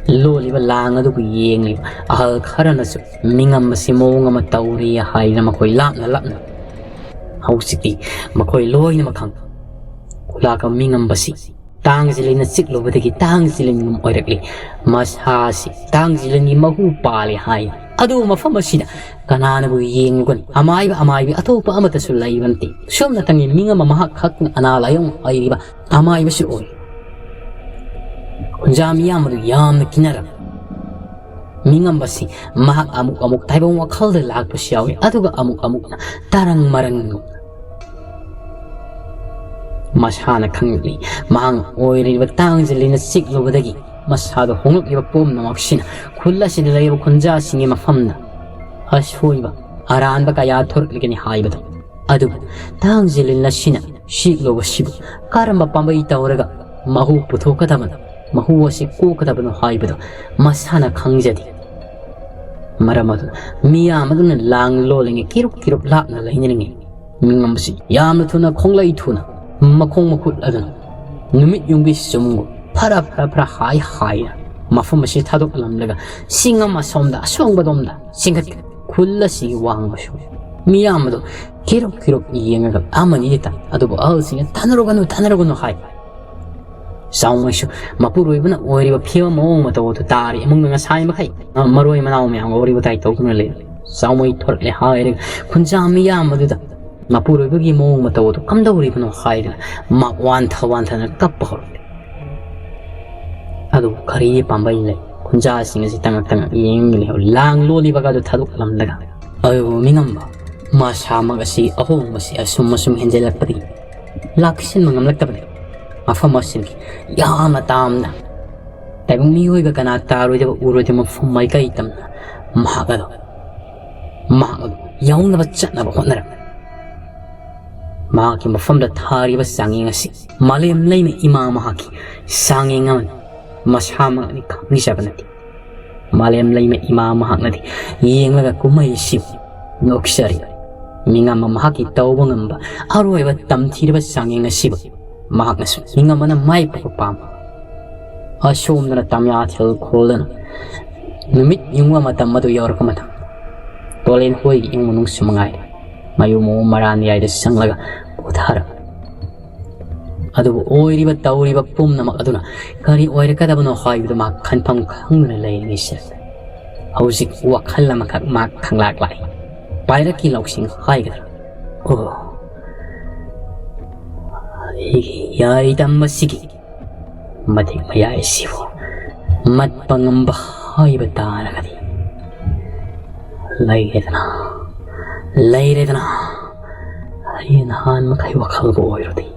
ꯂꯣꯜꯂꯤꯕ ꯂꯥꯡ ꯑꯗꯨꯕꯨ ꯌꯦꯡꯂꯤꯕ ꯑꯍꯜ ꯈꯔꯅꯁꯨ ꯃꯤꯉꯝꯕꯁꯤ ꯃꯑꯣꯡ ꯑꯃ ꯇꯧꯔꯤ ꯍꯥꯏꯗꯨꯅ ꯃꯈꯣꯏ ꯂꯥꯞꯅ ꯂꯥꯞꯅ ꯍꯧꯖꯤꯛꯇꯤ ꯃꯈꯣꯏ ꯂꯣꯏꯅꯃꯛ ꯈꯪ꯫ ꯈꯨꯂꯥꯛꯄ ꯃꯤꯉꯝꯕꯁꯤ ꯇꯥꯡꯖꯤꯂꯤꯟꯅ ꯆꯤꯛꯂꯨꯕꯗꯒꯤ ꯇꯥꯡꯖꯤꯂꯤꯟꯒꯨꯝ ꯑꯣꯏꯔꯛꯂꯤ꯫ ꯃꯁꯥꯁꯤ ꯇꯥꯡꯖꯤꯂꯤꯟꯒꯤ ꯃꯍꯨ ꯄꯥꯜꯂꯤ ꯍꯥꯏ꯫ ꯑꯗꯨꯕꯨ ꯃꯐꯝ ꯑꯁꯤꯗ ꯀꯅꯥꯅꯕꯨ ꯌꯦꯡꯂꯨꯒꯅꯤ? ꯑꯃꯥꯏꯕ, ꯑꯃꯥꯏꯕꯤ ꯑꯇꯣꯞꯄ ꯑꯃꯠꯇꯁꯨ ꯂꯩꯕ ꯅꯠꯇꯦ꯫ ꯁꯨꯞꯅꯇꯪꯒꯤ ꯃꯤꯉꯝꯕ ꯃꯍꯥꯛ ꯈꯛꯅ ꯑꯅꯥ ꯂꯥꯏꯌꯣꯡ ꯍꯩꯔꯤꯕ ꯑꯃꯥꯏꯕꯁꯨ ꯑꯣꯏ꯫ ꯈꯨꯟꯖꯥ ꯃꯤꯌꯥꯝ ꯑꯗꯨ ꯌꯥꯝꯅ ꯀꯤꯅꯔꯝꯃꯤ꯫ ꯃꯤꯉꯝꯕꯁꯤ ꯃꯍꯥꯛ ꯑꯃꯨꯛ ꯑꯃꯨꯛ ꯇꯥꯏꯕꯪ ꯋꯥꯈꯜꯗ ꯂꯥꯛꯄꯁꯨ ꯌꯥꯎꯏ, ꯑꯗꯨꯒ ꯑꯃꯨꯛ ꯑꯃꯨꯛꯅ ꯇꯔꯪ ꯃꯔꯪ ꯃꯁꯥꯅ ꯈꯪꯂꯛꯂꯤ꯫ ꯃꯍꯥꯛ ꯑꯣꯏꯔꯤꯕ ꯇꯥꯡꯖꯤꯂꯤꯟꯅ ꯆꯤꯛꯂꯨꯕꯗꯒꯤ ꯃꯁꯥꯗ ꯍꯣꯡꯂꯛꯂꯤꯕ ꯄꯨꯝꯅꯃꯛꯁꯤꯅ ꯈꯨꯜ ꯑꯁꯤꯗ ꯂꯩꯔꯤꯕ ꯈꯨꯟꯖꯥꯁꯤꯡꯒꯤ ꯃꯐꯝꯗ ꯑꯁꯣꯏꯕ ꯑꯔꯥꯟꯕ ꯀꯌꯥ ꯊꯣꯔꯛꯂꯒꯅꯤ ꯍꯥꯏꯕꯗꯨ꯫ ꯑꯗꯨꯕꯨ ꯇꯥꯡꯖꯤꯂꯤꯟ ꯑꯁꯤꯅ ꯆꯤꯛꯂꯨꯕꯁꯤꯕꯨ ꯀꯔꯝꯕ ꯄꯥꯝꯕꯩ ꯇꯧꯔꯒ ꯃꯍꯨ ꯄꯨꯊꯣꯛꯀꯗꯕꯅꯣ, ꯃꯍꯨ ꯑꯁꯤ ꯀꯣꯛꯀꯗꯕꯅꯣ ꯍꯥꯏꯕꯗꯨ ꯃꯁꯥꯅ ꯈꯪꯖꯗꯦ꯫ ꯃꯔꯝ ꯑꯗꯨꯅ ꯃꯤꯌꯥꯝ ꯑꯗꯨꯅ ꯂꯥꯡ ꯂꯣꯜꯂꯤꯉꯩ ꯀꯤꯔꯨꯞ ꯀꯤꯔꯨꯞ ꯂꯥꯞꯅ ꯂꯩꯅꯔꯤꯉꯩ ꯃꯤꯉꯝꯕꯁꯤ ꯌꯥꯝꯅ ꯊꯨꯅ ꯈꯣꯡꯂꯩ ꯊꯨꯅ ꯃꯈꯣꯡ ꯃꯈꯨꯠ ꯑꯗꯨꯅ ꯅꯨꯃꯤꯠ ꯌꯨꯡꯕꯤ ꯆꯨꯝꯒꯨꯝ ꯐꯔꯥ ꯐꯔꯥ ꯐꯔꯥ ꯍꯥꯏ ꯍꯥꯏꯅ ꯃꯐꯝ ꯑꯁꯤ ꯊꯥꯗꯣꯛꯂꯝꯂꯒ ꯆꯤꯡ ꯑꯃ ꯑꯁꯣꯝꯗ ꯑꯁꯣꯡꯕꯗꯣꯝꯗ ꯆꯤꯡꯈꯠꯈ꯭ꯔꯦ꯫ ꯈꯨꯜ ꯑꯁꯤꯒꯤ ꯋꯥꯡꯃꯁꯨ ꯃꯤꯌꯥꯝ ꯑꯗꯨ ꯀꯤꯔꯨꯞ ꯀꯤꯔꯨꯞ ꯌꯦꯡꯉꯒ ꯑꯃꯅꯤꯗꯤ ꯇꯥꯏ, ꯑꯗꯨꯕꯨ ꯑꯍꯜꯁꯤꯡꯅ "ꯊꯥꯅꯔꯨꯒꯅꯨ, ꯊꯥꯅꯔꯨꯒꯅꯨ" ꯍꯥꯏ꯫ ꯆꯥꯎꯃꯩꯁꯨ ꯃꯄꯨꯔꯣꯏꯕꯅ ꯑꯣꯏꯔꯤꯕ ꯐꯤꯕꯝ ꯃꯑꯣꯡ ꯃꯇꯧ ꯑꯗꯨ ꯇꯥꯔꯤ ꯏꯃꯨꯡꯗ ꯉꯁꯥꯏ ꯃꯈꯩ ꯃꯔꯣꯏ ꯃꯅꯥꯎ ꯃꯌꯥꯝꯒ ꯋꯥꯔꯤ ꯋꯥꯇꯥꯏ ꯇꯧꯗꯨꯅ ꯂꯩ꯫ ꯆꯥꯎꯃꯩ ꯊꯣꯔꯛꯂꯦ ꯍꯥꯏꯔꯒ ꯈꯨꯟꯖꯥ ꯃꯤꯌꯥꯝ ꯑꯗꯨꯗ ꯃꯄꯨꯔꯣꯏꯕꯒꯤ ꯃꯑꯣꯡ ꯃꯇꯧ ꯑꯗꯨ ꯀꯝꯗꯧꯔꯤꯕꯅꯣ ꯍꯥꯏꯗꯨꯅ ꯃꯍꯥꯛ ꯋꯥꯟꯊ ꯋꯥꯟꯊꯅ ꯀꯞꯄ ꯍꯧꯔꯛꯂꯦ꯫ ꯑꯗꯨꯕꯨ ꯀꯔꯤ ꯄꯥꯝꯕꯩ ꯂꯩ? ꯈꯨꯟꯖꯥꯁꯤꯡ ꯑꯁꯤ ꯇꯉꯛ ꯇꯉꯛ ꯌꯦꯡꯂꯤ꯫ ꯂꯥꯡ ꯂꯣꯜꯂꯤꯕꯒ ꯑꯗꯨ ꯊꯥꯗꯣꯛꯂꯝꯂꯒ, ꯑꯗꯨꯕꯨ ꯃꯤꯉꯝꯕ ꯃꯁꯥꯃꯛ ꯑꯁꯤ ꯑꯍꯣꯡꯕꯁꯤ ꯑꯁꯨꯝ ꯑꯁꯨꯝ ꯍꯦꯟꯖꯜꯂꯛꯄꯗꯒꯤ ꯂꯥꯛꯁꯤꯟꯕ ꯉꯝꯂꯛꯇꯕꯅꯤ꯫ ꯃꯐꯝ ꯑꯁꯤꯒꯤ ꯌꯥꯝꯅ ꯇꯥꯝꯅ ꯇꯥꯏꯕꯪ ꯃꯤꯑꯣꯏꯕ ꯀꯅꯥ ꯇꯥꯔꯣꯏꯗꯕ ꯎꯔꯣꯏꯗꯕ ꯃꯐꯝ ꯃꯥꯏꯀꯩ ꯇꯝꯅ ꯃꯍꯥꯛ ꯑꯗꯨ, ꯃꯍꯥꯛ ꯑꯗꯨ ꯌꯧꯅꯕ ꯆꯠꯅꯕ ꯍꯣꯠꯅꯔꯝꯃꯤ꯫ ꯃꯍꯥꯛꯀꯤ ꯃꯐꯝꯗ ꯊꯥꯔꯤꯕ ꯆꯥꯡꯌꯦꯡ ꯑꯁꯤ ꯃꯥꯂꯦꯝ ꯂꯩꯃ ꯏꯃꯥ ꯃꯍꯥꯛꯀꯤ ꯆꯥꯡꯌꯦꯡ ꯑꯃꯅꯤ꯫ ꯃꯁꯥꯃꯛꯅꯤ ꯈꯪꯖꯕ ꯅꯠꯇꯦ꯫ ꯃꯥꯂꯦꯝ ꯂꯩꯃ ꯏꯃꯥ ꯃꯍꯥꯛꯅꯗꯤ ꯌꯦꯡꯂꯒ ꯀꯨꯝꯍꯩ ꯑꯁꯤꯕꯨ ꯅꯣꯛꯆꯔꯤ꯫ ꯃꯤꯉꯝꯕ ꯃꯍꯥꯛꯀꯤ ꯇꯧꯕ ꯉꯝꯕ ꯑꯔꯣꯏꯕ ꯇꯝꯊꯤꯔꯕ ꯆꯥꯡꯌꯦꯡ ꯑꯁꯤꯕꯨ ꯃꯍꯥꯛꯅꯁꯨ ꯅꯤꯡꯉꯝꯕꯅ ꯃꯥꯏ ꯄꯥꯛꯄ ꯄꯥꯝꯕ꯫ ꯑꯁꯣꯝꯗꯅ ꯇꯝꯌꯥꯊꯦꯜ ꯈꯨꯜꯗꯅ ꯅꯨꯃꯤꯠ ꯌꯨꯡꯕ ꯃꯇꯝ ꯑꯗꯨ ꯌꯧꯔꯛꯄ ꯃꯇꯝ, ꯇꯣꯂꯦꯟ ꯍꯣꯏꯒꯤ ꯏꯃꯨꯡ ꯃꯅꯨꯡꯁꯨ ꯃꯉꯥꯏꯔꯦ, ꯃꯌꯨꯝ ꯃꯔꯥꯟ ꯌꯥꯏꯗ ꯆꯪꯂꯒ ꯄꯣꯊꯥꯔꯝꯃꯤ꯫ ꯑꯗꯨꯕꯨ ꯑꯣꯏꯔꯤꯕ ꯇꯧꯔꯤꯕ ꯄꯨꯝꯅꯃꯛ ꯑꯗꯨꯅ ꯀꯔꯤ ꯑꯣꯏꯔꯛꯀꯗꯕꯅꯣ ꯍꯥꯏꯕꯗꯨ ꯃꯥ ꯈꯟꯐꯝ ꯈꯪꯗꯅ ꯂꯩꯔꯤꯉꯩꯁꯤꯗ ꯍꯧꯖꯤꯛ ꯋꯥꯈꯜ ꯑꯃꯈꯛ ꯃꯥ ꯈꯪꯂꯥꯛ ꯂꯥꯛꯏ꯫ ꯄꯥꯏꯔꯛꯀꯤ ꯂꯧꯁꯤꯡ ꯍꯥꯏꯒꯗ꯭ꯔꯥ? ꯑꯣ, ꯑꯩꯒꯤ ꯌꯥꯏ ꯇꯝꯕꯁꯤꯒꯤ ꯃꯇꯤꯛ ꯃꯌꯥꯏ ꯑꯁꯤꯕꯨ ꯃꯠꯄ ꯉꯝꯕ ꯍꯥꯏꯕ ꯇꯥꯔꯒꯗꯤ ꯂꯩꯔꯦꯗꯅ, ꯂꯩꯔꯦꯗꯅ꯫ ꯑꯩ ꯅꯍꯥꯟ ꯃꯈꯩ ꯋꯥꯈꯜꯕꯨ ꯑꯣꯏꯔꯨꯗꯦ꯫